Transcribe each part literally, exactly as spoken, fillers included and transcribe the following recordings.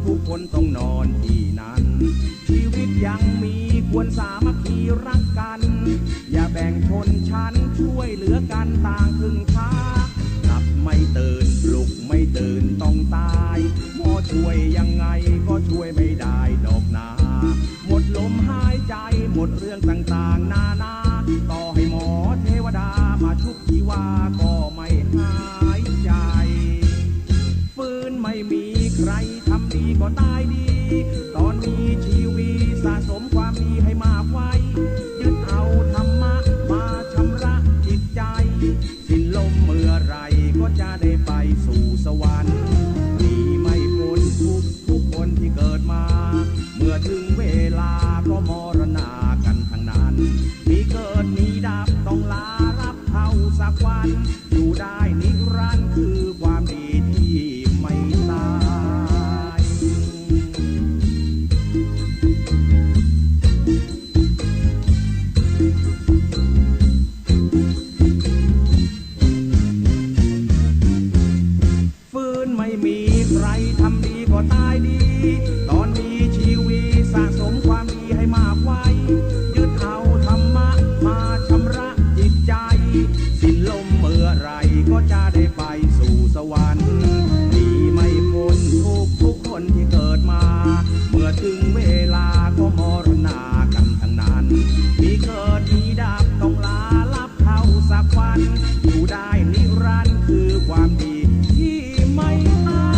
ทุกคนต้องนอนที่นั่น ชีวิตยังมีควรสามัคคีรักกัน อย่าแบ่งชนชั้น ช่วยเหลือกันต่างครึ่งคา หลับไม่ตื่น ปลุกไม่ตื่นต้องตาย หมอช่วยยังไงก็ช่วยไม่ได้ดอกนา หมดลมหายใจ หมดเรื่องต่างๆนานา ต่อให้หมอเทวดามาชุบชีวาก็ไม่หายใจ ฟื้นไม่มีใครทำดีก็ตายดี ตอนมีชีวิตสะสมความดีให้มากไว้ ยึดเอาธรรมะมาชำระจิตใจ สิ้นลมเมื่อไหร่ก็จะได้ไปสู่สวรรค์ หนีไม่พ้นทุกข์ทุกคนที่เกิดมา เมื่อถึงเวลาก็มรณากันทั้งนั้น มีเกิดมีดับต้องลารับเท่าสักวัน อยู่ได้นิรันดร์คือความดีที่ไม่ตาย ฟื้นไม่มีใครทำดีก็ตายดี ตอนมีชีวิตสะสมความดีให้มากไว้ ยึดเอาธรรมะมาชำระจิตใจ สิ้นลมเมื่อไหร่ก็จะได้ไปสู่สวรรค์ หนีไม่พ้นทุกข์ทุกคนที่เกิดมา เมื่อถึงเวลาก็มรณากันทั้งนั้น มีเกิดมีดับต้องลารับ เท่าสักวัน อยู่ได้นิรันดร์คือความดีที่ไม่ตาย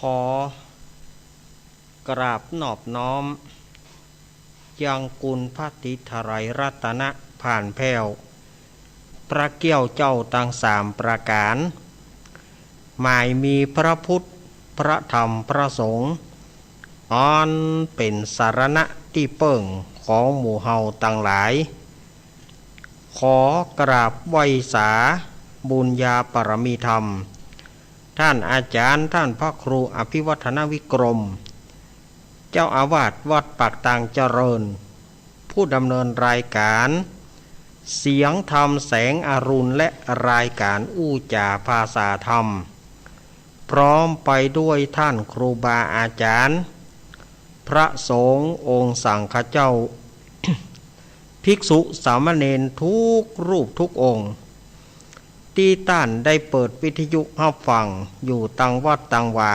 ขอกราบนอบน้อม ยังคุณพระศรีไตรยรัตนผาลแผ้ว พระแก้วเจ้าตังสามประก๋าน หมายมีพระพุทธ พระธรรม พระสงฆ์ อันเป๋นสรณะตี้เปิ้งของหมู่เฮาตังหลาย ขอกราบไหว้สาบุญญาบารมีธรรม ท่านอาจารย์ ท่านพระครูอภิวัฒนวิกรม เจ้าอาวาสวัดปากตางเจริญ ผู้ดำเนินรายก๋านเสียงธรรมแสงอรุณ และรายก๋านอู้จ๋าภาษาธรรม พร้อมไปด้วยท่านครูบาอาจารย์ พระสงฆ์องค์สังฆเจ้า ภิกษุสามเณรทุกรูปทุกองค์ ตี้ต้านได้เปิดวิทยุฮับฟังอยู่ตังวัดตังวา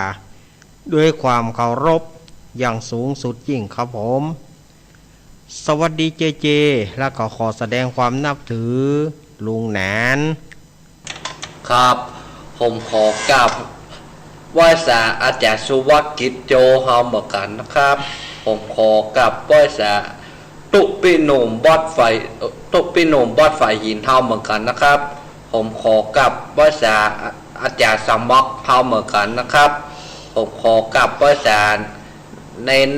ด้วยความเคารพอย่างสูงสุดยิ่งครับผม สวัสดีเจเจ และก็ขอแสดงความนับถือลุงหนาน ครับ ผมขอกราบไหว้สาอาจ๋ารย์สุวัฒน์ กิจโจ เฮาเหมือนกั๋นนะครับ ผมขอกราบไหว้สาตุ๊ปี้หนุ่มวัดฝาย ตุ๊ปี้หนุ่มวัดฝายหินเฮาเหมือนกั๋นนะครับ ผมขอกราบไหว้สาอาจ๋ารย์สมัครเฮาเหมือนกั๋นนะครับ ผมขอกราบไหว้สาเณร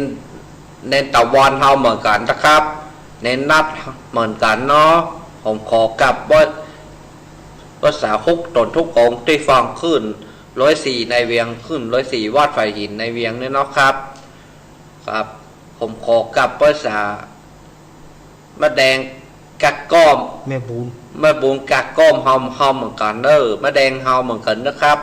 เณรตะวันเฮาเหมือนกั๋นนะครับ เณรนัทเหมือนกั๋นเนาะ ผมขอกราบไหว้ ไหว้สาทุกต๋นทุกองค์ตี้ฟังคลื่นร้อยสี่ในเวียง คลื่นร้อยสี่วัดฝายหินในเวียงเนี่ยเนาะครับ ครับ ผมขอกราบไหว้สาแม่แดงกากก้อม แม่บุญ แม่บุญกากก้อมเฮา เฮาเหมือนกั๋นเน้อ แม่แดงเฮาเหมือนกั๋นนะครับ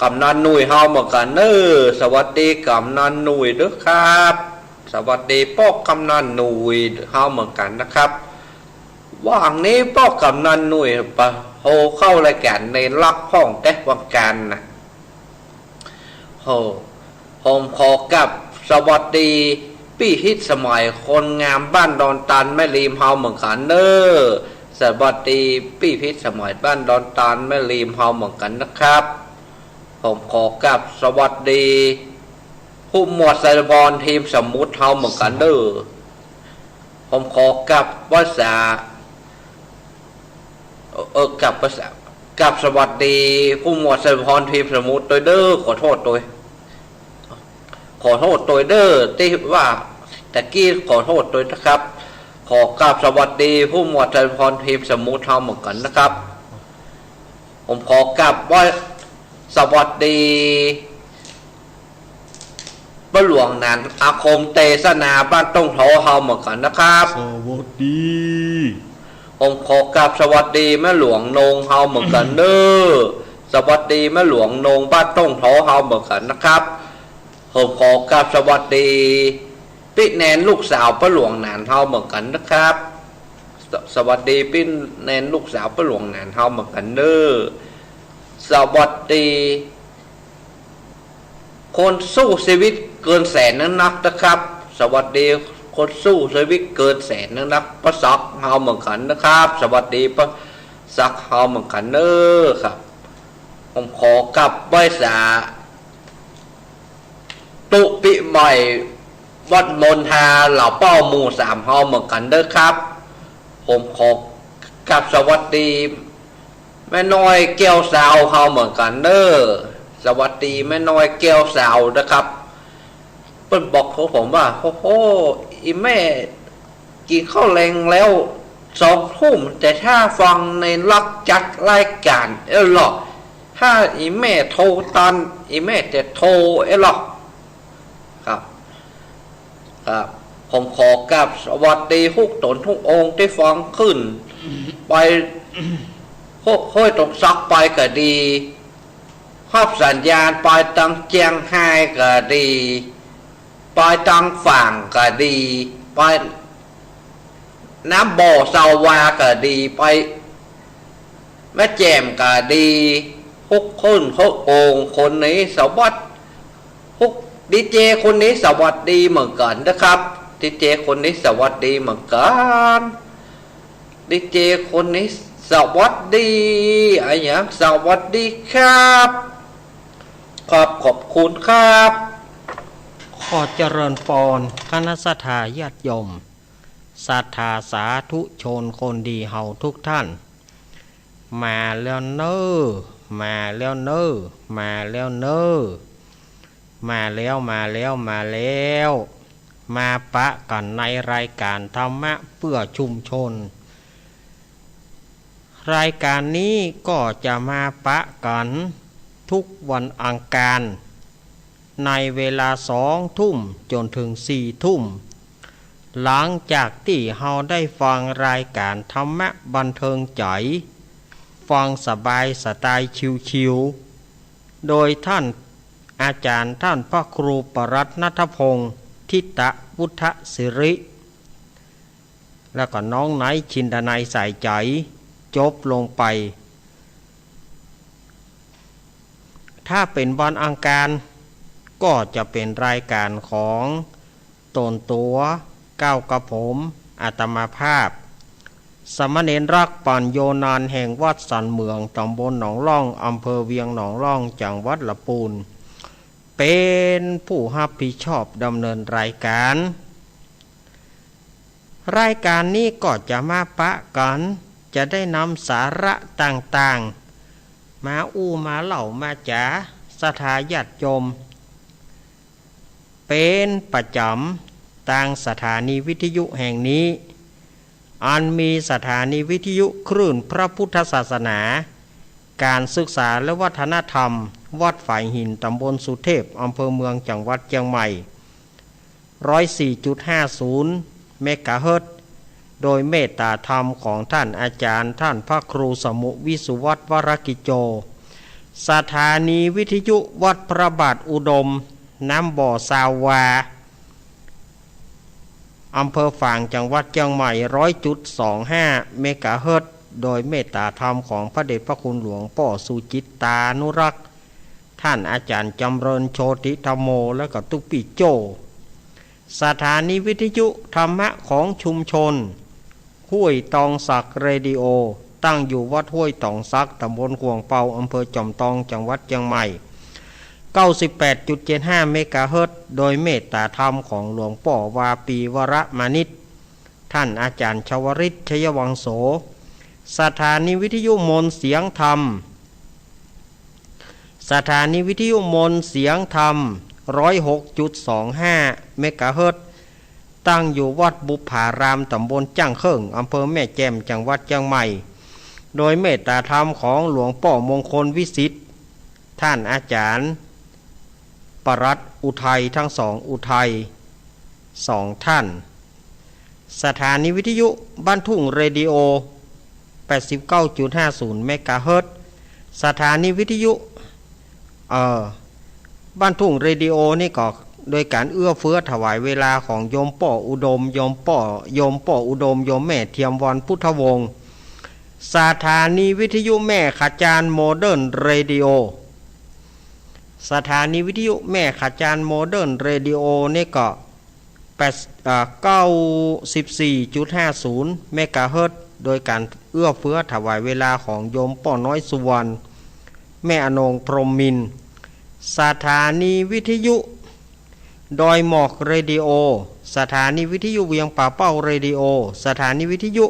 กำนันหนุ่ยเฮาเหมือนกั๋นเน้อ สวัสดีกำนันหนุ่ยด้วยครับ สวัสดีป้อกำนันหนุ่ยเฮาเหมือนกั๋นนะครับ ว่างนี้ป้อกำนันหนุ่ยปะโทรเข้ารายก๋านเณรลักษณ์พ่องแต๊วังจันทร์น่ะ โห ผมขอกราบสวัสดีปี้ฮิตสมัยคนงามบ้านดอนตาลแม่ริมเฮาเหมือนกั๋นเน้อ สวัสดีปี้พิสมัยบ้านดอนตาลแม่ริมเฮาเหมือนกั๋นนะครับ ผมขอกราบสวัสดีผู้หมวดไซพร ทีมสมุทรเฮาเหมือนกั๋นเด้อ ผมขอกราบไหว้สา เอ่อ เอ่อ กราบไหว้สา กราบสวัสดีผู้หมวดไซพร ทีมสมุทรตวยเด้อ ขอโทษตวย ขอโทษตวยเด้อ ตี้ว่าตะกี้ขอโทษตวยนะครับ ขอกราบสวัสดีผู้หมวดไซพร ทีมสมุทรเฮาเหมือนกั๋นนะครับ ผมขอกราบไหว้สวัสดีป้อหลวงหนานอาคมเตสนาบ้านต้งโทเฮาเหมือนกั๋นนะครับ สวัสดี ผมขอกราบสวัสดีแม่หลวงนงเฮาเหมือนกั๋นเด้อ สวัสดีแม่หลวงนงบ้านต้งโทเฮาเหมือนกั๋นนะครับ ผมขอกราบสวัสดีปี้แนนลูกสาวป้อหลวงหนานเฮาเหมือนกั๋นนะครับ ส- สวัสดีปี้แนนลูกสาวป้อหลวงหนานเฮาเหมือนกั๋นเด้อ สวัสดี คนสู้ชีวิตเกินแสนนักนะครับ สวัสดีคนสู้ชีวิตเกินแสนนัก ป้อศักดิ์เฮาเหมือนกั๋นนะครับ สวัสดีป้อศักดิ์เฮาเหมือนกั๋นเด้อครับ ผมขอกราบไหว้สาธุปี้ใหม่วัดมณฑาเหล่าเป้าหมู่สามเฮาเหมือนกั๋นเด้อครับ ผมขอกราบสวัสดี แม่น้อยแก้วสาวเฮาเหมือนกั๋นเด้อ สวัสดีแม่น้อยแก้วสาวนะครับ เปิ้นบอกกับผมว่า โอ้โห อี่แม่กิ๋นข้าวแลงแล้ว สองทุ่ม แต่ถ้าฟังในลักษณ์จัดรายก๋านเอ้อหรอ ถ้าอี่แม่โทรตัน อี่แม่จะโทรเอ้อหรอ ครับ ครับ ผมขอกราบสวัสดีทุกต๋นทุกองค์ตี้ฟังขึ้นไป ห้วย ห้วยตงซักไปก็ดี ฮับสัญญาณไปตังเจียงฮายก็ดี ไปตังฝางก็ดี ไปน้ำบ่อซาวาก็ดี ไป แม่แจ่มก็ดี ทุกคนทุกองค์ คนนี้สวัสดี ดีเจคนนี้สวัสดีเหมือนกั๋นนะครับ ดีเจคนนี้สวัสดีเหมือนกั๋น ดีเจคนนี้สวัสดี อะหยัง สวัสดีครับ ครับ ขอบคุณครับ ขอเจริญปอน คณะศรัทธาญาติโยม ศรัทธาสาธุชนคนดีเฮาทุกท่าน มาแล้วเน้อ มาแล้วเน้อ มาแล้วเน้อ มาแล้ว มาแล้ว มาแล้ว มาปะกั๋นในรายก๋านธรรมะเพื่อชุมชน รายก๋านนี้ก็จะมาปะกั๋นทุกวันอังคาร ในเวลาสองทุ่มจ๋นเถิงสี่ทุ่ม หลังจากตี้เฮาได้ฟังรายก๋านธรรมะบันเทิงใจ๋ ฟังสบายสไตล์ชิวๆ โดยท่านอาจ๋ารย์ท่านพระครูปรัตน์ณัฐพงษ์ ทิตะพุทธสิริ แล้วก็น้องไนท์ ชินดานัย สายใจ๋ จบลงไป ถ้าเป๋นวันอังคาร ก็จะเป๋นรายก๋านของต๋นตั๋ว ก้าวกระผม อาตมาภาพ สามเณรรัก ปั๋ญโญนาน แห่งวัดสันเหมือง ต๋ำบลหนองล่อง อำเภอเวียงหนองล่อง จังหวัดละปูน เป๋นผู้ฮับผิดชอบดำเนินรายก๋าน รายก๋านนี้ก็จะมาปะกั๋น จะได้นำสาระต่างๆ มาอู้มาเล่ามาจ๋า ศรัทธาญาติโยม เป๋นประจ๋ำตางสถานีวิทยุแห่งนี้ อันมีสถานีวิทยุคลื่นพระพุทธศาสนา ก๋านศึกษาและวัฒนธรรม วัดฝายหิน ต๋ำบลสุเทพ อำเภอเมือง จังหวัดเจียงใหม่ ร้อยสี่จุดห้าศูนย์ เมกะเฮิรตซ์ โดยเมตตาธรรมของท่านอาจ๋ารย์ ท่านพระครูสมุห์ วิสุวัฒน์ วรกิจโจ สถานีวิทยุวัดพระบาทอุดม น้ำบ่อซาวา อำเภอฝาง จังหวัดเจียงใหม่ ร้อยจุดสองห้า เมกะเฮิรตซ์ โดยเมตตาธรรมของพระเดชพระคุณหลวงป้อสุจิตตานุรักษ์ ท่านอาจ๋ารย์จ๋ำเริญ โชติธัมโม และก็ตุ๊ปี้โจ้ สถานีวิทยุธรรมะของชุมชน ห้วยตองสักเรดิโอ ตั้งอยู่วัดห้วยตองสัก ตำบลข่วงเปา อำเภอจอมตอง จังหวัดเจียงใหม่ เก้าสิบแปดจุดเจ็ดห้า เมกะเฮิรตซ์ โดยเมตตาธรรมของหลวงป้อวาปีวรมานิช ท่านอาจารย์ชวริต ชยวังโส สถานีวิทยุมนต์เสียงธรรม สถานีวิทยุมนต์เสียงธรรม ร้อยหกจุดสองห้า เมกะเฮิรตซ์ ตั้งอยู่วัดบุพผาราม ตำบลจ้างเคิ่ง อำเภอแม่แจ่ม จังหวัดเจียงใหม่ โดยเมตตาธรรมของหลวงป้อมงคลวิสิทธิ์ ท่านอาจารย์ ปลัดอุทัย ทั้งสองอุทัย สองท่าน สถานีวิทยุบ้านทุ่งเรดิโอ แปดสิบเก้าจุดห้าศูนย์ เมกะเฮิรตซ์ สถานีวิทยุ เอ่อ บ้านทุ่งเรดิโอนี่ก็โดยการเอื้อเฟื้อถวายเวลาของโยมป้ออุดม โยมป้อ โยมป้ออุดม โยมแม่เทียมวรรณพุทธวงศ์ สถานีวิทยุแม่ขะจานโมเดิร์นเรดิโอ สถานีวิทยุแม่ขะจานโมเดิร์นเรดิโอนี่ก็ แปด อ่า เก้าสิบสี่จุดห้าศูนย์ เมกะเฮิรตซ์ โดยการเอื้อเฟื้อถวายเวลาของโยมป้อน้อยสุวรรณ แม่อนงพรหมมินทร์ สถานีวิทยุดอยหมอกเรดิโอ สถานีวิทยุเวียงป่าเป้าเรดิโอ สถานีวิทยุ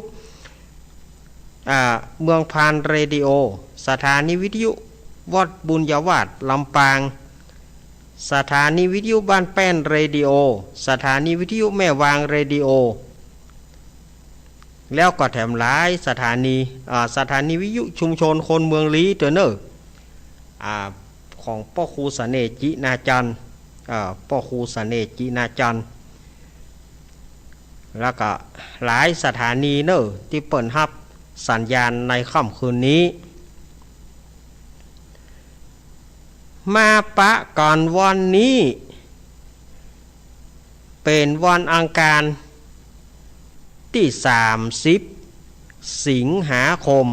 อ่า เมืองพานเรดิโอ สถานีวิทยุวัดบุญญาวาสลำปาง สถานีวิทยุบ้านแป้นเรดิโอ สถานีวิทยุแม่วางเรดิโอ แล้วก็แถมหลายสถานี อ่า สถานีวิทยุชุมชนคนเมืองลี้เตื้อเน่อ อ่า ของป้อครูเสน่ห์ จินาจันทร์ อ่า ป้อครูเสน่ห์ จินาจันทร์ แล้วก็หลายสถานีเน่อ ตี้เปิ้นฮับสัญญาณในค่ำคืนนี้ มาปะกั๋นวันนี้ เป๋นวันอังคารตี้สามสิบ สิงหาคม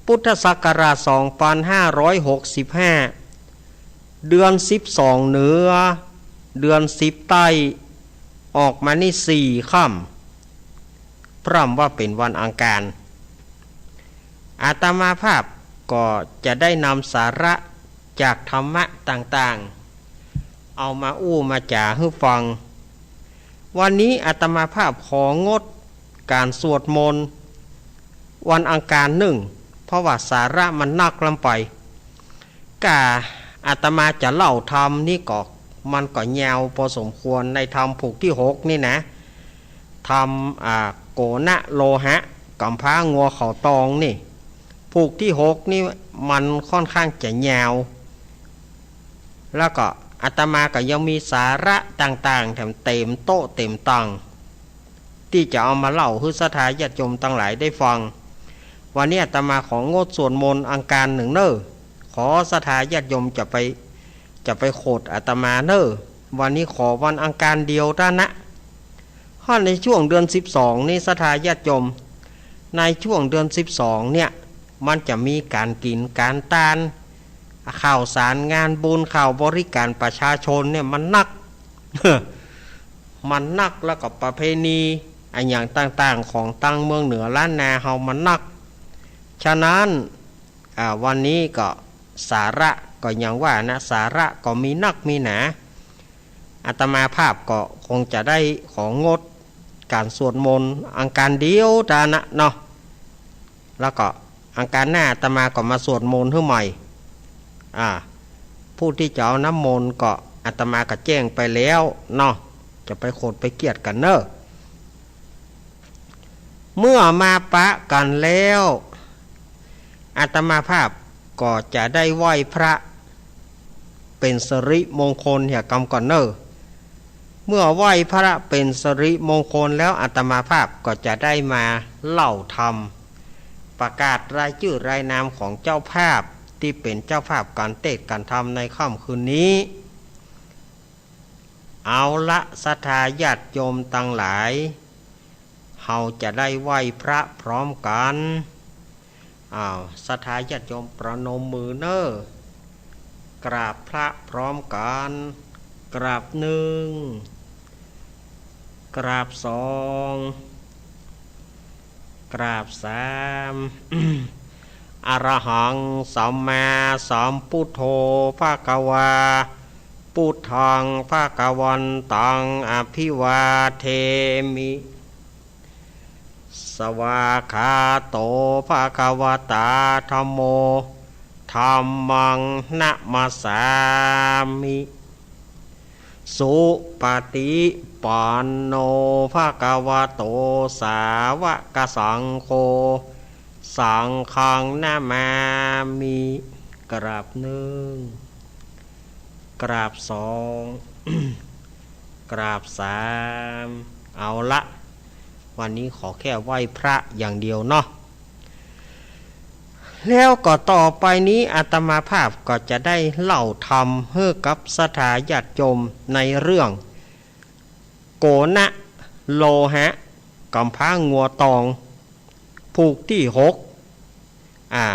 พุทธศักราช สองปันห้าร้อยหกสิบห้า เดือนสิบสองเหนือ เดือนสิบใต้ ออกมานี่สี่ค่ำ พร่ำว่าเป๋นวันอังคาร อาตมาภาพก็จะได้นำสาระจากธรรมะต่างๆ เอามาอู้มาจ๋าหื้อฟัง วันนี้อาตมาภาพของดก๋านสวดมนต์วันอังคารนึ่ง เพราะว่าสาระมันนักล้ำไป ก่าอาตมาจะเล่าธรรมนี่ก็ มันก็ยาวพอสมควร ในธรรมผูกตี้หกนี่นะ ธรรม อ่า โกณะโลหะ ก๋ำพร้างัวเขาตองนี่ ผูกตี้หกนี่มันค่อนข้างจะยาว แล้วก็อาตมาก็ยังมีสาระต่างๆ แถมเต๋มโต๊ะเต๋มตั๋ง ตี้จะเอามาเล่าหื้อศรัทธาญาติโยมตังหลายได้ฟัง วันนี้อาตมาของดสวดมนต์อังคารนึ่งเน่อ ขอศรัทธาญาติโยมจะไป จะไปโขดอาตมาเน่อ วันนี้ขอวันอังคารเดียวเต้านั้น เพราะในช่วงเดือนสิบสองนี่ศรัทธาญาติโยม ในช่วงเดือนสิบสองเนี่ย มันจะมีก๋านกิ๋นก๋านตาน ข่าวสารงานบุญ ข่าวบริการประชาชนเนี่ยมันนัก มันนัก แล้วก็ประเพณีอะหยังต่างๆ ของตังเมืองเหนือล้านนาเฮามันนัก ฉะนั้น อ่า วันนี้ก็สาระก็อย่างว่านะ สาระก็มีนักมีหนา อาตมาภาพก็คงจะได้ของดก๋านสวดมนต์อังคารเดียวเต้านั้นเนาะ แล้วก็อังคารหน้าอาตมาก็มาสวดมนต์หื้อใหม่ อ่า ผู้ตี้จะเอาน้ำมนต์ก็อาตมาก็แจ้งไปแล้วเนาะ จะไปโขดไปเคียดกั๋นเน่อ เมื่อมาปะกั๋นแล้ว อาตมาภาพก็จะได้ไหว้พระเป๋นสิริมงคลเหียกำก่อนเน่อ เมื่อไหว้พระเป๋นสิริมงคลแล้ว อาตมาภาพก็จะได้มาเล่าธรรม ประกาศรายจื้อรายนามของเจ้าภาพตี้เป๋นเจ้าภาพก๋านเตสน์ก๋านธรรมในค่ำคืนนี้ เอาละ ศรัทธาญาติโยมตังหลาย เฮาจะได้ไหว้พระพร้อมกั๋น อ้าว ศรัทธาญาติโยมประนมมือเน่อ กราบพระพร้อมกั๋น กราบหนึ่ง กราบสอง กราบสาม อะระหังสัมมาสัมพุทโธภะคะวา พุทธังภะคะวันตัง อะภิวาเทมิ สวากขาโตภะคะวะตา ธัมโม ธัมมังนะมัสสามิ สุปะฏิปันโนภะคะวะโต สาวะกะสังโฆ สังฆังนะมามิ กราบนึ่ง กราบสอง กราบสาม เอาละ วันนี้ขอแค่ไหว้พระอย่างเดียวเนาะ แล้วก็ต่อไปนี้อาตมาภาพก็จะได้เล่าธรรมหื้อกับศรัทธาญาติโยมในเรื่อง โกณะโลหะ ก๋ำพร้างัวตอง ผูกตี้หก อ่า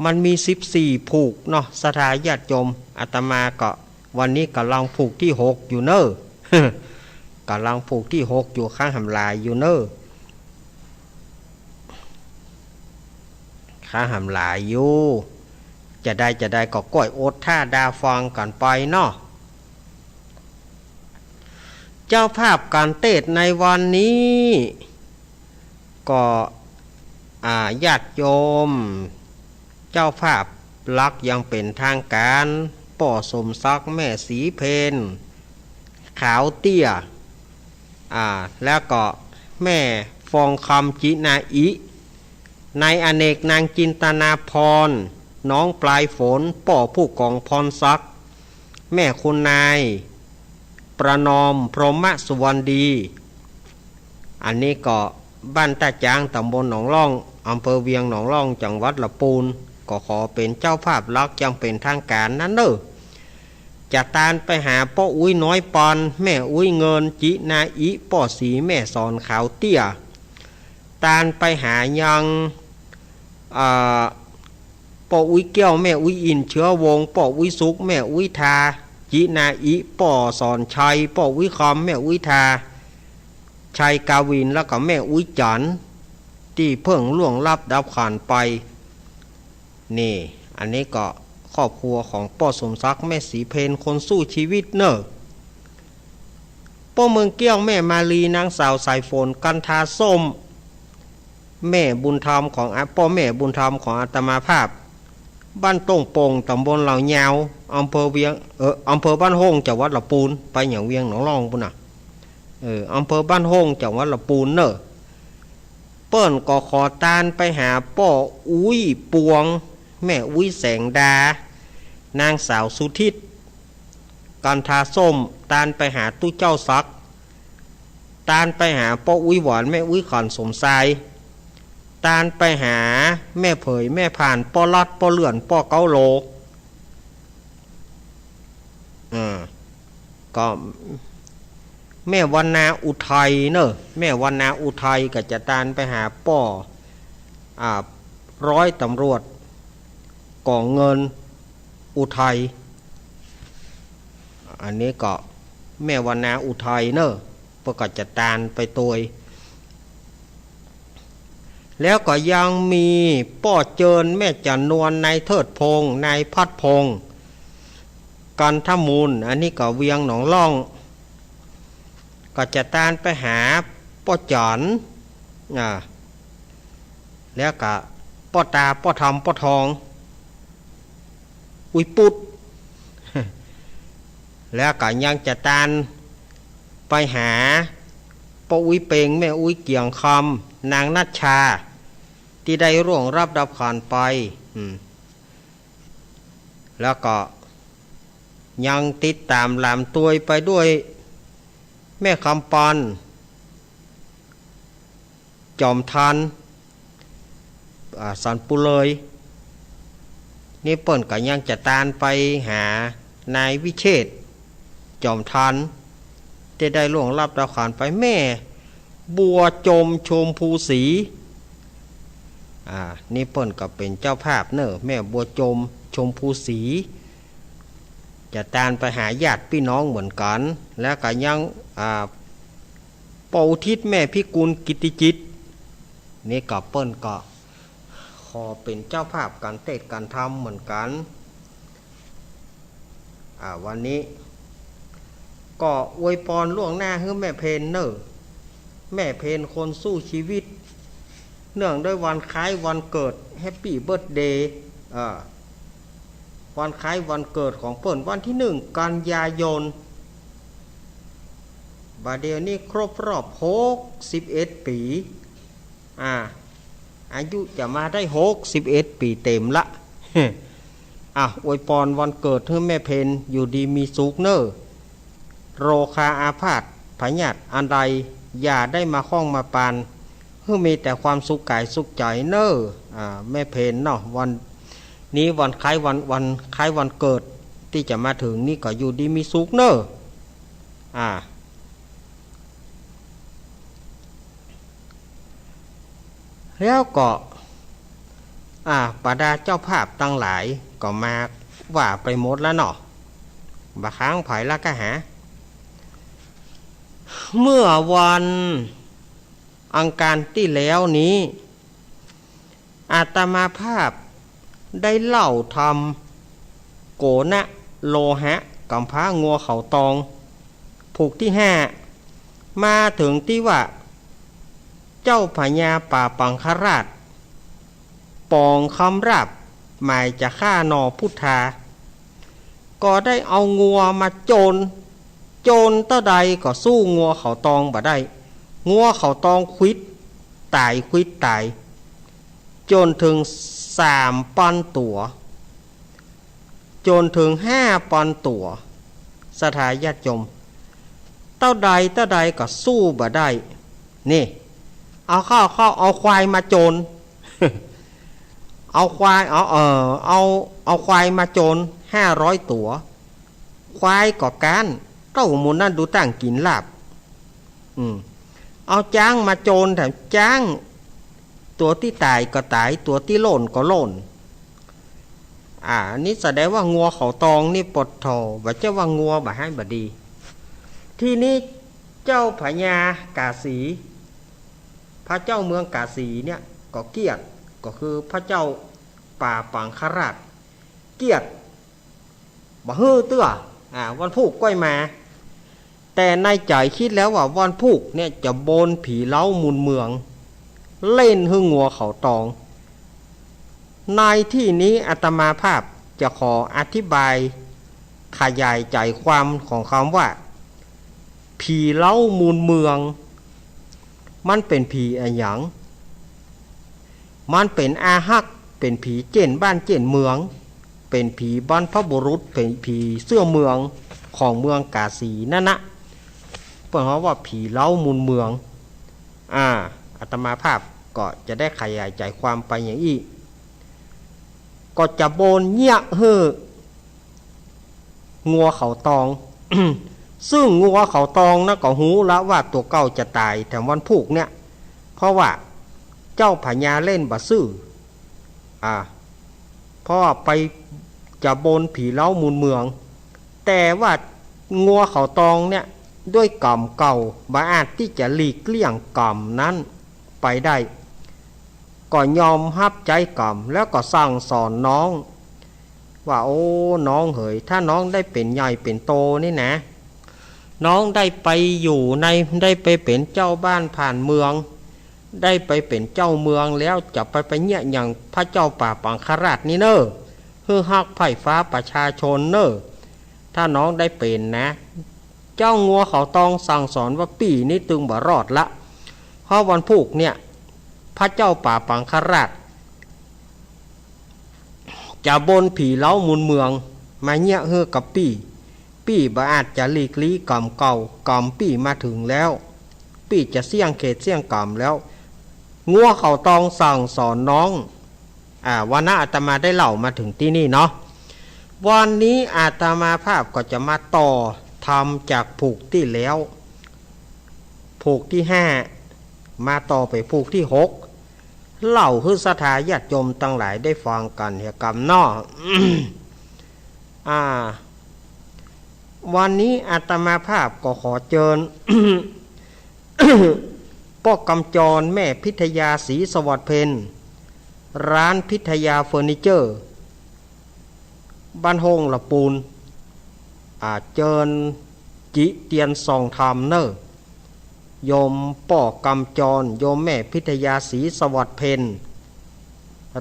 มันมีสิบสี่ผูกเนาะ ศรัทธาญาติโยม อาตมาก็วันนี้ก่ำลังผูกตี้หกอยู่เน่อ ก่ำลังผูกตี้หกอยู่ ครั้นหำหลายอยู่เน่อ ครั้นหำหลายอยู่ จะได้ จะได้ก็ก้อยอดถ้าดาฟังกั๋นไปเนาะ เจ้าภาพก๋านเตสน์ในวันนี้ ก็ อ่า ญาติโยม เจ้าภาพหลักอย่างเป๋นตางก๋าน ป้อสมศักดิ์ แม่ศรีเพญ ขาวเตี้ย อ่า แล้วก็แม่ฟองคำ จินาอิ นายอเนก นางจินตนาภรณ์ น้องปลายฝน ป้อผู้กองพรศักดิ์ แม่คุณนาย ประนอม พรหมสุวรรณดี อันนี้ก็บ้านต้าจ๊าง ต๋ำบลหนองล่อง อำเภอเวียงหนองล่อง จังหวัดละปูน ก็ขอเป๋นเจ้าภาพหลักอย่างเป๋นตางก๋านนั้นเน่อ จะตานไปหาป้ออุ๊ยน้อยปอน แม่อุ๊ยเงิน จินาอิ ป้อศรีแม่สอน ขาวเตี้ย ตานไปหายัง อ่า ป้ออุ๊ยแก้ว แม่อุ๊ยอิน เชื้อวงศ์ ป้ออุ๊ยสุข แม่อุ๊ยทา จินาอิ ป้อสอนชัย ป้ออุ๊ยคำ แม่อุ๊ยทา ชัยกาวิน แล้วก็แม่อุ๊ยจั๋น ตี้เพิ่งล่วงลับดับขันไป นี่ อันนี้ก็ครอบครัวของป้อสมศักดิ์ แม่ศรีเพญ คนสู้ชีวิตเน่อ ป้อเมืองแก้ว แม่มาลี นางสาวสายฝน กันทาส้ม แม่บุญธรรมของอา ป้อแม่บุญธรรมของอาตมาภาพ บ้านต้งโป่ง ต๋ำบลเหล่ายาว อำเภอเวียง เอ่อ อำเภอบ้านโฮ่ง จังหวัดละปูน ไปอย่างเวียงหนองล่องปู้นน่ะ เออ อำเภอบ้านโฮ่ง จังหวัดละปูนเน่อ เปิ้นก็ขอตานไปหาป้ออุ๊ยปวง แม่อุ๊ยแสงดา นางสาวสุทิศ กันทาส้ม ตานไปหาตุ๊เจ้าศักดิ์ ตานไปหาป้ออุ๊ยหวาน แม่อุ๊ยขันสมชาย ตานไปหาแม่เผย แม่ผ่าน ป้อลัด ป้อเลื่อน ป้อเก๊าโล อ่า ก็แม่วรรณาอุทัยเน่อ แม่วรรณาอุทัยก็จะตานไปหาป้อ อ่า ร้อยตำรวจ กองเงิน อุทัย อันนี้ก็แม่วรรณาอุทัยเน่อ เปิ้นก็จะตานไปตวย แล้วก็ยังมีป้อเจิญ แม่จันนวล นายเทิดพงษ์ นายพัดพงษ์ กันทมูล อันนี้ก็เวียงหนองล่อง ก็จะตานไปหาป้อจ๋อน อ่า แล้วก็ป้อตา ป้อธรรม ป้อทอง อุ๊ยปุ๊ด แล้วก็ยังจะตานไปหาป้ออุ๊ยเปง แม่อุ๊ยเกียงคำ นางนัชชา ตี้ได้ล่วงลับดับขันไป อืม แล้วก็ยังติดต๋ามหลามตวยไปด้วย แม่คำปาน จอมทัน อ่า สันปุเลย นี่เปิ้นก็ยังจะตานไปหานายวิเชษฐ์ จอมทัน ตี้ได้ล่วงลับดับขันไป แม่บัวจม ชมพูศรี อ่า นี่เปิ้นก็เป๋นเจ้าภาพเน่อ แม่บัวจม ชมพูศรี จะตานไปหาญาติปี้น้องเหมือนกั๋น แล้วก็ยัง อ่า ป้ออุทิศ แม่พิกุล กิตติจิต นี่ก็เปิ้นก็ขอเป๋นเจ้าภาพก๋านเตสน์ก๋านธรรมเหมือนกั๋น อ่า วันนี้ ก็อวยปอนล่วงหน้าหื้อแม่เพญเน่อ แม่เพญคนสู้ชีวิต เนื่องด้วยวันคล้ายวันเกิด แฮปปี้เบิร์ธเดย์ อ่า วันคล้ายวันเกิดของเปิ้นวันตี้หนึ่งกันยายน บ่าเดี่ยวนี้ครบรอบหกสิบเอ็ดปี๋ อ่า อายุจะมาได้หกสิบเอ็ดปี๋เต๋มละ อ่ะ อวยปอนวันเกิดหื้อแม่เพญอยู่ดีมีสุขเน่อ โรคาอาพาธพยาธิอันใดอย่าได้มาข้องมาปาน หื้อมีแต่ความสุขก๋ายสุขใจ๋เน่อ อ่า แม่เพญเนาะ วันนี้วันคล้ายวัน วันคล้ายวันเกิดตี้จะมาเถิงนี้ก็อยู่ดีมีสุขเน่อ อ่า แล้วก็ อ่า บรรดาเจ้าภาพตังหลายก็มาว่าไปหมดแล้วเนาะ บ่าค้างใผละก้าหา เมื่อวันอังคารตี้แล้วนี้ อาตมาภาพได้เล่าธรรมโกณะโลหะ ก๋ำพร้างัวเขาตอง ผูกตี้ห้า มาเถิงตี้ว่า เจ้าพญาป่าปังคราช ป๋องคำราบ หมายจะฆ่าหน่อพุทธา ก็ได้เอางัวมาโจน โจนเต้าใดก็สู้งัวเขาตองบ่ได้ งัวเขาตองขวิดต๋าย ขวิดต๋าย โจนเถิงสามปันตั๋ว โจนเถิงห้าปันตั๋ว ศรัทธาญาติโยม เต้าใดเต้าใดก็สู้บ่ได้ นี่ เอาเข้า เข้า เอาควายมาโจน เอาควาย เอา เอ่อ เอา เอาควายมาโจนห้าร้อยตั๋ว ควายก็ก๊าน เต้าหมู่นั้นดูตั้งกิ๋นลาบ อืม เอาจ๊างมาโจนแถมจ๊าง ตั๋วตี้ต๋ายก็ต๋าย ตั๋วตี้โล่นก็โล่น อ่า อันนี้แสดงว่างัวเขาตองนี่ปดโธ่ บ่าจะว่างัวบ่าฮ้ายบ่าดี ทีนี้เจ้าพญากาสี พระเจ้าเมืองกาสีเนี่ยก็เกลียด ก็คือพระเจ้าป่าปังคราช เกลียด บ่หื้อเตื้อ อ่า วันพูกก้อยมา แต่ในใจ๋กึ๊ดแล้วว่าวันพูกเนี่ยจะบนผีเล้ามูลเมือง เล่นหื้องัวเขาตอง ในตี้นี้อาตมาภาพจะขออธิบายขยายใจ๋ความของกำว่า ผีเล้ามูลเมือง มันเป๋นผีอะหยัง มันเป๋นอาฮัก เป๋นผีเจ๊นบ้านเจ๊นเมือง เป๋นผีบรรพบุรุษ เป๋นผีเสื้อเมืองของเมืองกาสีนั่นนะ เปิ้นฮ้องว่าผีเล้ามูลเมือง อ่า อาตมาภาพก็จะได้ขยายใจ๋ความไปอย่างอี้ ก็จะบนเยียะหื้อ งัวเขาตอง ซึ่งงัวเขาตองนะก็ฮู้ละว่าตั๋วเก่าจะต๋ายแถมวันพูกเนี่ย เพราะว่าเจ้าพญาเล่นบ่ซื่อ อ่า เพราะว่าไปจะบนผีเล้ามูลเมือง แต่ว่างัวเขาตองเนี่ย ด้วยกรรมเก่า บ่อาจตี้จะหลีกเลี่ยงกรรมนั้นไปได้ ก็ยอมฮับใจ๊กรรม แล้วก็สั่งสอนน้อง ว่า โอ้ น้องเหย ถ้าน้องได้เป๋นใหญ่เป๋นโตนี่นะ น้องได้ไปอยู่ใน ได้ไปเป๋นเจ้าบ้านผ่านเมือง ได้ไปเป๋นเจ้าเมืองแล้ว จะไปไปเยียะหยังพระเจ้าป่าปังคราชนี่เน่อ หื้อฮักใฝ่ฟ้าประชาชนเน่อ ถ้าน้องได้เป๋นนะ เจ้างัวเขาตองสั่งสอนว่าปี้นี้ตึงบ่รอดละ เพราะวันพูกเนี่ย พระเจ้าป่าปังคราช จะบนผีเล้ามูลเมืองมาเยียะหื้อกับปี้ ปี้บ่อาจจะหลีกลี้กรรมเก่า กรรมปี้มาเถิงแล้ว ปี้จะเสี้ยงเขตเสี้ยงกรรมแล้ว งัวเขาตองสั่งสอนน้อง อ่า วันนั้นอาตมาได้เล่ามาเถิงตี้นี่เนาะ วันนี้อาตมาภาพก็จะมาต่อธรรมจากผูกตี้แล้ว ผูกตี้ห้า มาต่อไปผูกตี้หก เล่าหื้อศรัทธาญาติโยมตังหลายได้ฟังกั๋นเหียกำเนาะ อ่า วันนี้อาตมาภาพก็ขอเจิญ ป้อกำจร แม่พิทยา ศรีสวัสดิ์เพ็ญ ร้านพิทยาเฟอร์นิเจอร์ บ้านห้องละปูน อ่า เจิญจิเตียนส่องธรรมเน่อ โยมป้อกำจร โยมแม่พิทยา ศรีสวัสดิ์เพ็ญ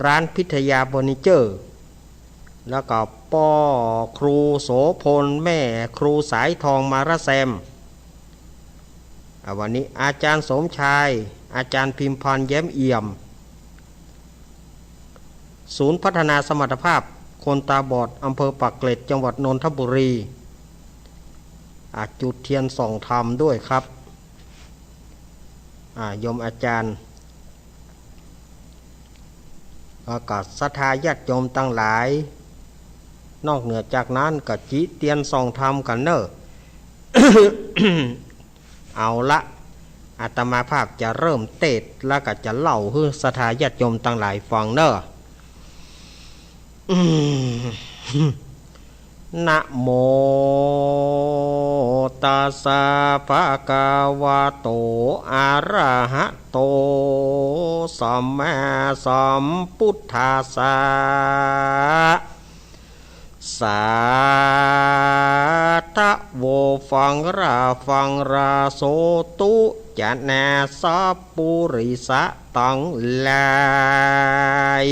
ร้านพิทยาเฟอร์นิเจอร์ แล้วก็ป้อครูโสภณ แม่ครูสายทอง มาระแซม อ่า วันนี้อาจารย์สมชาย อาจารย์พิมพาน แย้มเอี่ยม ศูนย์พัฒนาสมรรถภาพคนตาบอด อำเภอปากเกร็ด จังหวัดนนทบุรี อ่า จุดเทียนส่องธรรมด้วยครับ อ่า โยมอาจารย์ แล้วก็ศรัทธาญาติโยมตังหลาย นอกเหนือจากนั้นก็จิเตียนส่องธรรมกั๋นเน่อ เอาละ อาตมาภาพจะเริ่มเตสน์ แล้วก็จะเล่าหื้อศรัทธาญาติโยมตังหลายฟังเน่อ อืม นะโม ตัสสะ ภะคะวะโต อะระหะโต สัมมาสัมพุทธัสสะ สาธะโว ฟังรา ฟังรา โสตุ จะนา สัพปุริสะตังหลาย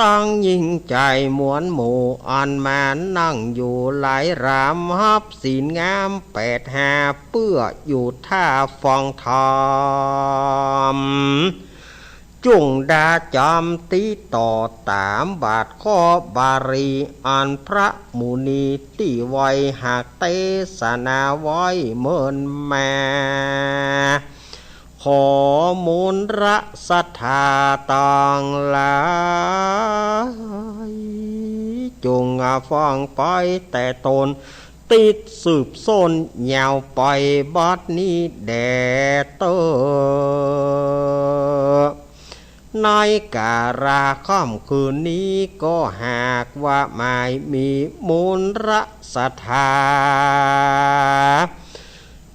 ตังยิ่งใจ๋มวลหมู่ อันมานั่งอยู่หลายหลาม ฮับศีลงามแปดห้า เปื้ออยู่ถ้าฟังธรรม จุ่งดาจ๋ำติดต่อต๋ามบาทข้อบาลี อันพระมุนีตี้ไหว้หากเตสนาไว้เมินมา ขอมวลศรัทธาตังหลาย จุ่งฟังไปแต่ต้น ติดสืบส้นยาวไปบัดนี้แด่เต๊อะ ในกาละค่ำคืนนี้ก็หากว่าหมายมีมวลศรัทธา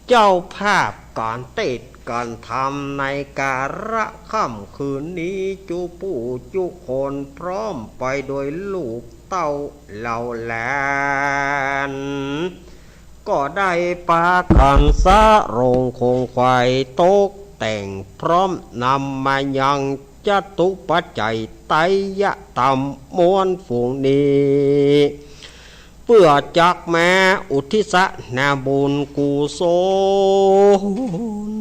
เจ้าภาพก๋านเตสน์ก๋านธรรมในกาละค่ำคืนนี้ จุผู้จุคนพร้อมไปโดยลูกเต้าเหล่าหลาน ก็ได้ปากั๋นสะรงคงไขว่ตกแต่งพร้อมนำมายังจตุปัจจัยไตรยธรรมมวลฝูงนี้ เปื้อจักมาอุทิศนาบุญกุศล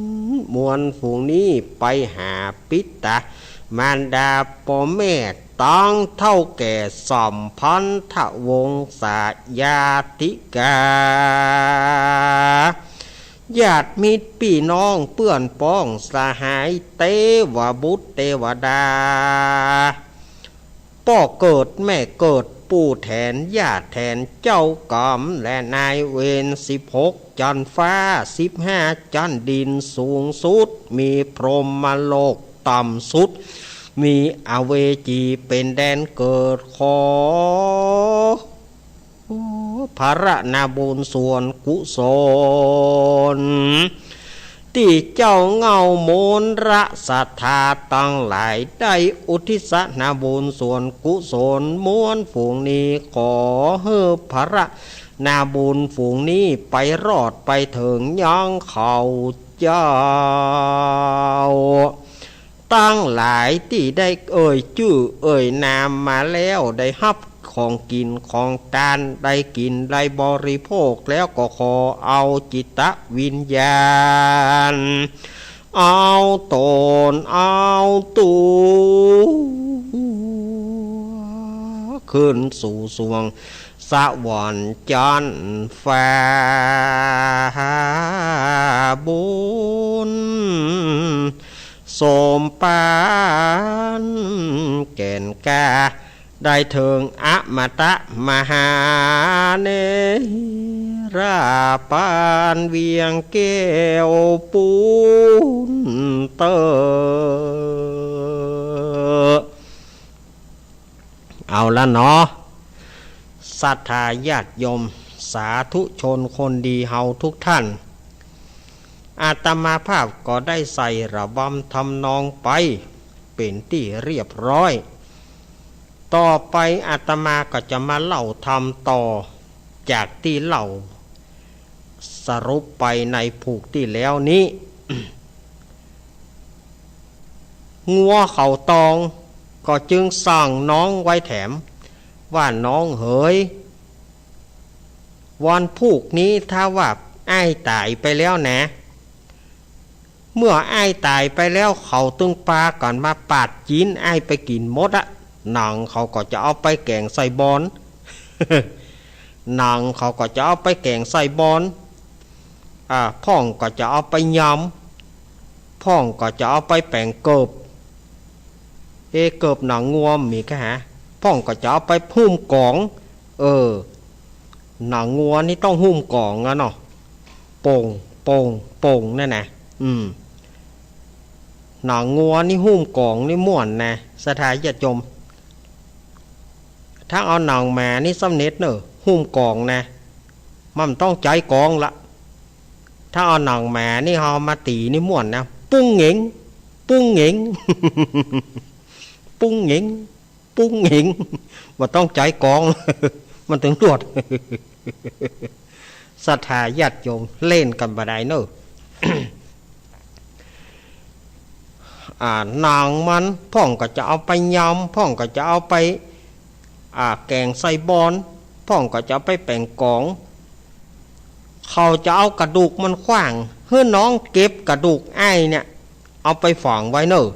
มวลฝูงนี้ไปหาปิตะมารดาป้อแม่ ตังเฒ่าแก่สัมพันธวงศาญาติกา ญาติมิตรปี้น้องเปื้อนป้องสหาย เตวบุตรเตวดา ป้อเกิดแม่เกิด ปู่แทนย่าแทน เจ้ากรรมและนายเวร สิบหกจันทร์ฟ้า สิบห้าจันทร์ดิน สูงสุดมีพรหมโลก ต่ำสุดมีอเวจี เป๋นแดนเกิด ขอ ผลนาบุญส่วนกุศล ตี้เจ้าเง่ามวลศรัทธาตังหลายได้อุทิศนาบุญส่วนกุศลมวลฝูงนี้ ขอหื้อผลนาบุญฝูงนี้ไปรอดไปเถิงยังเขาเจ้า ตังหลายตี้ได้เอ่ยจื้อเอ่ยนามมาแล้ว ได้ฮับของกิ๋นของตาน ได้กิ๋นได้บริโภคแล้ว ก็ขอเอาจิตวิญญาณ เอาต๋นเอาตั๋ว ขึ้นสู่สวงสวรรค์จันทร์ฟ้า บุญสมปานแก่นกล้า ได้เถิงอมตะมหานิรปานเวียงแก้วปูนเต๊อะ เอาละเนาะ ศรัทธาญาติโยม สาธุชนคนดีเฮาทุกท่าน อาตมาภาพก็ได้ใส่ระบำทำนองไปเป๋นตี้เรียบร้อย ต่อไปอาตมาก็จะมาเล่าธรรมต่อจากตี้เล่าสรุปไปในผูกตี้แล้วนี้ งัวเขาตองก็จึงสั่งน้องไว้แถม ว่าน้องเหย วันพูกนี้ถ้าว่าอ้ายต๋ายไปแล้วนะ เมื่ออ้ายต๋ายไปแล้วเขาตึงปากั๋นมาปาดจีนอ้ายไปกิ๋นหมดอะ หนังเขาก็จะเอาไปแก๋งใส่บอน หนังเขาก็จะเอาไปแก๋งใส่บอน อ่า พ่องก็จะเอาไปยำ พ่องก็จะเอาไปแป๋งเกิบ เอ เกิบหนังงัวมีกะหา พ่องก็จะเอาไปหุ้มก๋อง เออ หนังงัวนี่ต้องหุ้มก๋องอะเนาะ โป่ง โป่ง โป่งนั่นนะ อืม หนังงัวนี่หุ้มก๋องนี่ม่วนนะ ศรัทธาญาติโยม ถ้าเอาหนังหมานี่สำเร็จเน่อ หุ้มก๋องนะ มันต้องใจ๊ก๋องละ ถ้าเอาหนังหมานี่เอามาตี๋นี่ม่วนนะ ปุ้งเหงง ปุ้งเหงง ปุ้งเหงง ปุ้งเหงง บ่ต้องใจ๊ก๋อง มันตึงดวด ศรัทธาญาติโยมเล่นกั๋นบ่ได้เน่อ อ่า หนังมัน พ่องก็จะเอาไปยำ พ่องก็จะเอาไป อ่า แก๋งใส่บอน พ่องก็จะเอาไปแป๋งก๋อง เขาจะเอากระดูกมันขว้าง หื้อน้องเก็บกระดูกอ้ายเนี่ย เอาไปฝังไว้เน่อ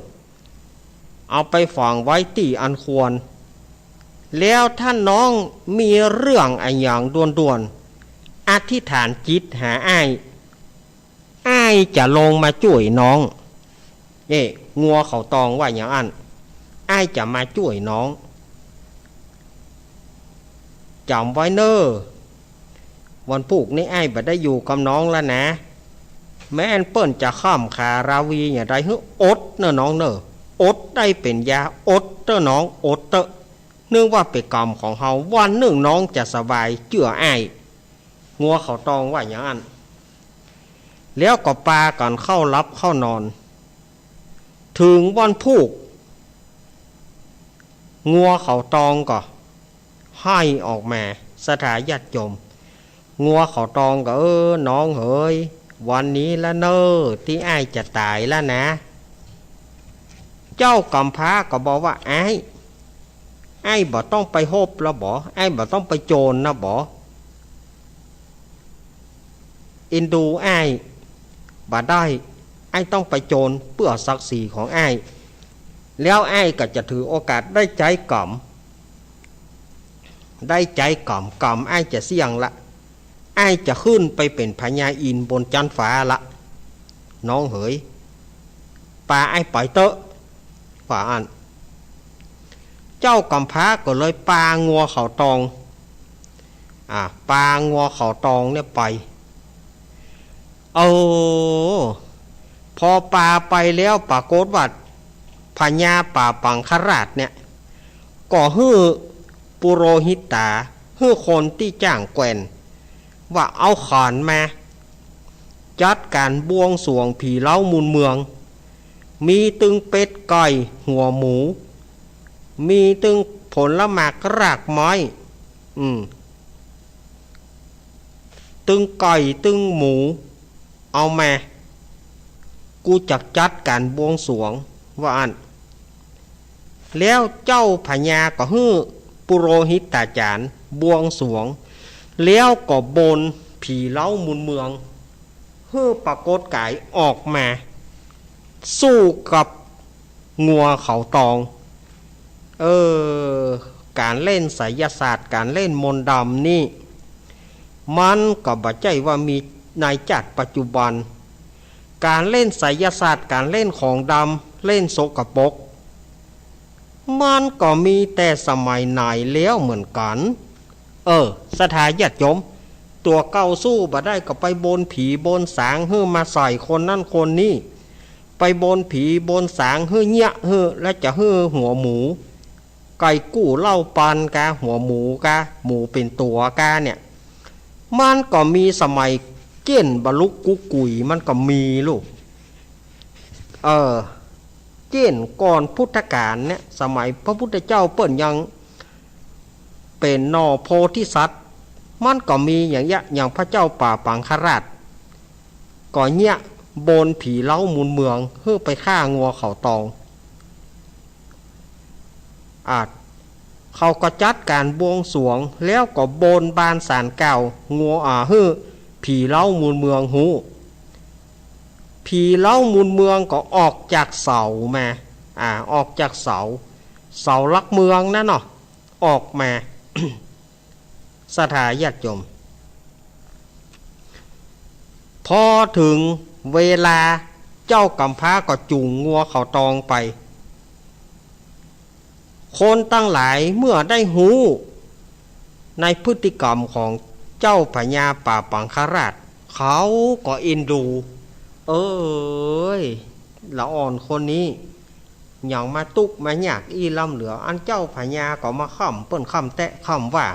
เอาไปฝังไว้ตี้อันควร แล้วถ้าน้องมีเรื่องอะหยังด่วนๆ อธิษฐานจิตหาอ้าย อ้ายจะลงมาจ้วยน้อง เอ๊ะ งัวเขาตองว่าอย่างอั้น อ้ายจะมาจ้วยน้อง จ๋ำไว้เน่อ วันพูกนี้อ้ายบ่ได้อยู่กับน้องแล้วนะ แม้นเปิ้นจะข้ามขาราวีอย่างใดหื้ออดเน่อน้องเน่อ อดได้เป๋นยา อดเต๊อะน้อง อดเต๊อะ เนื่องว่าเป๋นกรรมของเฮา วันนึ่งน้องจะสบาย เจื้ออ้าย งัวเขาตองว่าอย่างอั้น แล้วก็ปากั๋นเข้าหลับเข้านอน เถิงวันพูก งัวเขาตองก็ไห้ออกมา ศรัทธาญาติโยม งัวเขาตองก็ เออ น้องเหย วันนี้ละเน่อ ตี้อ้ายจะต๋ายละนะ เจ้ากำพร้าก็บอกว่า อ้าย อ้ายบ่ต้องไปฮบละบ่ อ้ายบ่ต้องไปโจรนะบ่ เอ็นดูอ้ายบ่ได้ อ้ายต้องไปโจรเปื้อศักดิ์ศรีของอ้าย แล้วอ้ายก็จะถือโอกาสได้ใจ๊ก๋รรม ได้ใจ๊ก๋รรม ก๋รรมอ้ายจะเสี้ยงละ อ้ายจะขึ้นไปเป๋นพญาอินทร์บนจั๊นฟ้าละ น้องเหย ปาอ้ายไปเต๊อะ ว่าอั้น เจ้ากำพร้าก็เลยปางัวเขาตอง อ่า ปางัวเขาตองเนี่ยไป เออ พอปาไปแล้วปรากฏว่าพญาป่าปังคราชเนี่ย ก็หื้อปุโรหิตา หื้อคนตี้จ้างแกว่น ว่าเอาขานมา จัดก๋านบวงสรวงผีเล้ามูลเมือง มีตึงเป็ดไก่หัวหมู มีตึงผลหมากรากไม้ อืม ตึงไก่ตึงหมู เอามา กูจักจัดก๋านบวงสรวง ว่าอั้น แล้วเจ้าพญาก็หื้อปุโรหิตาจารย์บวงสรวง แล้วก็บนผีเล้ามูลเมือง หื้อปรากฏก๋ายออกมา สู้กับงัวเขาตอง เออ ก๋านเล่นไสยศาสตร์ ก๋านเล่นมนต์ดำนี่ มันก็บ่ใจ้ว่ามีในจาติปัจจุบัน ก๋านเล่นไสยศาสตร์ ก๋านเล่นของดำ เล่นสกปรก มันก็มีแต่สมัยไหนแล้วเหมือนกั๋น เออ ศรัทธาญาติโยม ตั๋วเก่าสู้บ่ได้ก็ไปบนผีบนสางหื้อมาใส่คนนั้นคนนี้ ไปบนผีบนสางหื้อเยียะหื้อ แล้วจะหื้อหัวหมู ไก่กู้เหล้าปันกา หัวหมูกา หมูเป๋นตั๋วกาเนี่ย มันก็มีสมัย เจ้นบ่ลุกกู้กุ๋ยมันก็มีลูก เออ เจ้นก่อนพุทธกาลเนี่ย สมัยพระพุทธเจ้าเปิ้นยังเป๋นหน่อโพธิสัตว์ มันก็มีอย่างเยียะ อย่างพระเจ้าป่าปังคราช ก็เยียะบนผีเล้ามูลเมืองหื้อไปฆ่างัวเขาตอง อ่า เขาก็จัดก๋านบวงสรวง แล้วก็บนบานศาลกล่าวงัว อ่า หื้อผีเล้ามูลเมืองฮู้ ผีเล้ามูลเมืองก็ออกจากเสามา อ่า ออกจากเสา เสาหลักเมืองนั่นเนาะ ออกมา ศรัทธาญาติโยม พอเถิงเวลาเจ้ากำพร้าก็จูงงัวเขาตองไป คนตังหลายเมื่อได้ฮู้ในพฤติกรรมของเจ้าพญาป่าปังคราช เขาก็เอ็นดู เอ้ย ละอ่อนคนนี้ หยังมาตุ๊กข์มายากอี้ล้ำเหลือ อันเจ้าพญาก็มาค้ำเปิ้นค้ำแต๊ะค้ำว่า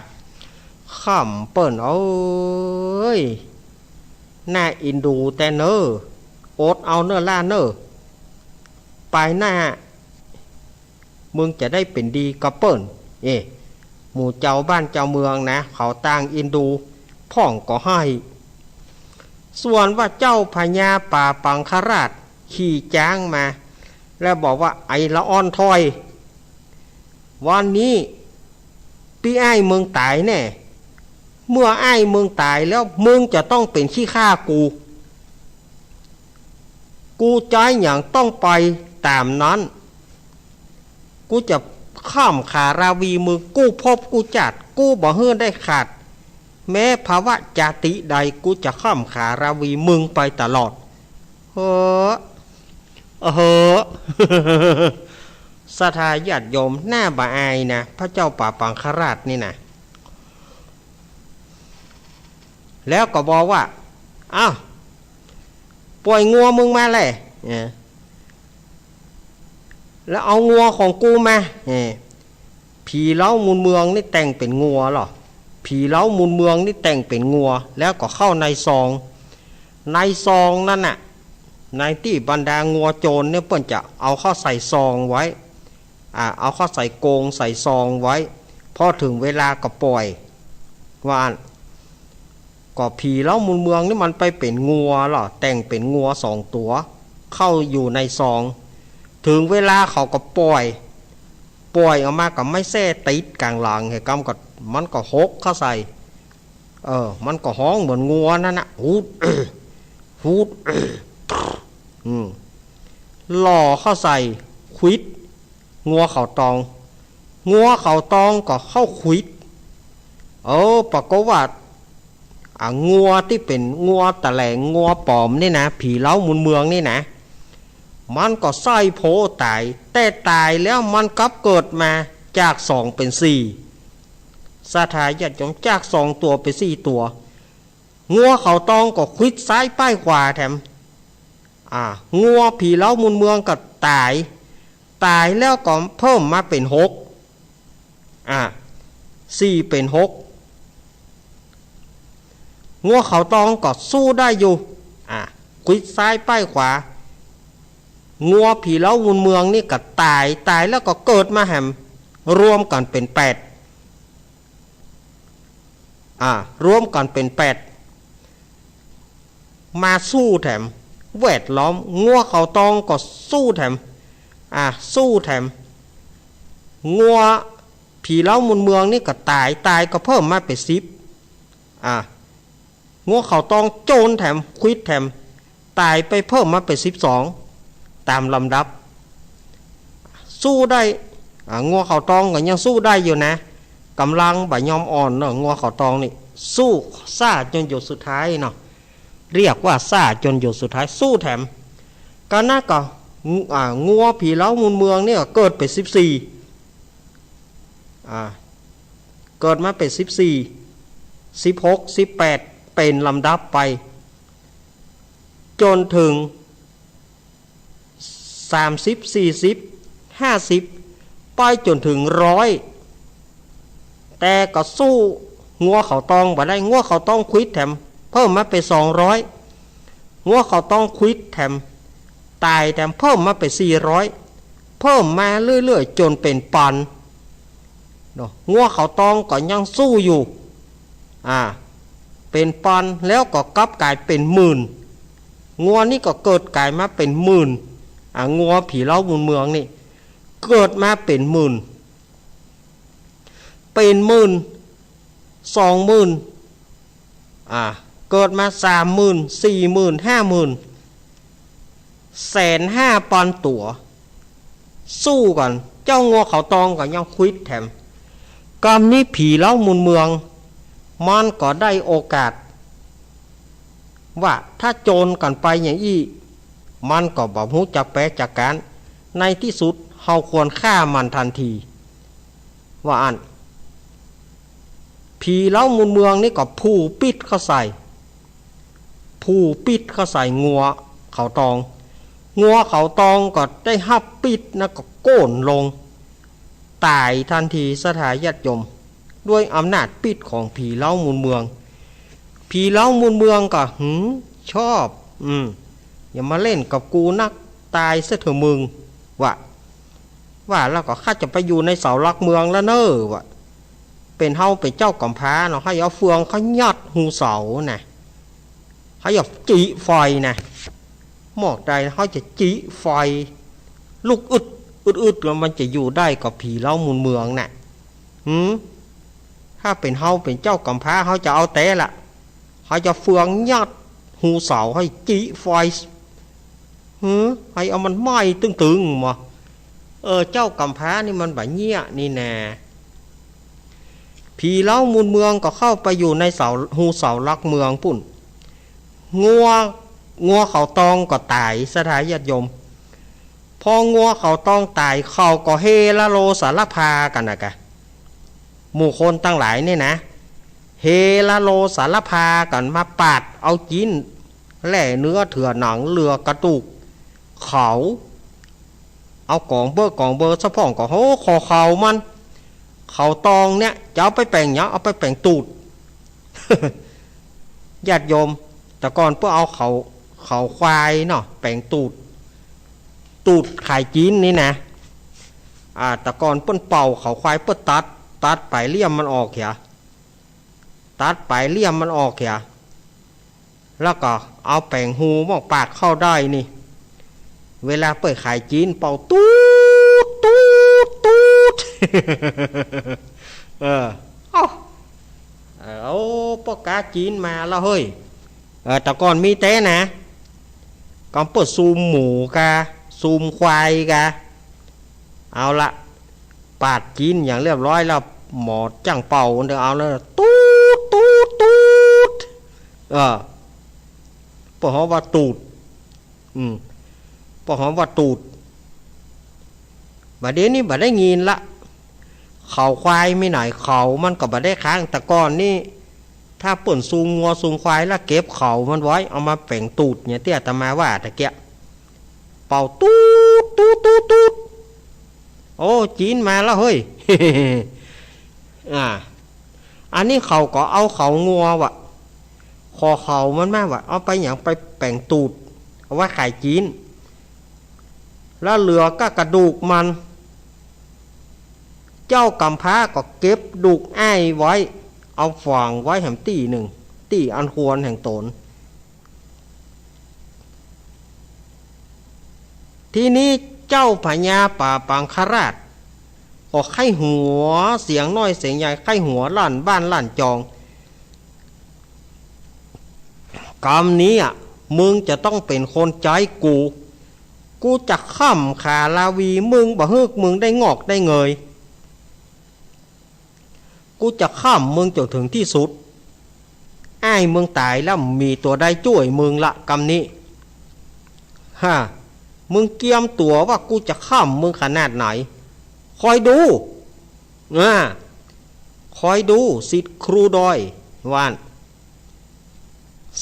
ค้ำเปิ้น เอ้ย น่าเอ็นดูแต๊เน่อ อดเอาเน่อล่ะเน่อ ไปหน้า มึงจะได้เป๋นดีกับเปิ้น เอ้ หมู่จาวบ้านจาวเมืองนะ เขาต่างเอ็นดู พ่องก็ไห้ ส่วนว่าเจ้าพญาป่าปังคราชขี่จ๊างมา แล้วบอกว่า ไอ้ละอ่อนถอย วันนี้ปี้อ้ายมึงต๋ายแน่ เมื่ออ้ายมึงต๋ายแล้วมึงจะต้องเป๋นขี้ข้ากู กูใจ๊หยังต้องไปต๋ามนั้น กูจะค้ำขาราวีมึงกู้ภพกู้จาติ กูบ่หื้อได้ขาด แม้ภวะจาติใด กูจะค้ำขาราวีมึงไปตลอด เฮ้อ เฮ้อ ศรัทธาญาติโยม น่าบ่อายนะ พระเจ้าป่าปังคราชนี่นะ แล้วก็บอกว่า อ้าว ป่อยงัวมึงมาแล เออ แล้วเอางัวของกูมา เออ ผีเล้ามูลเมืองนี่แต่งเป๋นงัวเหรอ ผีเล้ามูลเมืองนี่แต่งเป๋นงัว แล้วก็เข้าในซอง ในซองนั้นน่ะ ในตี้บรรดางัวโจรเนี่ยเปิ้นจะเอาเข้าใส่ซองไว้ อ่า เอาเข้าใส่กรงใส่ซองไว้ พอเถิงเวลาก็ป่อย ว่าอั้น ก็ผีเล้ามูลเมืองนี่มันไปเป๋นงัวเหรอ แต่งเป๋นงัวสองตั๋ว เข้าอยู่ในซอง เถิงเวลาเขาก็ป่อย ป่อยออกมาก็ไม้แส้ติดก๋างหลัง เหตุกรรมก็ มันก็หกเข้าใส่ เออ มันก็ฮ้องเหมือนงัวนั่นน่ะ ฮูด ฮูด อืม หล่อเข้าใส่ขวิด งัวเขาตอง งัวเขาตองก็เข้าขวิด เออ ปรากฏว่า อ่ะ งัวตี้เป๋นงัวตะแหลง งัวป๋อมนี่นะ ผีเล้ามูลเมืองนี่นะ มันก็ใส้โพต๋าย แต่ต๋ายแล้วมันกลับเกิดมาจากสองเป๋นสี่ ศรัทธาญาติโยม จากสองตั๋วเป๋นสี่ตั๋ว งัวเขาตองก็ขวิดซ้ายป้ายขวาแถม อ่า งัวผีเล้ามูลเมืองก็ต๋าย ต๋ายแล้วก็เพิ่มมาเป๋นหก อ่า สี่เป๋นหก งัวเขาตองก็สู้ได้อยู่ อ่า ขวิดซ้ายป้ายขวา งัวผีเล้ามูลเมืองนี่ก็ต๋าย ต๋ายแล้วก็เกิดมาแหม รวมกั๋นเป๋นแปด อ่า รวมกั๋นเป๋นแปด มาสู้แถม แวดล้อม งัวเขาตองก็สู้แถม อ่า สู้แถม งัวผีเล้ามูลเมืองนี่ก็ต๋าย ต๋ายก็เพิ่มมาเป๋นสิบ อ่า งัวเขาตองโจนแถม ขวิดแถม ต๋ายไปเพิ่มมาเป๋นสิบสอง ต๋ามลำดับ สู้ได้ อ่า งัวเขาตองก็ยังสู้ได้อยู่นะ ก๋ำลังบ่ยอมอ่อนเนาะ งัวเขาตองนี่ สู้ซ่าจ๋นหยดสุดท้ายเนาะ เรียกว่าซ่าจ๋นหยดสุดท้าย สู้แถม ก็นั้นก็ อ่า งัวผีเล้ามูลเมืองนี่ก็เกิดเป๋นสิบสี่ อ่า เกิดมาเป๋นสิบสี่ สิบหก สิบแปด เป๋นลำดับไป จ๋นเถิง สามสิบ สี่สิบ ห้าสิบ ไปจ๋นเถิงร้อย แต่ก็สู้งัวเขาตองบ่ได้ งัวเขาตองขวิดแถม พิ่มมาเป๋นสองร้อย งัวเขาตองขวิดแถม ต๋ายแถม เพิ่มมาเป๋นสี่ร้อย เพิ่มมาเรื่อยๆ จ๋นเป๋นปันเนาะ งัวเขาตองก็ยังสู้อยู่ อ่า เป๋นปันแล้วก็กลับก๋ายเป๋นหมื่น งัวนี้ก็เกิดก๋ายมาเป๋นหมื่น อ่า งัวผีเล้ามูลเมืองนี่ เกิดมาเป๋นหมื่น เป๋นหมื่น สองหมื่น อ่า เกิดมาสามหมื่น สี่หมื่น ห้าหมื่น แสนห้าปันตั๋ว สู้กั๋น เจ้างัวเขาตองก็ยังขวิดแถม กำนี้ผีเล้ามูลเมือง มันก็ได้โอกาส ว่าถ้าโจรกั๋นไปอย่างอี้ มันก็บ่ฮู้จักแป๊จักกาน ในตี้สุดเฮาควรฆ่ามันตันที ว่าอั้น ผีเล้ามูลเมืองนี่ก็ผูกปิดเข้าใส่ ผูกปิดเข้าใส่งัวเขาตอง งัวเขาตองก็ได้ฮับปิดนะก็โกรนลง ต๋ายตันทีศรัทธาญาติโยม ด้วยอำนาจปิดของผีเล้ามูลเมือง ผีเล้ามูลเมืองก็ หืม ชอบ อืม อย่ามาเล่นกับกูนัก ต๋ายเสียเถอะมึง ว่า ว่าแล้วก็ ข้าจะไปอยู่ในเสาหลักเมืองแล้วเน่อ ว่า เป๋นเฮาเป๋นเจ้ากำพร้าเนาะ ใค่เอาเฟืองเข้ายัดฮูเสานะ ใค่เอาจิไฟนะ หมอกใดเขาจะจิไฟ ลุกอึด อึดอึด แล้วมันจะอยู่ได้กับผีเล้ามูลเมืองน่ะ หืม ถ้าเป๋นเฮาเป๋นเจ้ากำพร้า เฮาจะเอาแต๊ละ เฮาจะเฟืองยัดฮูเสา ใค่จิไฟ หืม ใค่เอามันไหม้ตึงๆ บ่ เออ เจ้ากำพร้านี่มันบ่าเยียะนี่นา ผีเล้ามูลเมืองก็เข้าไปอยู่ในเสา ฮูเสาหลักเมืองปุ้น งัว งัวเขาตองก็ต๋าย ศรัทธาญาติโยม พองัวเขาตองต๋าย เขาก็เฮละโลสารพากั๋นนะกะ หมู่คนตังหลายนี่นะ เฮละโลสารพากั๋นมาปาดเอาจิ๊น แล่เนื้อเถื่อหนัง เหลือกระดูกเขา เอาก๋องเบ้อก๋องเบอ สะพ่องก็ โห ข้อเข่ามัน เขาตองเนี่ย จะเอาไปแป๋งหยัง เอาไปแป๋งตูด ญาติโยม แต่ก่อนเปิ้นเอาเขา เขาควายเนาะ แป๋งตูด ตูดขายจิ๊นนี่นะ อ่า แต่ก่อนเปิ้นเป่าเขาควาย เปิ้นตัด ตัดป๋ายเลี่ยมมันออกเหีย ตัดป๋ายเลี่ยมมันออกเหีย แล้วก็เอาแป๋งฮูหม้องปากเข้าได้นี่ เวลาเปิ้นขายจิ๊นเป่าตูด ตูด ตูด เออ เอ้า เออ โอ้ ป้อก๊าจิ๊นมาแล้วเฮ้ย เออ แต่ก่อนมีแต๊นะ กำเปิ้นซูมหมูกา ซูมควายกา เอาละ ปาดจิ๊นอย่างเรียบร้อยแล้ว หมอจ้างเป่าเดี๋ยวเอาแล้ว ตูด ตูด ตูด เออ เปิ้นฮ้องว่าตูด อืม เปิ้นฮ้องว่าตูด บ่าเดี่ยวนี้บ่ได้ยินละ เขาควายมีไหน เขามันก็บ่ได้ค้าง แต่ก่อนนี่ ถ้าเปิ้นซูมงัวซูมควายแล้วเก็บเขามันไว้ เอามาแป๋งตูดเนี่ย ตี้อาตมาว่าตะเกียะ เป่าตูด ตูด ตูด ตูด โอ้ จิ๊นมาแล้วเฮ้ย อ่า อันนี้เขาก็เอาเขางัวว่ะ ข้อเขามันมาว่ะ เอาไปหยัง ไปแป๋งตูด เอาไว้ขายจิ๊น แล้วเหลือก้ากระดูกมัน เจ้ากำพร้าก็เก็บดูกอ้ายไว้ เอาฝังไว้แหมตี้นึ่ง ตี้อันควรแห่งต๋น ทีนี้เจ้าพญาป่าปังคราช ก็ใค่หัวเสียงน้อยเสียงใหญ่ ใค่หัวลั่นบ้านลั่นจอง กำนี้อะ มึงจะต้องเป๋นคนใจ๊กู กูจะค่ำขาลาวีมึง บ่หื้อมึงได้งอกได้เงย กูจะค่ำมึงจ๋นเถิงตี้สุด อ้ายมึงต๋ายแล้ว บ่มีตั๋วใดจ้วยมึงละ กำนี้ ฮะ มึงเกียมตั๋วว่ากูจะค่ำมึงขนาดไหน คอยดู อ่า คอยดู ศิษย์ครูดอย ว่าอั้น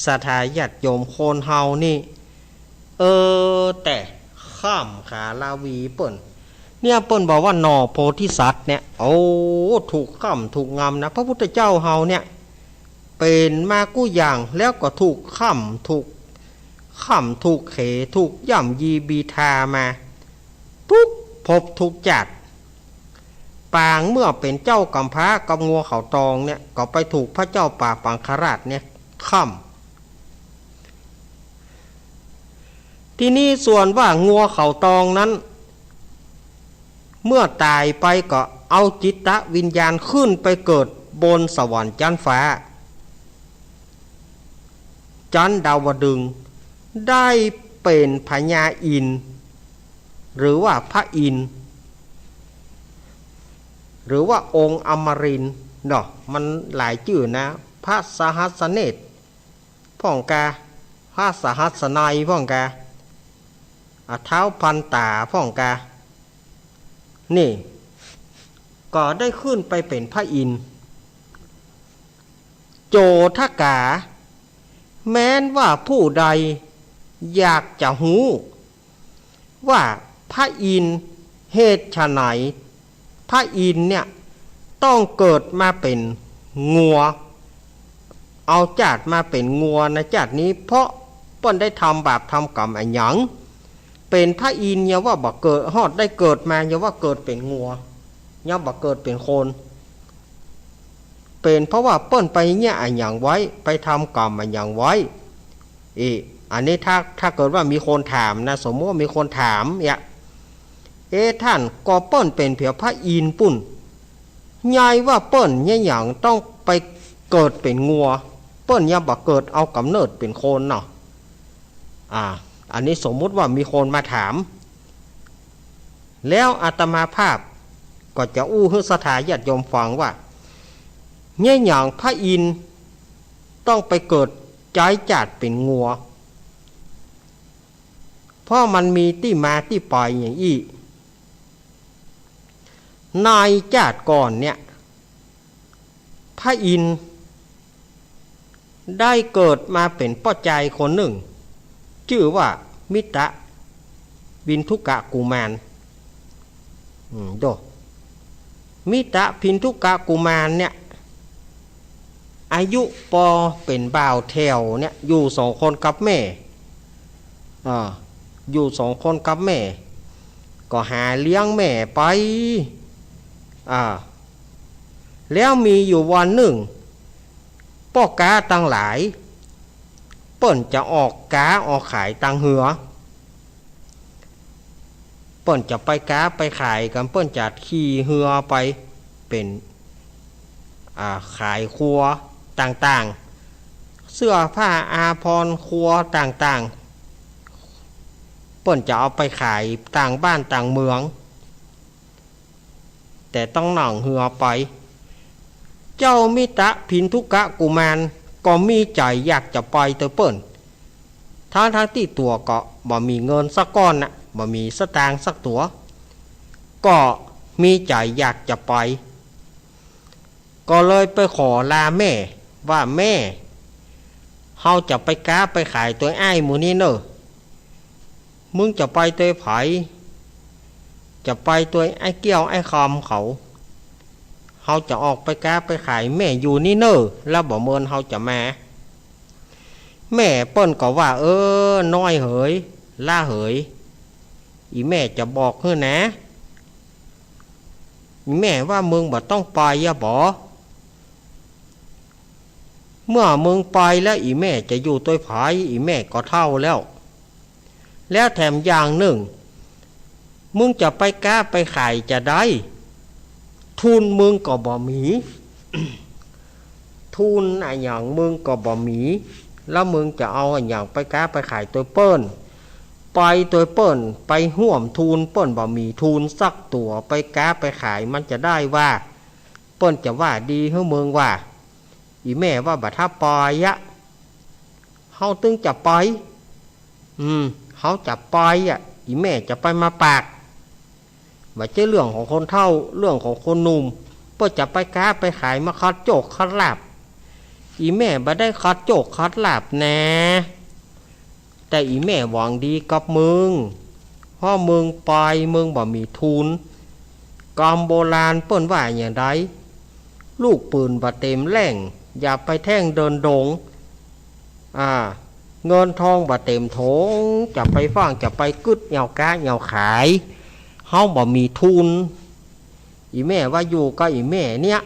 ศรัทธาญาติโยม คนเฮานี่ เออ แต่ค่ำขาลาวีเปิ้น เนี่ย เปิ้นบอกว่าหน่อโพธิสัตว์เนี่ย โอ้ ถูกค่ำถูกงำนะ พระพุทธเจ้าเฮาเนี่ย เป๋นมากู้อย่าง แล้วก็ถูกค่ำ ถูกค่ำ ถูกเข ถูกย่ำยีบีทามา กู้ภพกู้จาติ ปางเมื่อเป๋นเจ้ากำพร้ากับงัวเขาตองเนี่ย ก็ไปถูกพระเจ้าป่าปังคราชเนี่ยค่ำ ทีนี้ส่วนว่างัวเขาตองนั้น เมื่อต๋ายไปก็เอาจิตวิญญาณขึ้นไปเกิดบนสวรรค์จั๊นฟ้า จั๊นดาวดึงส์ ได้เป๋นพญาอินทร์ หรือว่าพระอินทร์ หรือว่าองค์อมรินทร์เนาะ มันหลายจื้อนะ พระสหัสสเนตรพ่องกา พระสหัสสนัยพ่องกา อ่ะ ท้าวพันต๋าพ่องกา นี่ ก็ได้ขึ้นไปเป๋นพระอินทร์ โจทกา แม้นว่าผู้ใดอยากจะฮู้ว่าพระอินทร์ เหตุไฉนพระอินทร์เนี่ยต้องเกิดมาเป๋นงัว เอาจาติมาเป๋นงัวในจาตินี้ เพราะเปิ้นได้ทำบาปทำกรรมอะหยัง เป๋นพระอินทร์ยังว่าบ่เกิด ฮอดได้เกิดมายังว่าเกิดเป๋นงัว ยังบ่เกิดเป๋นคน เป๋นเพราะว่าเปิ้นไปเยียะอะหยังไว้ ไปทำกรรมอะหยังไว้ เอ อันนี้ถ้า ถ้าเกิดว่ามีคนถามนะ สมมุติว่ามีคนถามเนี่ย เอ ท่าน ก็เปิ้นเป๋นเผียพระอินทร์ปุ้น ใหญ่ว่าเปิ้นเยียะหยังต้องไปเกิดเป๋นงัว เปิ้นยังบ่เกิดเอาก๋ำเนิดเป๋นคนเนาะ อ่า อันนี้สมมุติว่ามีคนมาถาม แล้วอาตมาภาพก็จะอู้หื้อศรัทธาญาติโยมฟังว่า เยียะหยังพระอินทร์ต้องไปเกิดใจ๊จาติเป๋นงัว เพราะมันมีตี้มาตี้ไปอย่างอี้ ในจาติก่อนเนี่ย พระอินทร์ได้เกิดมาเป๋นป้อจายคนนึ่ง จื้อว่ามิตะพินทุกะกุมาร อืม โด มิตะพินทุกะกุมารเนี่ย อายุปอเป๋นบ่าวแถวเนี่ย อยู่สองคนกับแม่ อ่า อยู่สองคนกับแม่ ก็หาเลี้ยงแม่ไป อ่า แล้วมีอยู่วันนึ่ง ป้อก๊าตังหลาย เปิ้นจะออกก๊าออกขายตังเฮือ เปิ้นจะไปก๊าไปขายกั๋น เปิ้นจะขี่เฮือไป เป๋น อ่า ขายครัวต่างๆ เสื้อผ้าอาภรณ์ครัวต่างๆ เปิ้นจะเอาไปขายต่างบ้านต่างเมือง แต่ต้องนั่งเฮือไป เจ้ามิตะพินทุกะกุมารก็มีใจ๋อยากจะไปเตยเปิ้น ทั้งๆ ตี้ตั๋วก็บ่มีเงินสักก้อนน่ะ บ่มีสตางค์สักตั๋ว ก็มีใจ๋อยากจะไป ก็เลยไปขอลาแม่ว่า แม่ เฮาจะไปก๊าไปขายตวยอ้ายหมู่นี้เน่อ มึงจะไปตวยใผ จะไปตวยไอ้เกี้ยวไอ้คำเขา เฮาจะออกไปก๊าไปขาย แม่อยู่นี่เน่อ แล้วบ่เมินเฮาจะมา แม่เปิ้นก็ว่า เออ น้อยเหย ละเหย อี่แม่จะบอกหื้อนะ อี่แม่ว่ามึงบ่ต้องไปอะบ่ เมื่อมึงไปแล้วอี่แม่จะอยู่ตวยใผ อี่แม่ก็เฒ่าแล้ว แล้วแถมอย่างนึ่ง มึงจะไปก๊าไปขายจาใด ทุนมึงก็บ่มี ทุนอะหยังมึงก็บ่มี แล้วมึงจะเอาอะหยังไปก๊าไปขายตวยเปิ้น ไปตวยเปิ้น ไปฮ่วมทุนเปิ้น บ่มีทุนสักตั๋ว ไปก๊าไปขายมันจะได้ว่า เปิ้นจะว่าดีหื้อมึงว่า อี่แม่ว่าบ่ถ้าไปอะ เฮาตึงจะไป อืม เฮาจะไปอะ อี่แม่จะไปมาปาก บ่ใจ้เรื่องของคนเฒ่า เรื่องของคนหนุ่ม เปิ้นจะไปก๊าไปขายมาขัดโจคขัดลาภ อี่แม่บ่ได้ขัดโจคขัดลาภแน่ แต่อี่แม่หวังดีกับมึง เพราะมึงไปมึงบ่มีทุน กำโบราณเปิ้นว่าอย่างใด ลูกปืนบ่เต็มแหล่ง อย่าไปแท่งเดินดง อ่า เงินทองบ่เต็มถง จะไปฟั่ง จะไปกึ๊ดแนวก๊าแนวขาย เฮาบ่มีทุน อี่แม่ว่าอยู่กับอี่แม่เนี่ย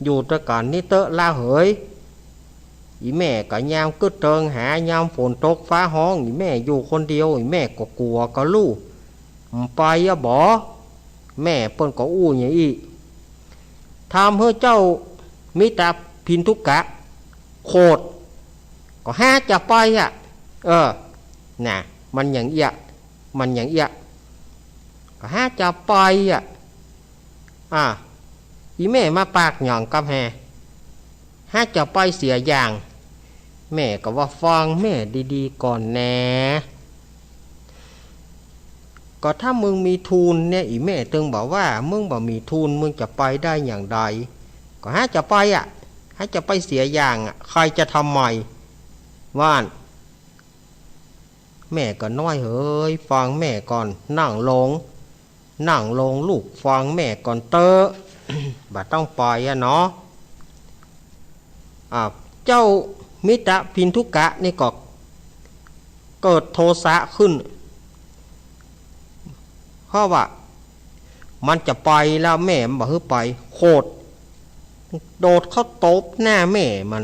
อยู่ตวยกั๋นนี่เต๊อะละเหย อี่แม่ก็ยามกึ๊ดเติงหา ยามฝนตกฟ้าฮ้อง อี่แม่อยู่คนเดียว อี่แม่ก็กั๋วก็ลู่ บ่ไปอะบ่ แม่เปิ้นก็อู้อย่างอี้ ถามหื้อเจ้ามิตรพินทุกะ โขด ก็หาจะไปอะ เออ น่ะ มันอย่างเอี้ย มันอย่างเอี้ย ก็หาจะไปอะ อ่ะ อี่แม่มาปากหยังกับแฮ หาจะไปเสียอย่าง แม่ก็ว่าฟังแม่ดีๆ ก่อนแน่ ก็ถ้ามึงมีทุนเนี่ย อี่แม่ตึงบอกว่า มึงบ่มีทุน มึงจะไปได้อย่างใด ก็หาจะไปอะ หาจะไปเสียอย่างอะ ใครจะทำไม ว่าอั้น แม่ก็น้อยเหย ฟังแม่ก่อน นั่งลง นั่งลงลูก ฟังแม่ก่อนเต๊อะ บ่ต้องไปอะเนาะ อ่า เจ้ามิตรพินทุกะนี่ก็เกิดโทสะขึ้น เพราะว่ามันจะไปแล้ว แม่มันบ่หื้อไป โขด โดดเข้าตบหน้าแม่มัน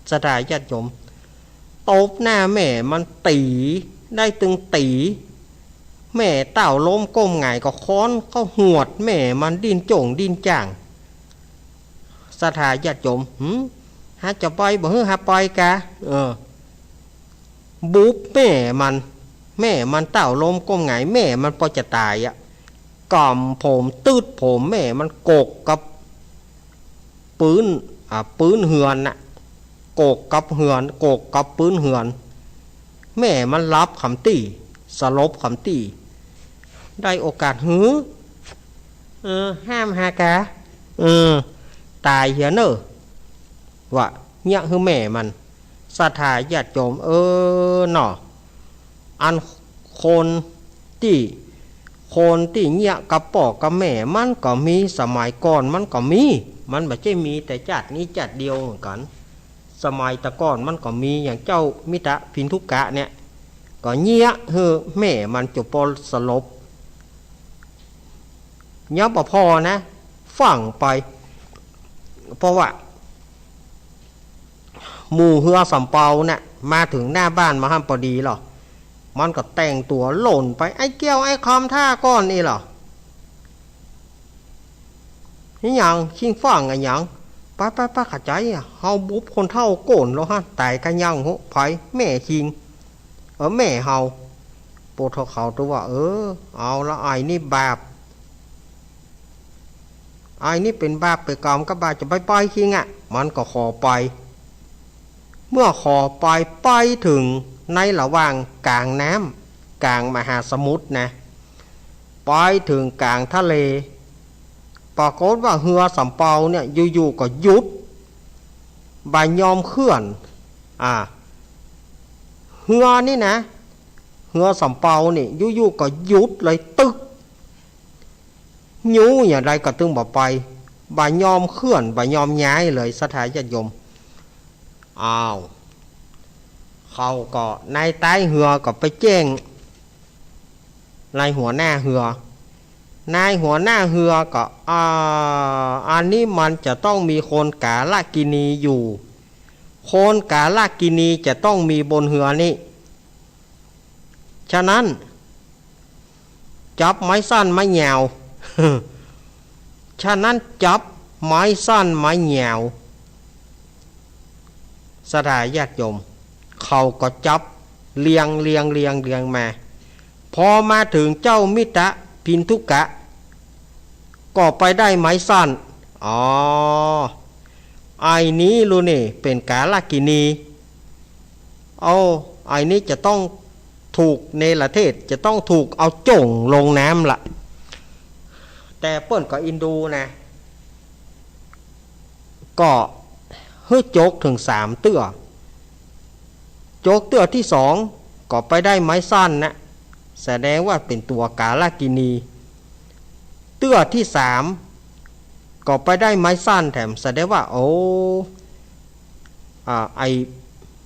ศรัทธาญาติโยม ตบหน้าแม่มันตี๋ ได้ตึงตี๋ แม่เต้าล้มก้มหงายก็ค้อนเข้าหวดแม่มันดิ้นโจ่งดิ้นจ้าง ศรัทธาญาติโยม หืม หาจะไปบ่หื้อหาไปกา เออ บุบแม่มัน แม่มันเต้าล้มก้มหงาย แม่มันปอจะต๋ายอะ ก๋ำผม ตึ๊ดผมแม่มันกกกับปื๊น อ่า ปื๊นเฮือนน่ะ กกกับเฮือน กกกับปื๊นเฮือน แม่มันหลับกำตี้ สลบกำตี้ ได้โอกาสหื้อ เออ ห้ามหากา เออ ต๋ายเหียเน่อ ว่าเยียะหื้อแม่มัน ศรัทธาญาติโยม เออ เนาะ อันคนตี้ คนตี้เยียะกับป้อกับแม่มันก็มี สมัยก่อนมันก็มี มันบ่ใจ้มีแต่จาตินี้จาติเดียวเหมือนกั๋น สมัยแต่ก่อนมันก็มี อย่างเจ้ามิตรพินทุกะเนี่ย ก็เยียะหื้อแม่มันจ๋นปอสลบ ยังบ่พอนะ ฟั่งไป เพราะว่า หมู่เฮือสำเปาน่ะ มาเถิงหน้าบ้านมาหั้นปอดีหรอ มันก็แต่งตั๋วหล่นไป ไอ้เกี้ยวไอ้คำท่าก่อนนี่หรอ นี่หยัง ชิงฟั่งอะหยัง ไปไปไป เข้าใจ๋อะ เฮาบุบคนเฒ่าโก๋นแล้วฮะ ต๋ายกะยัง โห ใผ แม่ชิง เออ แม่เฮา โปเฒ่าเขาตึงว่า เออ เอาละ ไอ้นี่บาป ไอ้นี่เป๋นบาปเป๋นก๋รรมกะบาป จะไปไปชิงอะ มันก็ขอไป เมื่อขอไป ไปเถิงในระหว่างก๋างน้ำ ก๋างมหาสมุทรนะ ไปเถิงก๋างทะเล ปรากฏว่าเฮือสำเปาเนี่ย อยู่ๆ ก็หยุด บ่ยอมเคลื่อน อ่า เฮือนี่นะ เฮือสำเปานี่ อยู่ๆ ก็หยุดเลย ตึก ยู้อย่างใดก็ตึงบ่ไป บ่ยอมเคลื่อน บ่ยอมย้ายเลย ศรัทธาญาติโยม อ้าว เขาก็ นายใต้เฮือก็ไปแจ้ง นายหัวหน้าเฮือ นายหัวหน้าเฮือก็ อ่า อันนี้มันจะต้องมีคนก๋าลกิณีอยู่ คนก๋าลกิณีจะต้องมีบนเฮือนี้ ฉะนั้น จับไม้สั้นไม้ยาว ฉะนั้นจับไม้สั้นไม้ยาว ศรัทธาญาติโยม เขาก็จับเรียงเรียงเรียงเรียงมา พอมาเถิงเจ้ามิตรพินทุกะ ก็ไปได้ไม้สั้น อ๋อ ไอ้นี้ลูนี่เป๋นก๋าลกิณี เอา ไอ้นี้จะต้องถูกเนรเทศ จะต้องถูกเอาโจ่งลงน้ำละ แต่เปิ้นก็อินดูนะ ก็หื้อจกเถิงสามเตื้อ จกเตื้อตี้สอง ก็ไปได้ไม้สั้นนะ แสดงว่าเป๋นตั๋วก๋าลกิณี เตื้อตี้สาม ก็ไปได้ไม้สั้นแถม แสดงว่า โอ้ อ่า ไอ้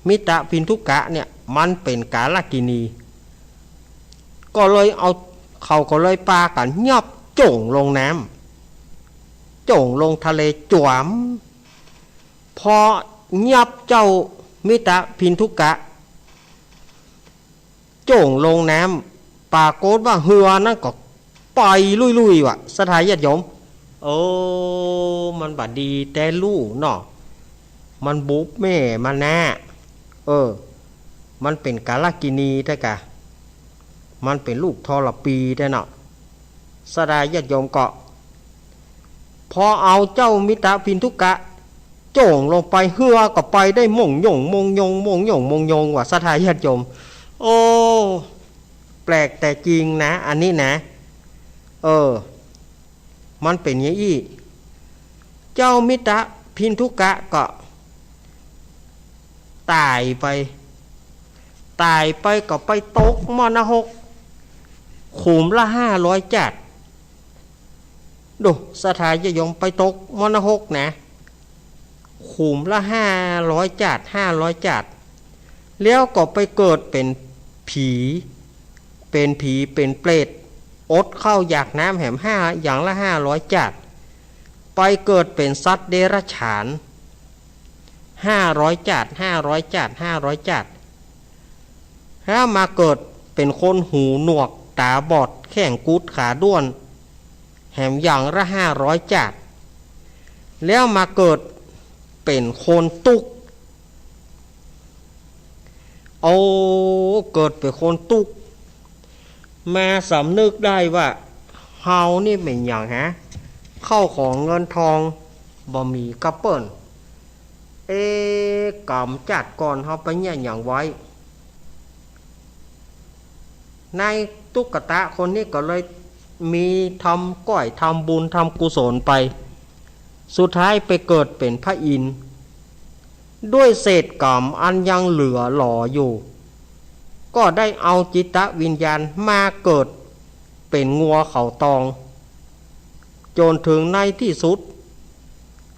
มิตะพินทุกะเนี่ยมันเป๋นก๋าลกินี ก็เลยเอา เขาก็เลยปากั๋นยับโจ้งลงน้ำ โจ้งลงทะเลจ๋วม พอยับเจ้ามิตะพินทุกะ โจ้งลงน้ำ ปรากฏว่าเฮือนั้นก็ไปลุยๆ ว่ะ ศรัทธาญาติโยม เออ มันบ่ดีแต๊ลู่เนาะ มันบุบแม่มันนะ เออ มันเป๋นก๋าลกินีแต๊กะ มันเป๋นลูกทรปีแต๊เนาะ ศรัทธาญาติโยมก็ พอเอาเจ้ามิตะพินทุกะโจ้งลงไป เฮือก็ไปได้ม่งโย่งม่งโยง ม่งโย่งม่งโยง ว่ะ ศรัทธาญาติโยม โอ้ แปลกแต่จริงนะ อันนี้นะ เออ มันเป๋นอย่างอี้ เจ้ามิตะพินทุกะก็ต๋ายไป ต๋ายไปก็ไปตกหม้อนรก ขุมละห้าร้อยจาติ ดู ศรัทธาญาติโยม ไปตกหม้อนรกนะ ขุมละห้าร้อยจาติ ห้าร้อยจาติ แล้วก็ไปเกิดเป๋นผี เป๋นผี เป๋นเปรต อดข้าวอยากน้ำแหมห้า อย่างละห้าร้อยจาติ ไปเกิดเป๋นสัตว์เดรัจฉาน ห้าร้อยจาติ ห้าร้อยจาติ ห้าร้อยจาติ แล้วมาเกิดเป๋นคนหูหนวก ต๋าบอด แข้งกุด ขาด้วน แหมอย่างละห้าร้อยจาติ แล้วมาเกิดเป๋นคนตุ๊กข์ โอ้ เกิดเป๋นคนตุ๊กข์ มาสำนึกได้ว่า เฮานี่เป๋นหยังฮะ ข้าวของเงินทองบ่มีกับเปิ้น เอ๊ะ ก๋รรมจาติก่อนเฮาไปเยียะหยังไว้ นายตุ๊กตาคนนี้ก็เลยมีทำก้อย ทำบุญ ทำกุศลไป สุดท้ายไปเกิดเป๋นพระอินทร์ ด้วยเศษก๋รรมอันยังเหลือหลออยู่ ก็ได้เอาจิตวิญญาณมาเกิดเป๋นงัวเขาตอง จ๋นเถิงในตี้สุด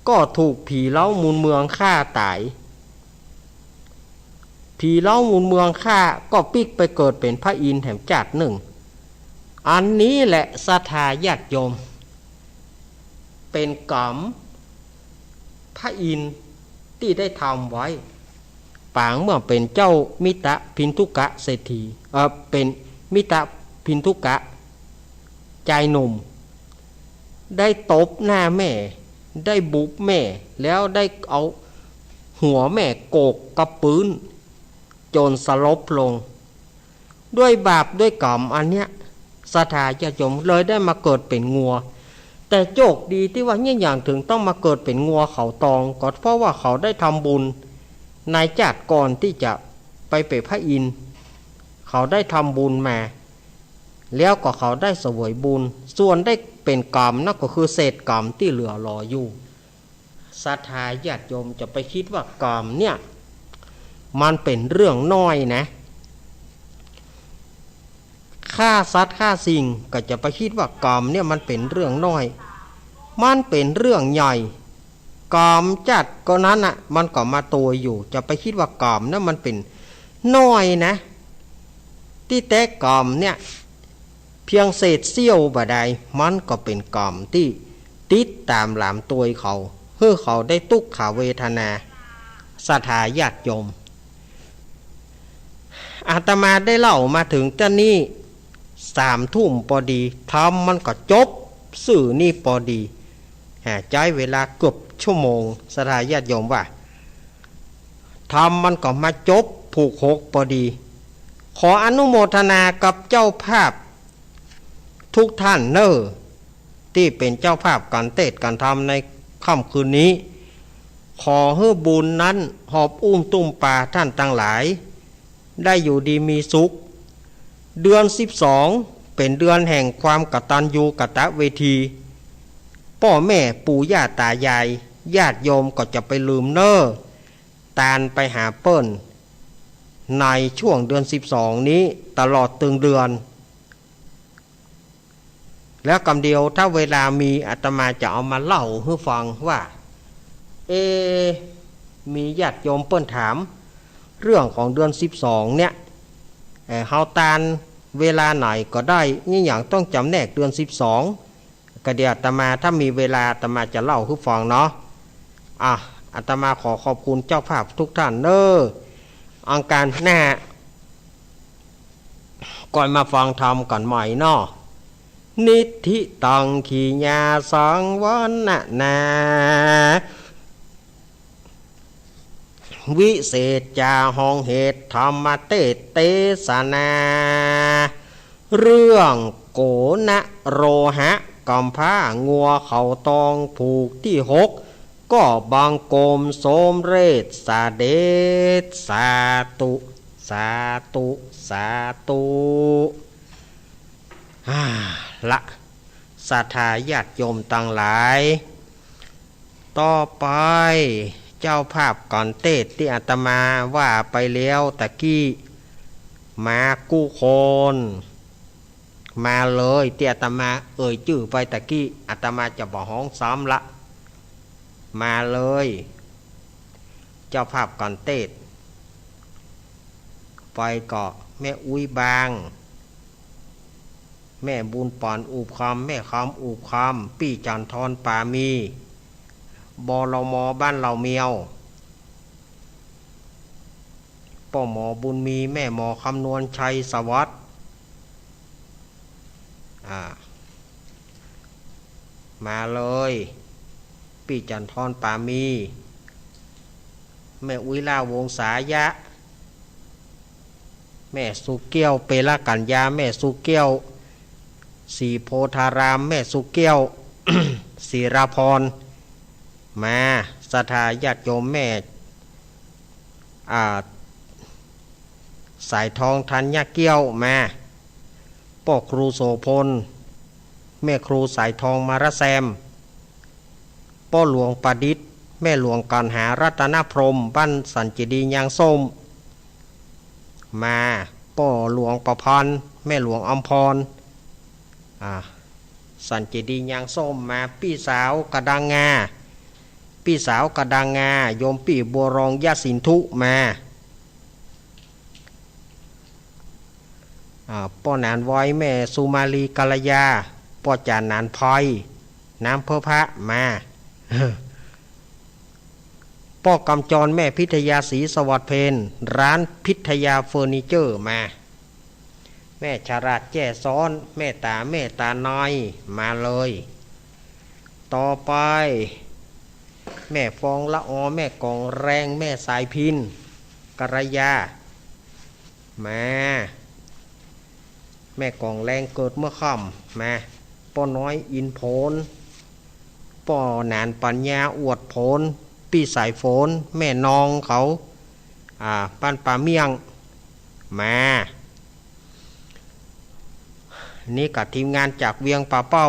ก็ถูกผีเล้ามูลเมืองฆ่าต๋าย ผีเล้ามูลเมืองฆ่า ก็ปิ๊กไปเกิดเป๋นพระอินทร์แถมจาตินึ่ง อันนี้แหละศรัทธาญาติโยม เป๋นก๋รรมพระอินทร์ตี้ได้ทำไว้ ปางเมื่อเป๋นเจ้ามิตะพินทุกะเศรษฐี เอ่อ เป๋นมิตะพินทุกะ จายหนุ่ม ได้ตบหน้าแม่ ได้บุบแม่ แล้วได้เอาหัวแม่โกกกับปื๊น จ๋นสลบลง ด้วยบาปด้วยก๋รรมอันเนี้ย ศรัทธาญาติโยม เลยได้มาเกิดเป๋นงัว แต่โจคดีตี้ว่าเยียะหยังเถิงต้องมาเกิดเป๋นงัวเขาตอง ก็เพราะว่าเขาได้ทำบุญในจาติก่อนตี้จะไปเป๋นพระอินทร์ เขาได้ทำบุญมา แล้วก็เขาได้เสวยบุญ ส่วนได้เป๋นก๋รรมนั่นก็คือเศษก๋รรมตี้เหลือหลออยู่ ศรัทธาญาติโยมจะไปกึ๊ดว่าก๋รรมเนี่ยมันเป๋นเรื่องน้อยนะ ฆ่าสัตว์ฆ่าสิ่ง ก็จะไปกึ๊ดว่าก๋รรมเนี่ยมันเป๋นเรื่องน้อย มันเป๋นเรื่องใหญ่ ก๋รรมจาติก่อนนั้นน่ะ มันก็มาตวยอยู่ จะไปกึ๊ดว่าก๋รรมนะมันเป๋นน้อยนะ ตี้แต๊ก๋รรมเนี่ย เปียงเศษเสี้ยวบ่ดาย มันก็เป๋นก๋รรมตี้ติดต๋ามหลามตวยเขา หื้อเขาได้ตุ๊กขเวทนา ศรัทธาญาติโยม อาตมาได้เล่ามาเถิงเต้านี้ สามทุ่มปอดี ธรรมมันก็จบ ซื่อนี้ปอดี หาใจ๊เวลาเกือบชั่วโมง ศรัทธาญาติโยมว่า ธรรมมันก็มาจบผูกหกปอดี ขออนุโมทนากับเจ้าภาพทุกท่านเน่อ ตี้เป๋นเจ้าภาพก๋านเตสน์ก๋านธรรมในค่ำคืนนี้ ขอหื้อบุญนั้นหอบอุ้มตุ้มปาท่านตังหลาย ได้อยู่ดีมีสุข เดือนสิบสองเป๋นเดือนแห่งความกตัญญูกตเวที ป้อแม่ปู่ย่าต๋ายาย ญาติโยมก็จะไปลืมเน่อ ตานไปหาเปิ้น ในช่วงเดือนสิบสองนี้ตลอดตึงเดือน แล้วกำเดียวถ้าเวลามีอาตมาจะเอามาเล่าหื้อฟังว่า เอ มีญาติโยมเปิ้นถามเรื่องของเดือนสิบสองเนี่ย เอ่อ เฮาตานเวลาไหนก็ได้ อิหยังต้องจ๋ำแนกเดือนสิบสอง ก็เดี๋ยวอาตมาถ้ามีเวลาอาตมาจะเล่าหื้อฟังเนาะ อ่ะ อาตมาขอขอบคุณเจ้าภาพทุกท่านเน้อ อังคารหน้า ก่อยมาฟังธรรมกั๋นใหม่เนาะ นิทธิตัง ขีณา สังวรณา วิเศษจาห้องเหตุธรรมเตสน์เตสนา เรื่องโกณโรหะ กำพร้างัวเขาตองผูกตี้หก ก็บังคมสมเร็จเสด็จ สาธุ สาธุ สาธุ อ่า ละ ศรัทธาญาติโยมตังหลาย ต่อไปเจ้าภาพก๋อนเตสน์ตี้อาตมาว่าไปแล้วตะกี้ มากู้คน มาเลย ตี้อาตมาเอ่ยจื้อไปตะกี้ อาตมาจะบ่ฮ้องซ้ำละ มาเลย เจ้าภาพก๋อนเตสน์ ไปก็แม่อุ๊ยบาง แม่บุญป๋อนอุบคำ แม่คำอุบคำ ปี้จันทร์ทอนป๋ามี บลม บ้านเหล่าเมียว ป้อหมอบุญมี แม่หมอคำนวณชัยสวัสดิ์ อ่า มาเลย ปี้จันทร์ทอนป๋ามี แม่อุ๊ยล่าวงศายะ แม่สุเกี้ยว เปละกัญญา แม่สุเกี้ยว ศรีโพธาราม แม่สุเกี้ยว ศิราพร มา ศรัทธาญาติโยม แม่ อ่า สายทองธัญเกี้ยว มา ป้อครูโสภณ แม่ครูสายทองมาระแซม ป้อหลวงประดิษฐ์ แม่หลวงกัณหารัตนพรหม บ้านสันเจดีย์ยางส้ม มา ป้อหลวงประพันธ์ แม่หลวงอำพร อ่า สันเจดีย์ยางส้ม มา ปี้สาวกระดังงา ปี้สาวกระดังงา โยมปี้บัวรองยะสินธุ มา อ่า ป้อหนานไว แม่สุมาลีกัลยา ป้อจ๋าหนานไพ น้ำเพิงพระ มา ป้อกำจร แม่พิทยา ศรีสวัสดิ์เพ็ญ ร้านพิทยาเฟอร์นิเจอร์ มา แม่ฉลาดแจ้ซ้อน แม่ต๋า แม่ต๋าน้อย มาเลย ต่อไป แม่ฟองละออ แม่กองแรง แม่สายพิณ กัลยา มา แม่กองแรงเกิดเมื่อค่ำ มา ป้อน้อยอินผล ป้อหนานปัญญาอวดผล ปี้สายฝน แม่นองเขา อ่า บ้านป่าเมี่ยง มา นี่ก็ทีมงานจากเวียงป่าเป้า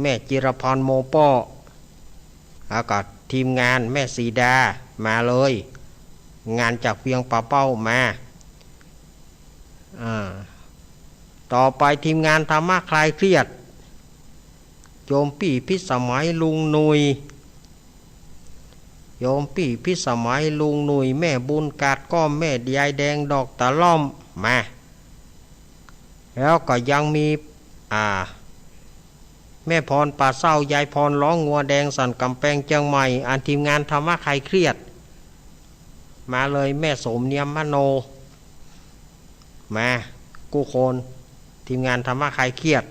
แม่จิรพรโมป้อ แล้วก็ทีมงานแม่สีดา มาเลย งานจากเวียงป่าเป้า มา อ่า ต่อไปทีมงานธรรมะคลายเครียด โยมปี้พิสมัย ลุงหนุ่ย โยมปี้พิสมัย ลุงหนุ่ย แม่บุญกาดก้อม แม่ยายแดงดอกตะล่อม มา แล้วก็ยังมี อ่า แม่พรป่าเศร้า ยายพรร้องงัวแดงสันก๋ำแปงเจียงใหม่ อันทีมงานธรรมะคลายเครียด มาเลย แม่โสมเนียมมโน มา กู้คน ทีมงานธรรมะคลายเครียด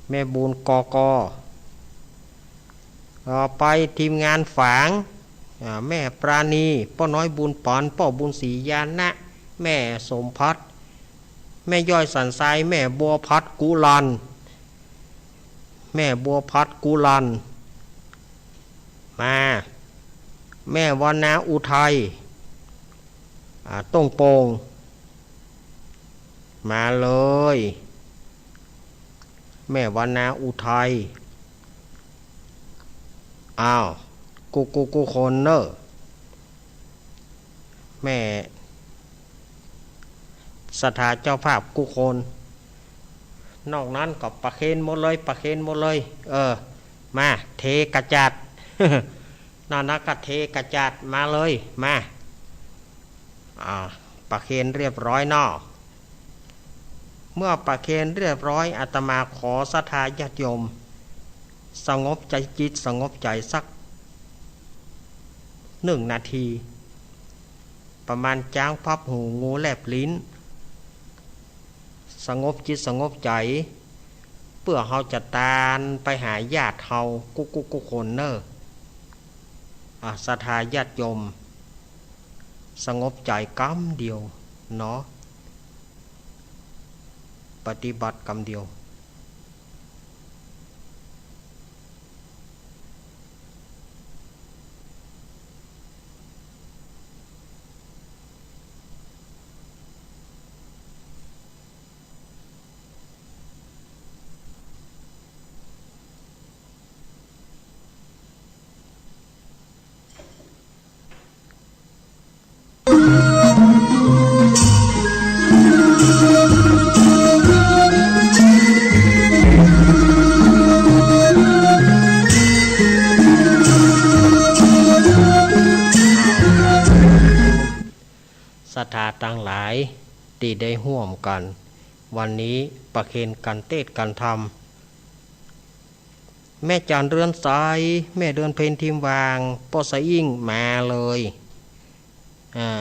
แม่บุญกก ต่อไปทีมงานฝาง อ่า แม่ปราณี ป้อน้อยบุญป๋อน ป้อบุญศรีญาณะ แม่สมพัฒน์ แม่ย้อยสันทราย แม่บัวพัฒน์กุลัน แม่บัวพัฒน์กุลัน มา แม่วรรณาอุทัย อ่า ต้งโป่ง มาเลย แม่วรรณาอุทัย อ้าว กู้กู้กู้คนเนอะ แม่ศรัทธาเจ้าภาพกู้คน นอกนั้นก็ประเคนหมดเลย ประเคนหมดเลย เออ มา เทกระจาด นานาคเทกจัดมาเลย มา อ่า ประเคนเรียบร้อยเนาะ เมื่อประเคนเรียบร้อย อาตมาขอศรัทธาญาติโยม สงบใจจิต สงบใจสักหนึ่งนาที ประมาณจ๊างพับหู งูแลบลิ้น สงบจิตสงบใจ เปื้อเฮาจะตานไปหาญาติเฮากู้กู้กู้คนเน่อ อ่ะ ศรัทธาญาติโยม สงบใจกำเดียวเนาะ ปฏิบัติกำเดียว ศรัทธาตังหลายตี้ได้ฮ่วมกั๋น วันนี้ประเคนกั๋นเตสน์กั๋นธรรม แม่จั๋นเรือนใส แม่เดือนเพ็ญทิมวาง ป้อสะอิ้ง มาเลย อ่า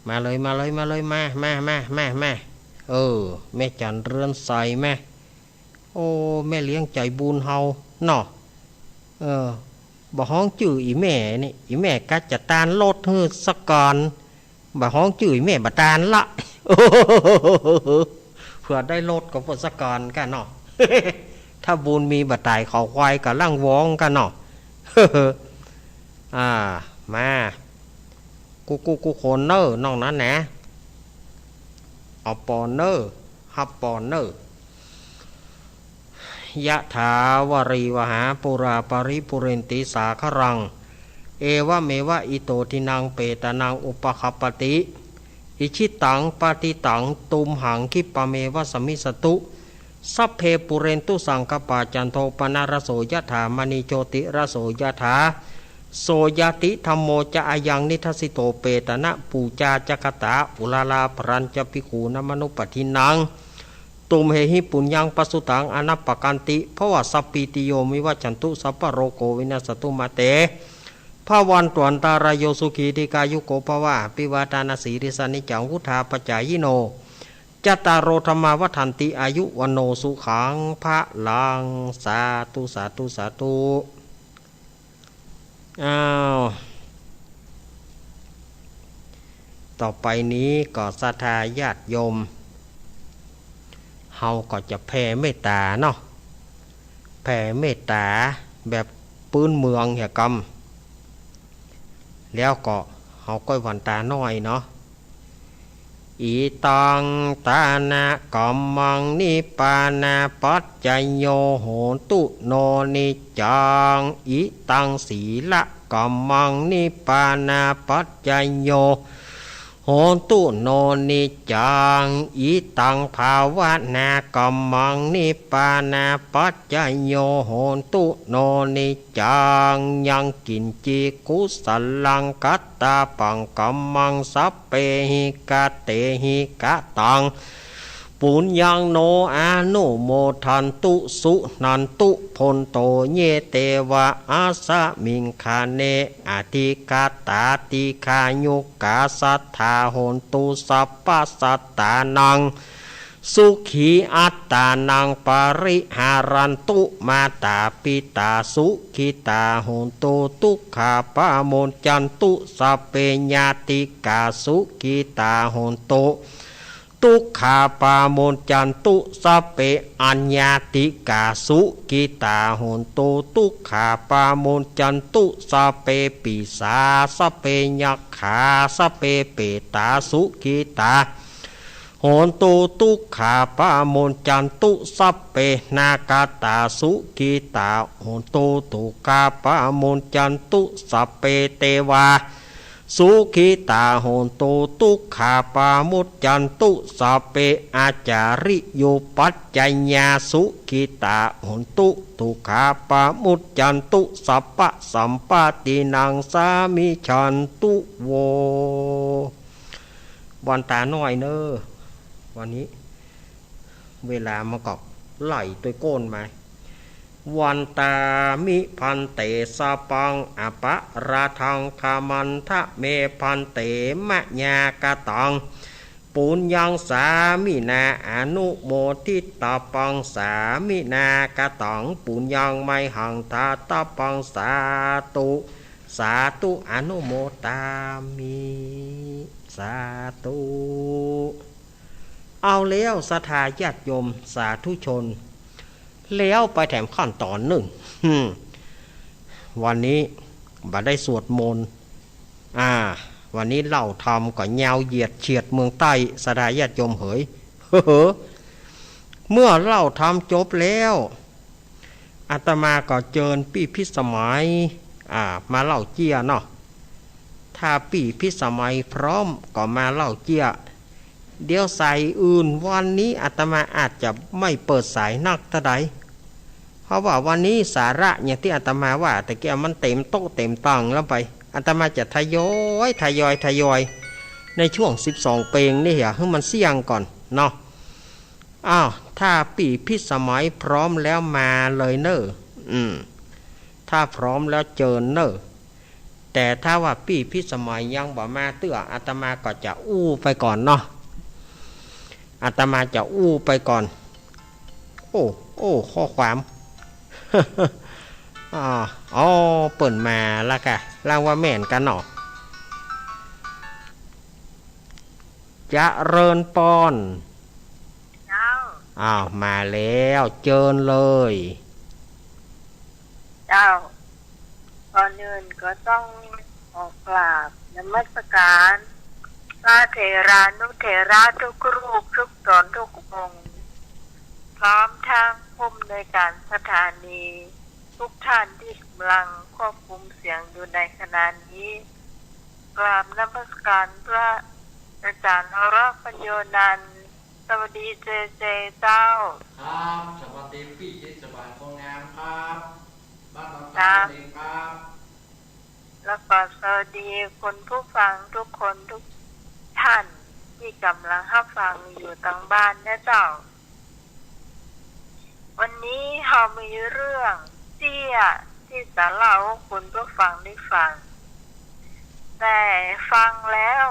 มาเลย มาเลย มาเลย มา มา มา มา มา เออ แม่จั๋นเรือนใส มา โอ้ แม่เลี้ยงใจ๋บุญเฮาเนาะ เออ บ่ฮ้องจื้ออี่แม่นี่ อี่แม่กะจะตานรถหื้อซะก่อน บ่ฮ้องจื้ออี่แม่บ่ตานละ เผื่อได้รถก็เปิ้นซะก่อนก้าเนาะ ถ้าบุญมีบ่ต๋ายเขาควายก็ล่างวองก้าเนาะ อ่า มา กู้กู้กู้คนเน่อ น้องนั้นนะ เอาปอนเน่อ ฮับปอนเน่อ ยะถาวาริวหาปูราปริปูเรนติสาคารัง เอวะเมวะอิโตทินังเปตานังอุปะคัปปะติ อิชิตังปะติตังตุมหังคิปะเมวะสะมิชฌะตุ สัพเพปูเรนตุสังกะปาจันโทปะนะระโสยะถามะณีโชติระโสยะถา โสยะติธัมโมจะอะยังนิทัสสิโต เปตานะปูจาจะกะตา อุราราปะรัญจะภิกขูนะมะนุปะทินัง ตุมเหหิปุญญังปะสุตังอะนะปะกันติ ภะวะสัพพีติโย วิวัชชันตุ สัพพะโรโก วินัสสะตุ มาเต ภะวันตวันตะราโย สุขี ทีฆายุโก ภะวะ อะภิวาทานะสีลิสสะ นิจจังวุฑฒาปะจายิโน จัตตาโร ธัมมา วัฑฒันติ อายุ วัณโณ สุขัง พะลัง สาธุ สาธุ สาธุ อ้าว ต่อไปนี้ก็ศรัทธาญาติโยม เฮาก็จะแผ่เมตต๋าเนาะ แผ่เมตต๋าแบบปื้นเมืองเหียกำ แล้วก็เฮาก้อยหวันต๋าน้อยเนาะ อิตัง ทานะกัมมัง นิพพานะปัจจโย โหนตุ โน นิจจัง อิตัง สีละกัมมัง นิพพานะปัจจโย โหนตุ โน นิจจัง อิตัง ภาวนากัมมัง นิพพานะปัจจโย โหนตุ โน นิจจัง ยังกิญจิ กุสลัง ขัตตาปัง กัมมัง สัพเพหิ กะเตหิ กะตัง ปุญญัง โน อะนุโมทันตุ สุนันตุ โภนโต เย เตวะ อัสสะมิง ขะเณ อะธิกะตา ทีฆายุกา สัตถา โหนตุ สัพพะสัตตานัง สุขี อัตตานัง ปะริหะรันตุ มาตา ปิตา สุขิตา โหนตุ ทุกขา ปะมุญจันตุ สัพเพ ญาติกา สุขิตา โหนตุ ทุกขา ปะมุญจันตุ สัพเพ อัญญาติกา สุขิตา โหนตุ ทุกขา ปะมุญจันตุ สัพเพ ปีศา สัพเพ ยักขา สัพเพ เปตา สุขิตา โหนตุ ทุกขา ปะมุญจันตุ สัพเพ นาคาตา สุขิตา โหนตุ ทุกขา ปะมุญจันตุ สัพเพ เตวา สุขิตา โหนตุ ทุกขาปะมุจจันตุ สัพเพ อาจาริยุปัจจยา สุขิตา โหนตุ ทุกขาปะมุจจันตุ สัพพะสัมปะตินัง สามิชันตุ โว วันต๋าน้อยเน่อ วันนี้ เวลามันก็ไหลตวยโก้นมา วันตามิ ภันเต สัพพัง อปะราธัง ขมันทะเม ภันเต มะยากะตัง ปุญญัง สามินา อนุโมทิตาปัง สามินา กะตัง ปุญญัง มหัง ทาตาปัง สาธุ สาธุ อนุโมทามิ สาธุ เอาแล้วศรัทธาญาติโยมสาธุชน แล้วไปแถมขั้นต๋อนนึ่ง วันนี้บ่ได้สวดมนต์ อ่า วันนี้เล่าธรรมก็ยาวเหยียดเฉียดเมืองใต้ ศรัทธาญาติโยมเหย เมื่อเล่าธรรมจบแล้ว อาตมาก็เจิญปี้พิสมัย อ่า มาเล่าเจี้ยเนาะ ถ้าปี้พิสมัยพร้อมก็มาเล่าเจี้ย เดี๋ยวสายอื่นวันนี้อาตมาอาจจะไม่เปิดสายนักเต้าใด เพราะว่าวันนี้สาระอย่างตี้อาตมาว่าตะเกียมันเต็มโต๊ะเต็มตังแล้วไป อาตมาจะทยอย ทยอย ทยอย ในช่วงสิบสองเพลงนี่เหีย หื้อมันเสี่ยงก่อนเนาะ อ้าว ถ้าปี้พิสมัยพร้อมแล้วมาเลยเน่อ อืม ถ้าพร้อมแล้วเจิญเน่อ แต่ถ้าว่าปี้พิสมัยยังบ่มาเตื้อ อาตมาก็จะอู้ไปก่อนเนาะ อาตมาจะอู้ไปก่อน โอ้ โอ้ ข้อความ อ่า อ๋อ เปิ้นมาละก่ะ ลางว่าแม่นกั๋นเนาะ เจริญปอน เจ้า อ้าว มาแล้ว เจิญเลย เจ้า ก่อนอื่นก็ต้องขอกราบนมัสการพระเถรานุเถระทุกรูปทุกต๋นทุกองค์ พร้อมทั้งผู้อำนวยการสถานีทุกท่านตี้ก๋ำลังควบคุมเสียงอยู่ในขณะนี้ กราบนมัสการพระอาจ๋ารย์วรปัญโญนันท์ สวัสดีเจเจเจ้า ครับ สวัสดีปี้เจสบายคนงามครับ บ้านเรา เจ้า สวัสดีครับ แล้วก็สวัสดีคุณผู้ฟังทุกคนทุกท่านตี้ก๋ำลังฮับฟังอยู่ตางบ้านนะเจ้า วันนี้เฮามีเรื่องเจี้ยตี้จะเล่าหื้อคุณผู้ฟังได้ฟัง แต่ฟังแล้ว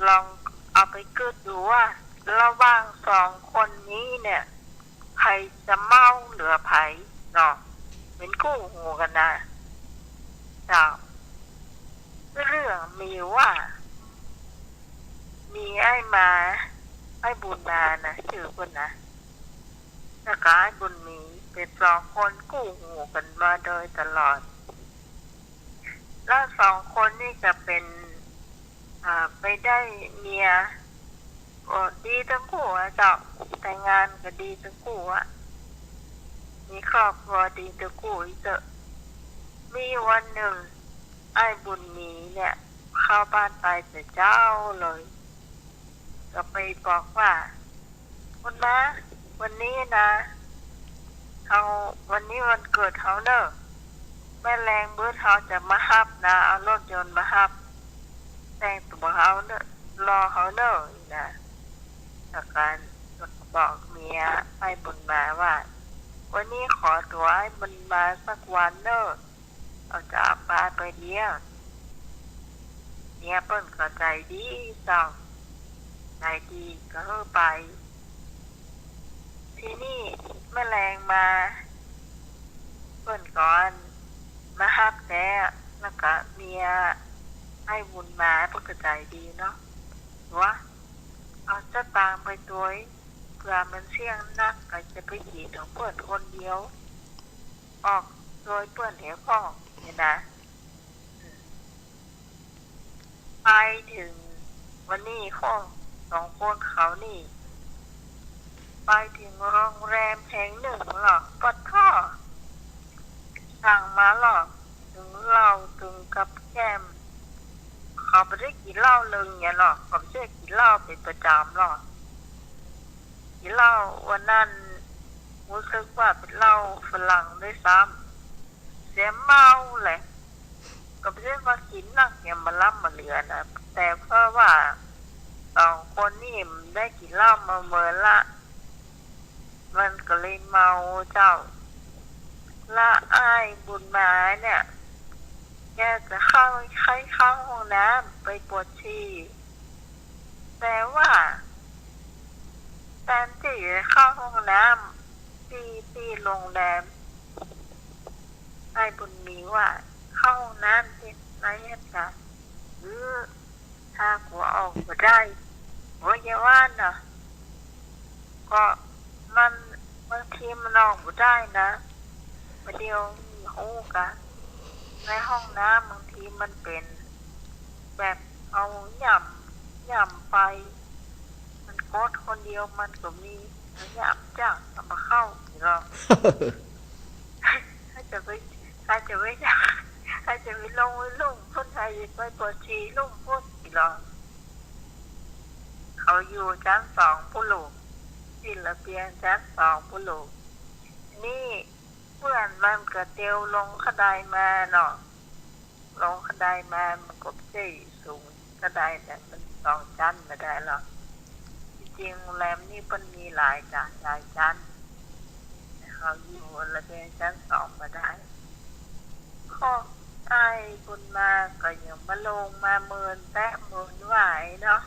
ลองเอาไปกึ๊ดดูว่าระหว่างสองคนนี้เนี่ย ใผจะเม้าเหลือใผเนาะ เป๋นกู้หูกั๋นนะ เจ้า เรื่องมีอยู่ว่า มีอ้ายมา อ้ายบุญมานะ จื้อเปิ้นนะ แล้วก็อ้ายบุญมี เป๋นสองคนกู้หูกั๋นมาโดยตลอด แล้วสองคนนี้ก็เป๋น อ่า ไปได้เมีย ก็ดีตึงกู้อะเจ้า แต่งงานก็ดีตึงกู้อะ มีครอบครัวดีตึงกู้อี้เต๊อะ มีวันนึ่ง อ้ายบุญมีเนี่ย เข้าบ้านไปแต่เจ๊าเลย ก็ไปบอกว่า บุญมา วันนี้นะ เฮา วันนี้วันเกิดเฮาเน่อ แม่แลงเบิดเฮาจะมาฮับนะ เอารถยนต์มาฮับ แต่งตั๋วเฮาเน่อ รอเฮาเน่อ นะ แล้วก็บอกเมียอ้ายบุญมาว่า วันนี้ขอตั๋วอ้ายบุญมาสักวันเน่อ เฮาจะเอาปาไปเลี้ยง เมียเปิ้นก็ใจ๋ดีเจ้า ใจ๋ดีก็หื้อไป ทีนี้แม่แลงมา เปิ้นก็มาฮับแต๊ แล้วก็เมียอ้ายบุญมาเปิ้นก็ใจ๋ดีเนาะ ว่า เอาสตางค์ไปตวย เผื่อมันเสี่ยงนักก็จะไปกิ๋นของเปิ้นคนเดียว ออกตวยเปิ้นแหมพ่อง เนี่ยนะ อืม ไปเถิงวันนี้ข้อ สองคนเขานี่ ไปเถิงโรงแรมแห่งนึ่งเนาะ ปะท้อ สั่งมาเนาะ ตึงเหล้า ตึงกับแกล้ม อย่างเนาะ ก็บ่ใจ้กิ๋นเหล้าเป๋นประจ๋ำหรอก กิ๋นเหล้าวันนั้น ฮู้สึกว่าเป๋นเหล้าฝรั่งด้วยซ้ำ เสียเมาแหละ ก็บ่ใจ้ว่ากิ๋นนักอย่างบ่ล้ำบ่เหลือนะ แต่เพราะว่าสองคนนี่มันได้กิ๋นเหล้ามาเมินละ มันก็เลยเมาเจ้า ละอ้ายบุญมาเนี่ย แกจะเข้า ใค่เข้าห้องน้ำไปปวดฉี่ แต่ว่า แตนตี้จะเข้าห้องน้ำตี้ ตี้โรงแรม อ้ายบุญมีว่า เข้าห้องน้ำตี้ไหนอะจ๊ะ อือ ถ้ากั๋วออกบ่ได้ โอ้ย อย่าว่านะ ก็มัน บางทีมันออกบ่ได้นะ บ่าเดี่ยวมีฮู้กะ ในห้องน้ำบางทีมันเป๋นแบบเอาหย่ำ หย่ำไป มันกดคนเดียวมันก็มี หย่ำจั่งก็บ่เข้าหรอก ใผจะไป ใผจะไป ใผจะไปลงไปลุ่มพุ้น ใผจะไปปวดฉี่ลุ่มพุ้นหรอก เขาอยู่ชั้นสองพู้นลูก ตี้ระเบียงชั้นสองพู้นลูก นี่เปื้อนมันก็เตียวลงขั้นไดมาเนาะ ลงขั้นไดมามันก็บ่ใจ้สูงขั้นไดนะ มันสองชั้นบ่ได้หรอก ตี้จริงโรงแรมนี่เปิ้นมีหลายจ้ะ หลายชั้น เขาอยู่ระเบียงชั้นสองบ่ได้ ข้ออ้ายบุญมาก็ยังมาลงมาเมินแต๊เมินหวายเนาะ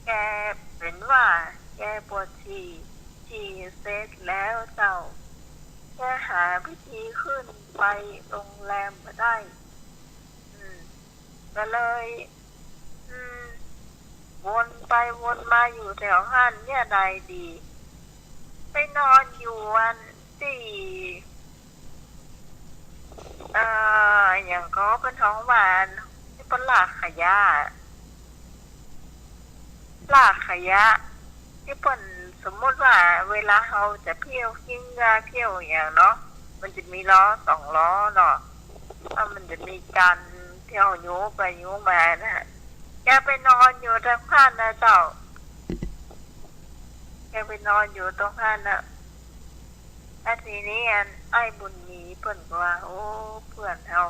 แกเป๋นว่าแกปวดฉี่ ฉี่เสร็จแล้วเจ้า แกหาวิธีขึ้นไปโรงแรมบ่ได้ อืม ก็เลย อืม วนไปวนมาอยู่แถวหั้น เยียะใดดี ไปนอนอยู่อันตี้ เอ่อ อะหยังก็เปิ้นฮ้องว่าตี้เปิ้นลากขยะ ลากขยะ ตี้เปิ้น สมมุติว่าเวลาเฮาจะเผี้ยวขี้เหงื่อเผี้ยวอะหยังเนาะ มันจะมีล้อสองล้อเนาะ แล้วมันจะมีจันตี้เฮาโยไปโยมานะ แกไปนอนอยู่ตรงหั้นนะเจ้า แกไปนอนอยู่ตรงหั้นนะ แล้วทีนี้อันอ้ายบุญมีเปิ้นก็ว่า โอ้ เปื้อนเฮา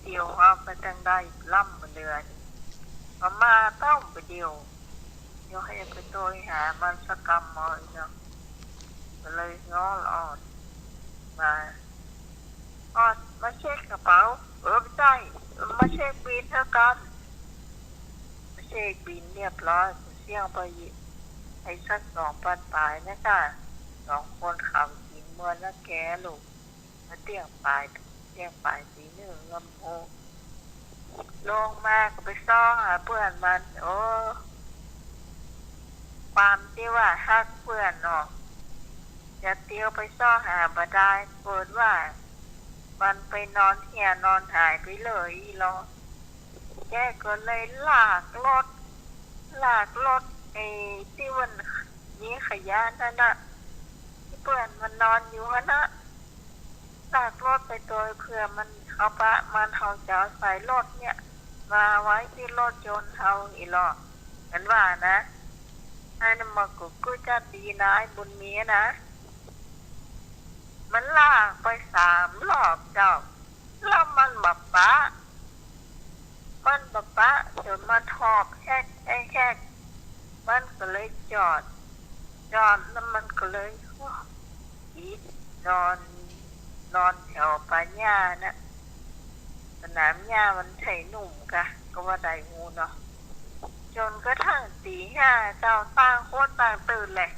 เตียวเฮาไปตังใดล้ำบ่เหลือนี่ มา มาเต้าบ่าเดี่ยว เดี๋ยวใค่ไปโตยหามันสักกำหน่อยเนาะ ก็เลยง้อละอ่อน มา อ่อน มาเช็คกระเป๋า เออ บ่ใจ้ มาเช็คบิลเฮากำ มาเช็คบิลเรียบร้อย เสี้ยงไป ไปสักสองปันป๋ายนะก้า สองคนเขากิ๋นเมินละแกลูก มาเตี้ยงป๋าย เตี้ยงป๋ายตี๋นึ่งลำโพง ลงมาก็ไปซ้อหาเปื้อนมัน โอ้ ความตี้ว่าฮักเปื้อนเนาะ จะเตียวไปซ้อหาบ่ดาย เปิดว่ามันไปนอนเหี่ยนอนหายไปเลยอี้ลอ แกก็เลยลากรถ ลากรถไอ้ตี้มันมีขยะนั่นน่ะ ตี้เปื้อนมันนอนอยู่หั้นน่ะ ลากรถไปโตยเผื่อมัน เฮาปะมัน เฮาจะเอาใส่รถเนี่ย มาไว้ตี้รถยนต์เฮาอี้ลอ มันว่านะ อันนั้นมันก็กึ๊ดจัดดีนายบุญมีนะ มันลากไปสามรอบเจ้า แล้วมันบ่ปะ มันบ่ปะ จ๋นมันหอบแฮกแฮกแฮก มันก็เลยจอด จอดแล้วมันก็เลย โอ้ อี๋ นอน นอนแถวป่าหญ้าน่ะ สนามหญ้ามันไถหนุ่มกะ ก็ว่าได้ฮู้เนาะ จ๋นกระทั่งตี๋ห้าเจ้า ต่างคนต่างตื่นแหละ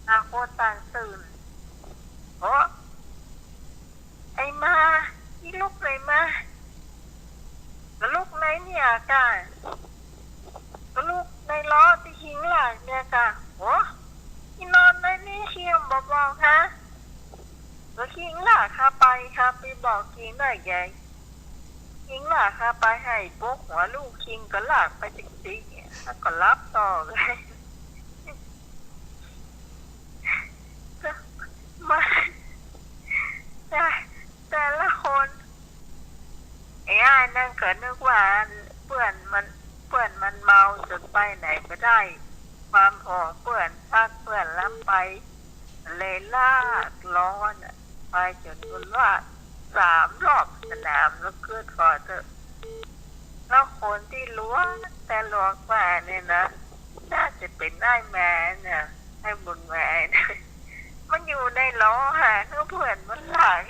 ต่างคนต่างตื่น โอ้ ไอ้มา อี้ลุกไหนมา ก็ลุกในเนี่ยก้า ก็ลุกในล้อตี้คิงลากเนี่ยก้า โอ้ อี้นอนในนี่คิงบ่บอกฮะ ก็คิงลากข้าไป ข้าไปบอกคิงได้ไง คิงลากข้าไปหื้อปลุกหัวลูก คิงก็ลากไปจริงๆ แล้วก็หลับต่อเลย มา แต่ แต่ละคน ไอ้อ้ายนั่นก็นึกว่า ไหนบ่ได้ ความผองเปื้อนซักเปื้อนลำไป เลยลากล้อน่ะ ไปจ๋นบุญว่าสามรอบสนาม แล้วกึ๊ดผ่อเต๊อะ แล้วคนตี้ล้วนแต่หลอกมาเนี่ยนะ น่าจะเป๋นอ้ายแมนเนี่ย อ้ายบุญแมน มันอยู่ในล้อหาเพื่อนมันหลัง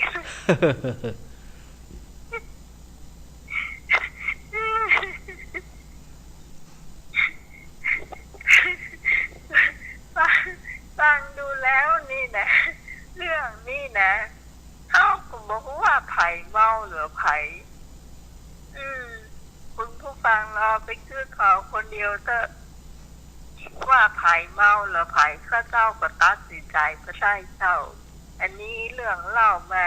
ฟัง ฟังดูแล้วนี่นะ เรื่องนี้นะ เฮาก็บ่ฮู้ว่าใผเมาหรือใผ อืม คุณผู้ฟังลองไปกึ๊ดผ่อคนเดียวเต๊อะ ว่าใผเมาหรือใผ ข้าเจ้าก็ตัดสินใจ๋บ่ได้เจ้า อันนี้เรื่องเล่ามา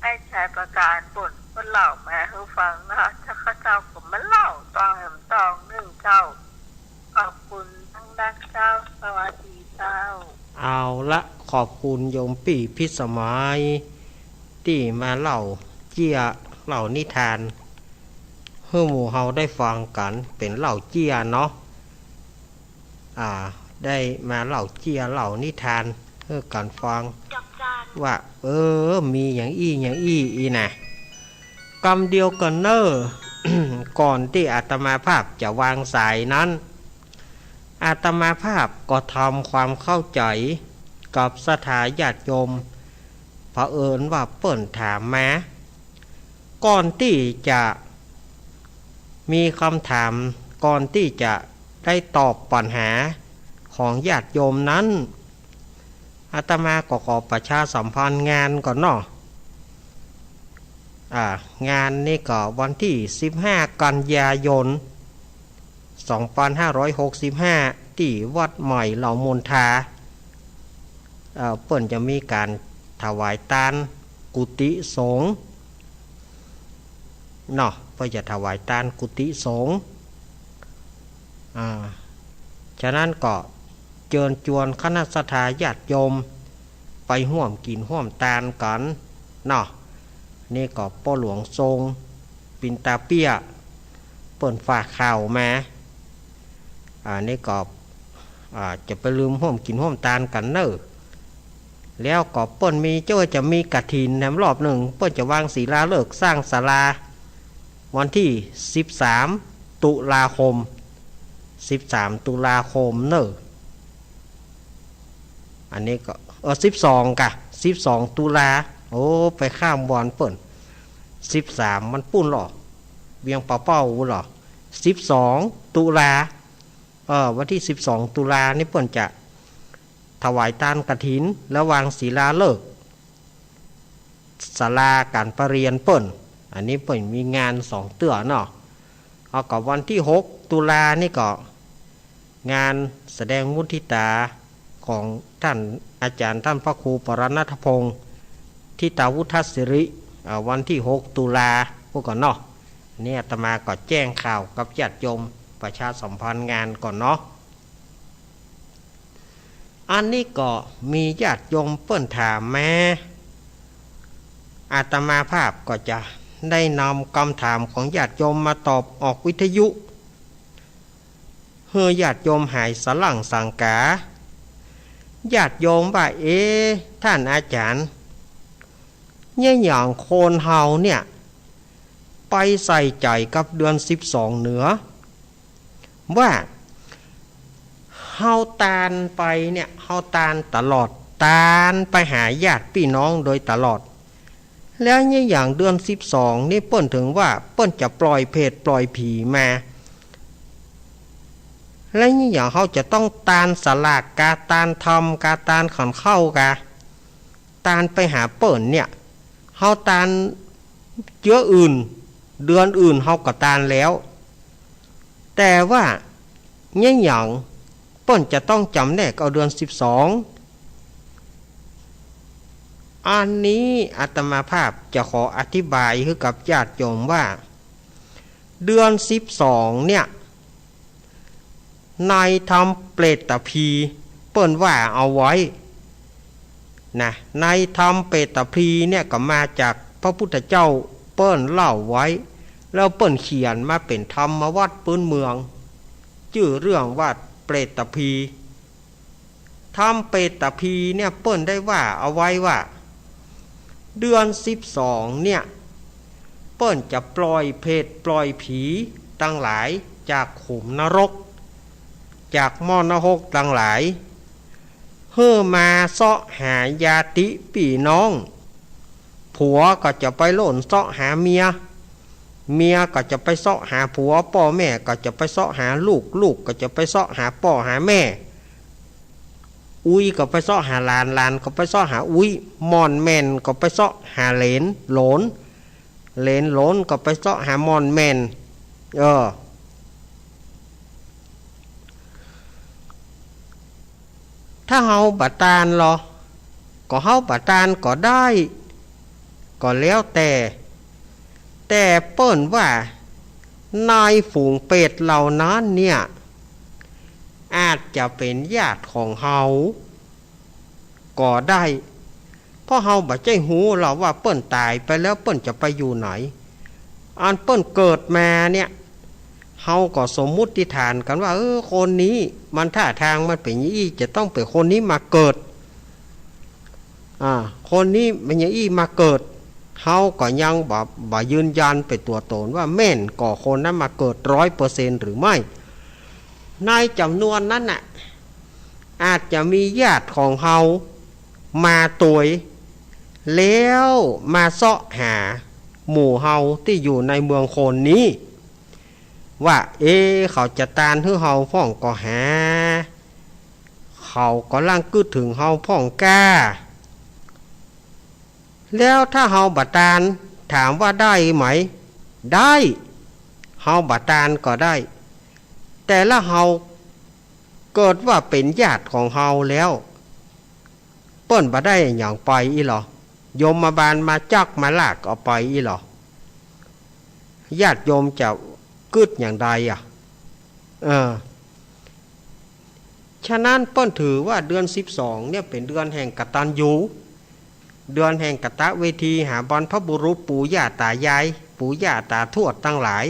อ้ายชายประการเปิ้น เปิ้นเล่ามาหื้อฟังนะ ถ้าข้าเจ้าก็มาเล่าตองแหมตองนึ่งเจ้า ขอบคุณมากนักเจ้า สวัสดีเจ้า เอาละ ขอบคุณโยมปี้พิสมัย ตี้มาเล่าเจี้ย เล่านิทาน หื้อหมู่เฮาได้ฟังกั๋น เป๋นเล่าเจี้ยเนาะ อ่า ได้มาเล่าเจี้ยเล่านิทานหื้อกั๋นฟัง ว่า เออ มีอย่างอี้อย่างอี้อี้นะ กำเดียวกั๋นเน่อ ก่อนตี้อาตมาภาพจะวางสายนั้น อาตมาภาพก็ทำความเข้าใจ๋กับศรัทธาญาติโยม เผอิญว่าเปิ้นถามมา ก่อนตี้จะมีกำถาม ก่อนตี้จะได้ตอบปัญหาของญาติโยมนั้น อาตมาก็ขอประชาสัมพันธ์งานก่อนเนาะ อ่า งานนี้ก็วันตี้สิบห้ากันยายน สองปันห้าร้อยหกสิบห้า ตี้วัดใหม่เหล่ามนทา เอ่อ เปิ้นจะมีก๋านถวายตานกุฏิสงฆ์เนาะ เปิ้นจะถวายตานกุฏิสงฆ์ อ่า ฉะนั้นก็เจิญจวนคณะศรัทธาญาติโยม ไปฮ่วมกิ๋นฮ่วมตานกั๋นเนาะ นี่ก็ป้อหลวงทรง ปินตาเปี้ย เปิ้นฝากข่าวมา อ่า นี่ก็ อ่า จะบ่ลืมฮ่วมกิ๋นฮ่วมตานกั๋นเน่อ แล้วก็เปิ้นมี เจ้าจะมีกฐินแหมรอบนึ่ง เปิ้นจะวางศิลาฤกษ์สร้างศาลา วันตี้สิบสามตุลาคม สิบสามตุลาคมเน่อ อันนี้ก็ เออ สิบสองก่ะ สิบสองตุลา โอ้ ไปข้ามวันเปิ้น สิบสามมันปู๊นเหรอ เวียงป่าเป้าเหรอ สิบสองตุลา เออ วันตี้สิบสองตุลานี่เปิ้นจะถวายตานกฐิน แล้ววางศิลาฤกษ์ ศาลาก๋านประเรียนเปิ้น อันนี้เปิ้นมีงานสองเตื้อเนาะ เอาก็วันตี้หกตุลานี่ก็ งานแสดงมุทิตาของต้านอาจ๋ารย์ต้านพระครูปรณัฐพงษ์ ทิตาวุฒศิริ อ่า วันตี้หกตุลา พู้นก่อเนาะ อันนี้อาตมาก็แจ้งข่าวกับญาติโยมประชาสัมพันธ์งานก่อนเนาะ อันนี้ก็มีญาติโยมเปิ้นถามมา อาตมาภาพก็จะได้นำกำถามของญาติโยมมาตอบออกวิทยุ หื้อญาติโยมหายสะหลั้งสังกา ญาติโยมว่า เอ๊ะ ต้านอาจ๋ารย์ เยียะหยังคนเฮาเนี่ย ไปใส่ใจ๋กับเดือนสิบสองเนือ ว่าเฮาตานไปเนี่ย เฮาตานตลอด ตานไปหาญาติปี้น้องโดยตลอด แล้วเยียะหยังเดือนสิบสองนี่เปิ้นเถิงว่าเปิ้นจะปล่อยเปรตปล่อยผีมา แล้วเยียะหยังเฮาจะต้องตานสลากกา ตานธรรมกา ตานขันข้าวกา ตานไปหาเปิ้นเนี่ย เฮาตานเจื้ออื่น เดือนอื่นเฮาก็ตานแล้ว แต่ว่าเยียะหยังเปิ้นจะต้องจ๋ำแนกเอาเดือนสิบสอง อันนี้อาตมาภาพจะขออธิบายหื้อกับญาติโยมว่า เดือนสิบสองเนี่ย ในธรรมเปตตพีเปิ้นว่าเอาไว้นะ ในธรรมเปตตพีเนี่ยก็มาจากพระพุทธเจ้าเปิ้นเล่าไว้ แล้วเปิ้นเขียนมาเป๋นธรรมวัตรปื๊นเมือง จื้อเรื่องว่าเปรตพี ธรรมเปรตพีเนี่ยเปิ้นได้ว่าเอาไว้ว่า เดือนสิบสองเนี่ย เปิ้นจะปล่อยเปรตปล่อยผีตังหลายจากขุมนรก จากหม้อนรกตังหลาย หื้อมาเซาะหาญาติปี้น้อง ผัวก็จะไปโล่นเซาะหาเมีย เมียก็จะไปเซาะหาผัว ป้อแม่ก็จะไปเซาะหาลูก ลูกก็จะไปเซาะหาป้อหาแม่ อุ๊ยก็ไปเซาะหาหลาน หลานก็ไปเซาะหาอุ๊ย ม่อนแม่นก็ไปเซาะหาเหลน โหลน เหลนโหลนก็ไปเซาะหาม่อนแม่น เออ ถ้าเฮาบ่ต้านลอ ก็เฮาบ่ต้านก็ได้ ก็แล้วแต่ แต่เปิ้นว่าในฝูงเปรตเหล่านั้นเนี่ย อาจจะเป๋นญาติของเฮาก็ได้ เพราะเฮาบ่ใจ้ฮู้ลอว่าเปิ้นต๋ายไปแล้วเปิ้นจะไปอยู่ไหน อันเปิ้นเกิดมาเนี่ย เฮาก็สมมุติฐานกั๋นว่า เออ คนนี้มันท่าตางมันเป๋นอย่างอี้ จะต้องเป๋นคนนี้มาเกิด อ่า คนนี้มันอย่างอี้มาเกิด เฮาก็ยังบ่ บ่ยืนยันเป๋นตั๋วต๋นว่าแม่นก่อคนนั้นมาเกิดร้อยเปอร์เซ็นต์หรือไม่ ในจ๋ำนวนนั้นน่ะ อาจจะมีญาติของเฮามาตวย แล้วมาเซาะหาหมู่เฮาตี้อยู่ในเมืองคนนี้ ว่า เอ๊ะ เขาจะต้านหื้อเฮาพ่องก่อหา เขาก่ำลังกึ๊ดเถิงเฮาพ่องก้า แล้วถ้าเฮาบ่ต้าน ถามว่าได้ไหม ได้ เฮาบ่ต้านก็ได้ แต่ละเฮาเกิดว่าเป๋นญาติของเฮาแล้ว เปิ้นบ่ได้หยังไปอี้ลอ ยมบาลมาจับมาลากเอาไปอี้ลอ ญาติโยมจะกึ๊ดอย่างใดอะ เออ ฉะนั้นเปิ้นถือว่าเดือนสิบสองเนี่ยเป๋นเดือนแห่งกตัญญู เดือนแห่งกตเวทีหาบรรพบุรุษปู่ย่าต๋ายาย ปู่ย่าต๋าทวดตังหลาย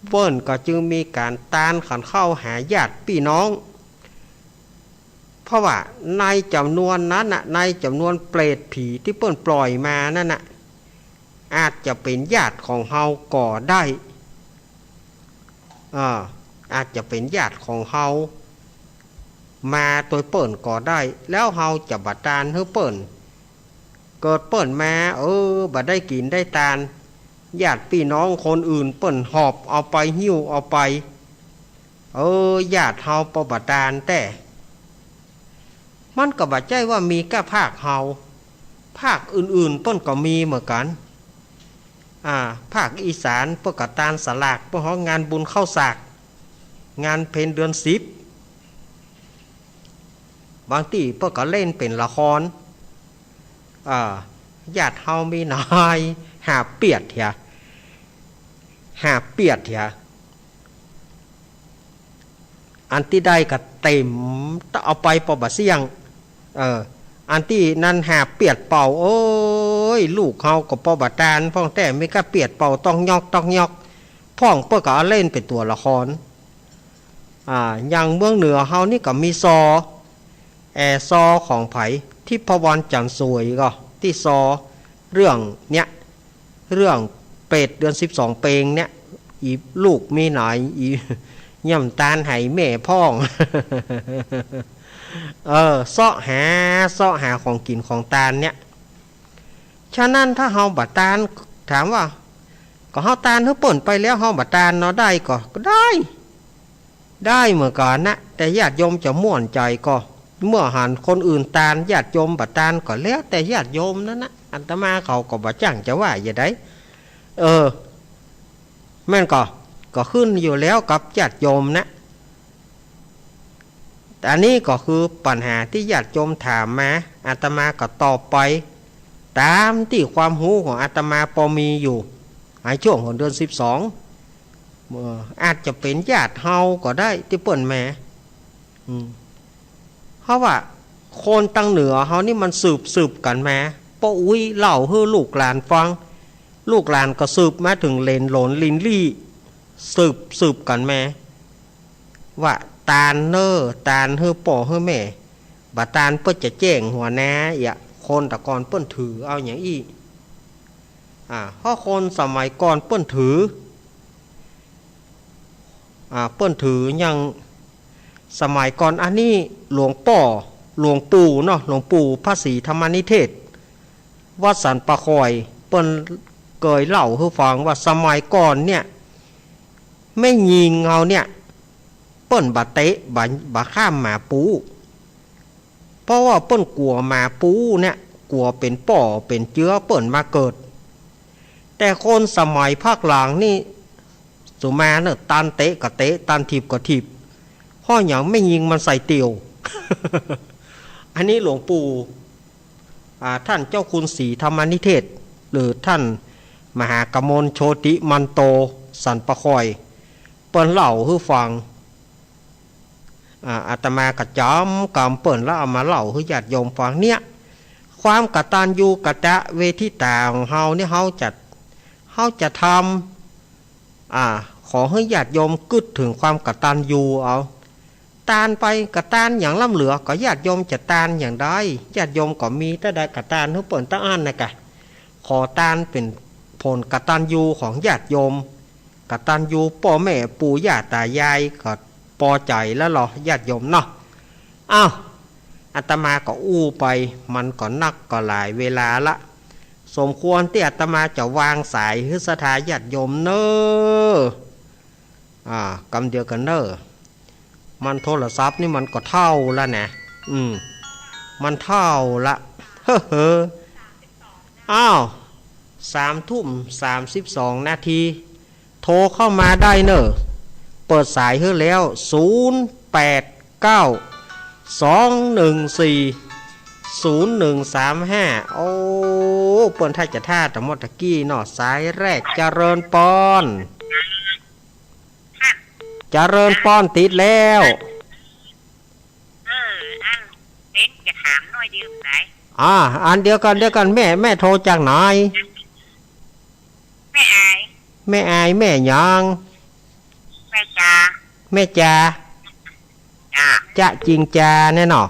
เปิ้นก็จึงมีก๋านต้านขันเข้าหาญาติปี้น้อง เพราะว่าในจ๋ำนวนนั้นน่ะ ในจ๋ำนวนเปรตผีตี้เปิ้นปล่อยมานั้นน่ะ อาจจะเป๋นญาติของเฮาก็ได้ อ่า อาจจะเป๋นญาติของเฮา มาตวยเปิ้นก็ได้ แล้วเฮาจะบ่ต้านหื้อเปิ้น เกิดเปิ้นมา เออ บ่ได้กิ๋นได้ตาน ญาติปี้น้องคนอื่นเปิ้นหอบเอาไป หิ้วเอาไป เออ ญาติเฮาปอบ่ต้านแต๊ มันก็บ่ใจ้ว่ามีก้าภาคเฮา ภาคอื่นๆ เปิ้นก็มีเหมือนกั๋น อ่า ภาคอีสานเปิ้นก็ต้านสลาก เปิ้นฮ้องงานบุญข้าวสาก งานเพ็ญเดือนสิบ บางตี้เปิ้นก็เล่นเป๋นละคร อ่า ญาติเฮามีน้อย หาบเปียดเหีย หาบเปียดเหีย อันตี้ได้ก็เต๋ม เอาไปปอบ่เสี้ยง เออ อันตี้นั้นหาบเปียดเป่า โอ้ย ลูกเฮาก็ปอบ่ต้านพ่องแต๊ มีก้าเปียดเป่าต๊อกยอกต๊อกยอก พ่องเปิ้นก็เอาเล่นเป๋นตั๋วละคร อ่า อย่างเมืองเหนือเฮานี่ก็มีซอ แอ ซอของใผ ทิพวรรณ จันทร์สวยก็ตี้ซอ เรื่องเนี้ย เรื่องเปรตเดือนสิบสองเปงเนี่ย อีลูกมีหนาย อีย่ำตานไหแม่พ่อง เออ เซาะหา เซาะหาของกิ๋นของตานเนี่ย ฉะนั้นถ้าเฮาบ่ต้าน ถามว่า ก็เฮาต้านหื้อเปิ้นไปแล้ว เฮาบ่ต้านเนาะ ได้ก่อ ก็ได้ ได้เหมือนกั๋นนะ แต่ญาติโยมจะม่วนใจ๋ก่อ เมื่อหันคนอื่นต้าน ญาติโยมบ่ต้านก็แล้วแต่ญาติโยมนั้นนะ อาตมาเขาก็บ่จ้างจะว่าจะใด เออ แม่นก่อ ก็ขึ้นอยู่แล้วกับญาติโยมนะ อันนี้ก็คือปัญหาตี้ญาติโยมถามมา อาตมาก็ตอบไปต๋ามตี้ความฮู้ของอาตมาปอมีอยู่ ในช่วงของเดือนสิบสอง เอ่อ อาจจะเป๋นญาติเฮาก็ได้ตี้เปิ้นมา อืม เพราะว่าคนตังเหนือเฮานี่มันสืบสืบกั๋นมา ป้ออุ๊ยเล่าหื้อลูกหลานฟัง ลูกหลานก็สืบมาเถิงเหลนโหลนลินลี่ สืบสืบกั๋นมา ว่าตานเน่อ ตานหื้อป้อหื้อแม่ บ่ตานเปิ้นจะแจ้งหัวหน้าเอีย คนตะก่อนเปิ้นถือเอาหยังอี้ อ่า เพราะคนสมัยก่อนเปิ้นถือ อ่า เปิ้นถือหยัง สมัยก่อน อันนี้หลวงป้อ หลวงปู่เนาะ หลวงปู่พระศรีธรรมนิเทศ วัดสันป่าคอย เปิ้นเกยเล่าหื้อฟังว่าสมัยก่อนเนี่ย แม่ญิงเฮาเนี่ย เปิ้นบ่เตะ บ่ บ่ข้ามหมาปู เพราะว่าเปิ้นกั๋วหมาปูเนี่ย กั๋วเป๋นป้อเป๋นเจื้อเปิ้นมาเกิด แต่คนสมัยภาคหลังนี่ สุมาเน่อ ตานเตะก็เตะ ตานถีบก็ถีบ เพราะหยัง แม่ญิงมันใส่เตี่ยว อันนี้หลวงปู่ อ่า ท่านเจ้าคุณศรีธรรมนิเทศ หรือท่านมหากมลโชติมันโต สันป่าคอย เปิ้นเล่าหื้อฟัง อ่า อาตมาก็จ๋ำกำเปิ้นแล้วเอามาเล่าหื้อญาติโยมฟังเนี่ย ความกตัญญูกตเวทิตาของเฮาเนี่ย เฮาจะ เฮาจะทำ อ่า ขอหื้อญาติโยมกึ๊ดเถิงความกตัญญูเอา ตานไปกตัญหยังล้ำเหลือ ก็ญาติโยมจะตานหยังใด ญาติโยมก็มีเต้าใดก็ตานหื้อเปิ้นเต้าอั้นนะกะ ขอตานเป๋นผลกตัญญูของญาติโยม กตัญญูป้อแม่ปู่ย่าต๋ายาย ก็ปอใจ๋แล้วลอ ญาติโยมเนาะ อ้าว อาตมาก็อู้ไป มันก็นักก็หลายเวลาละ สมควรตี้อาตมาจะวางสายหื้อศรัทธาญาติโยมเน่อ อ่า กำเดียวกั๋นเน่อ มันโทรศัพท์นี่มันก็เฒ่าละนะ อืม มันเฒ่าละ เฮ้อ อ้าว สามทุ่มสามสิบสองนาที โทรเข้ามาได้เน่อ เปิดสายหื้อแล้ว ศูนย์แปดเก้า สองหนึ่งสี่ ศูนย์หนึ่งสามห้า โอ้ เปิ้นถ้าจะถ้าแต่เมื่อตะกี้เนาะ สายแรก เจริญปอน เจริญปอน ติดแล้ว เออ อันเบ้นจะถามหน่อยเดียวไหน อ่า อันเดียวกั๋น เดียวกั๋น แม่ แม่โทรจากไหน แม่อาย แม่อาย แม่หยัง แม่จา แม่จา จ้า จ๊ะจิงจาแน่เนาะ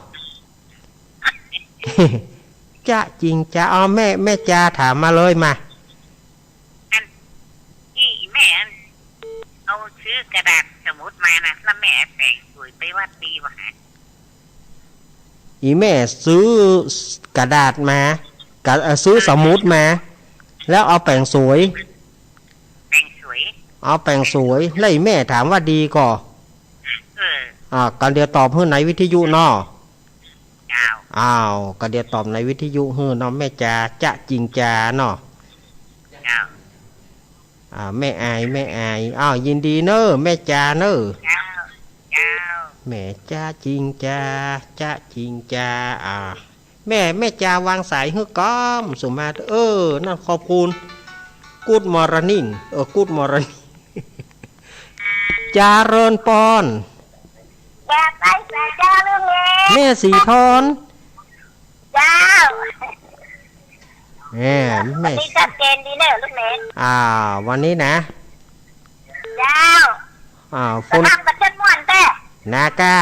จ๊ะจิงจา เอา แม่ แม่จาถามมาเลยมา อัน อี้แม่อัน เอาซื้อกระดาษสมุดมานะ แล้วแม่แป๋งสวยไปวัดดีบ่ฮะ อี่แม่ซื้อกระดาษมา กะ เอ่อ ซื้อสมุดมา แล้วเอาแป๋งสวย แป๋งสวย เอาแป๋งสวย แล้วอี่แม่ถามว่าดีก่อ เออ อ่า กะเดี๋ยวตอบหื้อในวิทยุเนาะ เจ้า อ้าว กะเดี๋ยวตอบในวิทยุหื้อเนาะ แม่จา จ๊ะจิงจาเนาะ เจ้า อ่า แม่อาย แม่อาย อ้าว ยินดีเน่อ แม่จาเน่อ เจ้า เจ้า แม่จาจิงจา จาจิงจา อ่า แม่ แม่จาวางสายหื้อกำ สุมา เออ นั่น ขอบคุณ Good morning เออ Good morning จาเริญปอน อย่าไปใส่เจ้าลูกเล็ก แม่สีทอน เจ้า แหม แม่ วันนี้ชัดเจนดีเนอะลูกเล็ก อ่า วันนี้นะ เจ้า อ่า ฝน ทำประชันม่วนแท้ นาก้า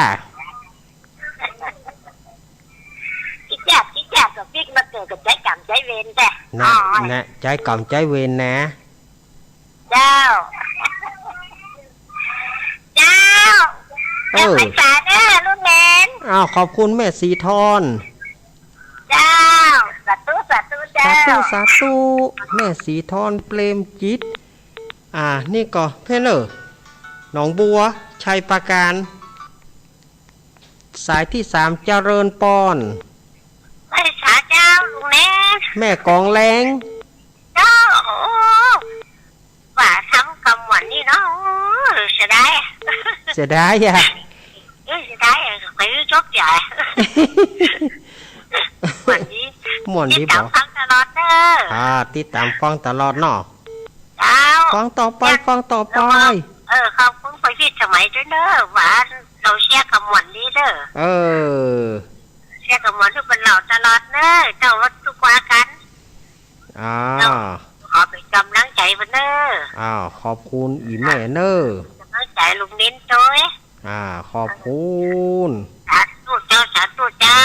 จิ๊กจัก จิ๊กจัก กับปิ๊กมาเกิดกับใจ๊กรรมใจ๊เวรแท้ นะ อ๋อ นะ ใจ๊กรรมใจ๊เวรนะ เจ้า เจ้า เออ เจ้าไพศาลเด้อลูกแหลน อ้าว ขอบคุณแม่สีทอน เจ้า สาธุ สาธุ เจ้า สาธุ สาธุ แม่สีทอน เปรมจิต อ่า นี่ก็เพื่อนเออ หนองบัว ชัยปราการ สายที่สาม เจริญปอน ไพศาลเจ้า ลุงแหลน แม่กองแหลง เจ้า โอ้ ว่าทำกำหวันนี่เนาะ โอ้ เสียดาย เสียดายอะ เออ เสียดายอะ ไปจบใหญ่ ม่วนดี ม่วนดี ติดตาม บ่ ฟังตลอดเด้อ อ่า ติดตามฟังตลอดเนาะ เจ้า ฟังต่อไป เนี่ย ฟังต่อไป เออ ขอบคุณพ่อพิสมัยด้วยเด้อ ว่าเฮาเชียร์กำหวันนี่เด้อ เออ เชียร์กำหวันทุกคนเฮาตลอดเด้อ เจ้า ทุกวันกัน อ่า เจ้า ขอเป๋นกำลังใจ๋เปิ้นเน้อ อ้าว ขอบคุณอี่แม่เน้อ กำลังใจ๋ลุงเน้นโตย อ่า ขอบคุณ สาธุเจ้า สาธุเจ้า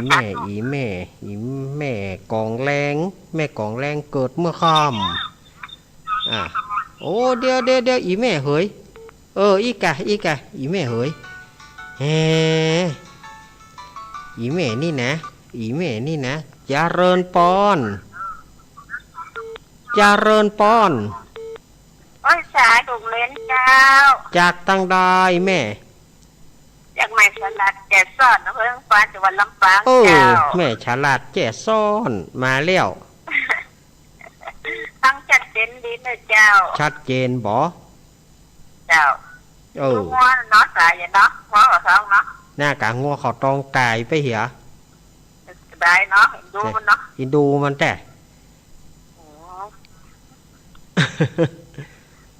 แม่ อีแม่ อีแม่ อีแม่กองแรง แม่กองแรงเกิดเมื่อค่ำ อ่ะ โอ้ เดี๋ยว เดี๋ยว เดี๋ยว อีแม่เหย เออ อีกะ อีกะ อีแม่เหย แฮ อีแม่นี่นะ อีแม่นี่นะ เจริญปอน เจริญปอน โอ้ย สาธุเล่นเจ้า จากตังใดแม่ จากแม่ฉลาดแจ้ซ้อน อำเภอเมืองปาน จังหวัดลำปาง เออ เจ้า แม่ฉลาดแจ้ซ้อน มาแล้ว ฟังชัดเจนดีนะเจ้า ชัดเจนบ่ เจ้า เออ งัวเนาะ สายเนาะ งัวเขาตองเนาะ น่ากะงัวเขาตองต๋ายไปเหีย ได้เนาะ เอ็นดูมันเนาะ เอ็นดูมันแต๊ โอ้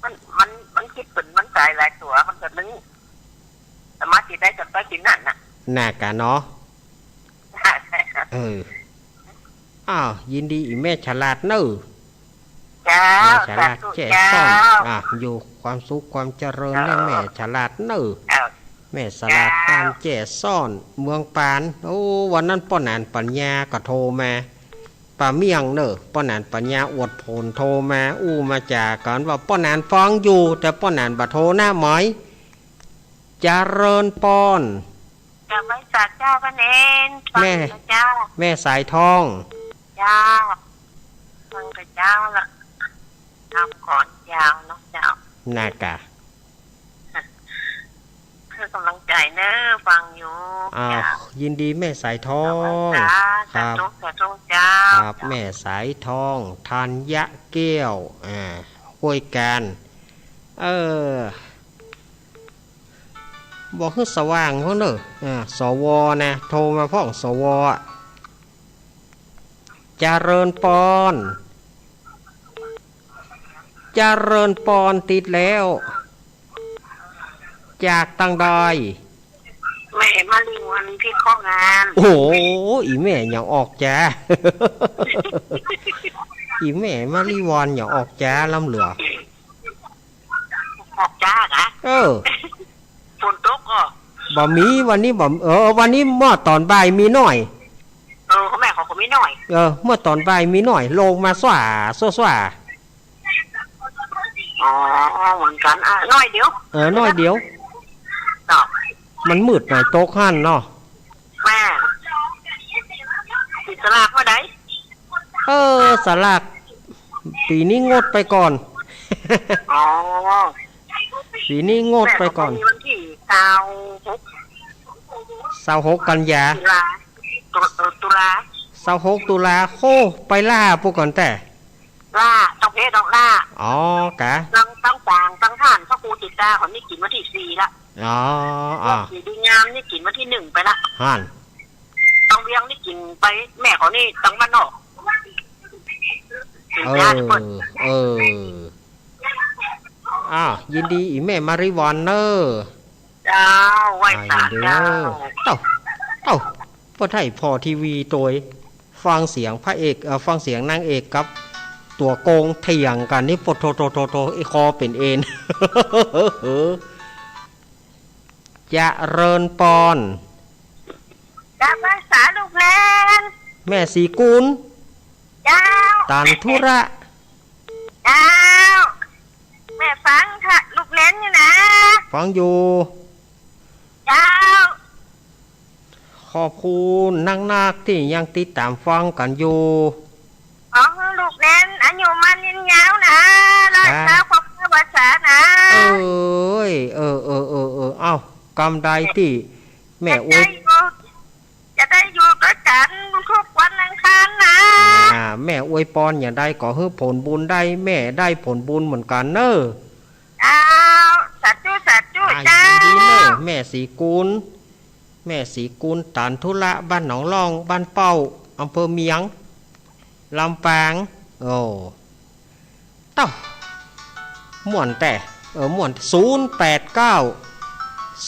มัน มัน มันคิดเป๋นมันต๋ายหลายตั๋ว มันก็นึ่ง สามารถกินได้จนได้กินนั่นน่ะ น่ากะเนาะ เออ อ้าว ยินดีอีแม่ฉลาดเน่อ เจ้า แม่ฉลาด สาธุ แจ้ซ้อน เจ้า อ่ะ อยู่ความสุขความเจริญนะ เจ้า แม่ฉลาดเน่อ เจ้า แม่ฉลาด เจ้า บ้านแจ้ซ้อน เมืองปาน โอ้ วันนั้นป้อหนานปัญญาก็โทรมา ป้าเมี่ยงเน่อ ป้อหนานปัญญาอวดผลโทรมา อู้มาจ๋ากั๋นว่าป้อหนานฟังอยู่ แต่ป้อหนานบ่โทรนะหมอย เจริญปอน กราบไหว้สาเจ้าพระเนน ฟัง แม่ นะเจ้า แม่สายทอง เจ้า ฟังกับเจ้าละ ทำก่อนยาวเนาะเจ้า น่ากะ คือกำลังใจ๋เน่อ ฟังอยู่ อ้าว เจ้า ยินดีแม่สายทอง ขอบคุณค่ะ ครับ สาธุ สาธุเจ้า ครับ แม่สายทอง ธัญญะแก้ว อ่า ห้วยการ เออ บอกหื้อสว่างพ่องเน่อ อ่า สว นะ โทรมาพ่อง สว อะ เจริญปอน เจริญปอน ติดแล้ว จากตังใด แม่มาลีวันที่ข้องาน โอ้โห อีแม่ยังออกจ๋า อีแม่มาลีวันยังออกจ๋าล้ำเหลือ ออกจ๋ากะ เออ ฝนตกก่อ บ่มี วันนี้บ่ เออ วันนี้เมื่อต๋อนบ่ายมีหน้อย เออ ของแม่เขาก็มีหน้อย เออ เมื่อต๋อนบ่ายมีหน้อย ลงมาส่า ส่า ส่า อ๋อ เหมือนกั๋น อ่ะ หน้อยเดียว เออ หน้อยเดียว เนาะ มันมืดหน่อย ตกหั้นเนาะ แม่ สิสลากเมื่อใด เออ สลาก ปี๋นี้งดไปก่อน อ๋อ ปี๋นี้งดไปก่อน แม่เขาก็มีวันตี้ซาวหก ซาวหกกันยา ตุลา ตุ เอ่อ ตุลา ซาวหกตุลา โค้ ไปล่าปู้ก่อนแต๊ ล่า ต้องเพชรต้องล่า อ๋อ กะ ต้อง ต้องฝาง ต้องถ่าน พระครูจิตตาเขานี่กิ๋นวันตี้สี่ละ อ๋อ อ๋อ สีดีงามนี่กิ๋นวันตี้หนึ่งไปละ หั้น ต้องเวียงนี่กิ๋นไป แม่เขานี่ต้องบ้านนอก เออ เออ อ้าว ยินดีอีแม่มาริวันเน่อ เจ้า ไหว้สาเจ้า อ่า ยินดีเน่อ เต้า เต้า ป้อไทยผ่อทีวีโตย ฟังเสียงพระเอก เอ่อ ฟังเสียงนางเอกกับตั๋วโกงเถียงกั๋นนี่ โปะโธ โธ โธ โธ ไอ้คอเป๋นเอ็น เจริญปอน กราบไหว้สาลูกแลน แม่ศรีกุล เจ้า ตันธุระ เจ้า แม่ฟังค่ะ ลูกแลนอยู่นะ ฟังอยู่ เจ้า ขอบคุณนักๆ ตี้ยังติดต๋ามฟังกั๋นอยู่ ขอหื้อลูกแลนอายุมั่นยืนยาวนะ ร้อย ครับ เก้า ครบถ้วนวาสนา เอ้ย เออ เออ เออ เออ เอ้า กำใดตี้แม่อวย จะได้อยู่ จะได้อยู่ตวยกั๋นทุกวันอังคารนะ อ่า แม่อวยปอนอย่างใดก็หื้อผลบุญได้ แม่ได้ผลบุญเหมือนกั๋นเน่อ เจ้า สาธุ สาธุ อ่า เจ้า ยินดีเน่อ แม่ศรีกุล แม่ศรีกุล ตันธุระ บ้านหนองล่อง บ้านเป้า อำเภอเมียง ลำปาง โอ้ เต้า ม่วนแต๊ เออ ม่วน ศูนย์แปดเก้า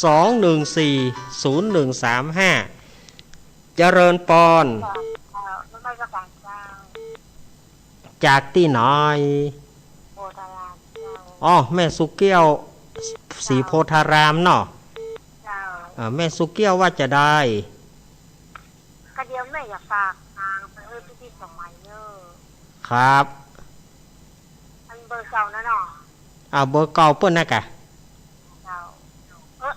สองหนึ่งสี่ ศูนย์หนึ่งสามห้า เจริญปอน เจ้า นมัสก๋านเจ้า จากตี้ไหน โพธารามเจ้า อ๋อ แม่สุแก้ว ศรีโพธารามเนาะ อ่า แม่สุเกี้ยวว่าจะใด ก็เดี๋ยวแม่อยากฝากตังค์ไปหื้อพิสมัยเน่อ ครับ อันเบอร์เก่านั่นเนาะ อ่า เบอร์เก่าเปิ้นนะกะ เจ้า เออ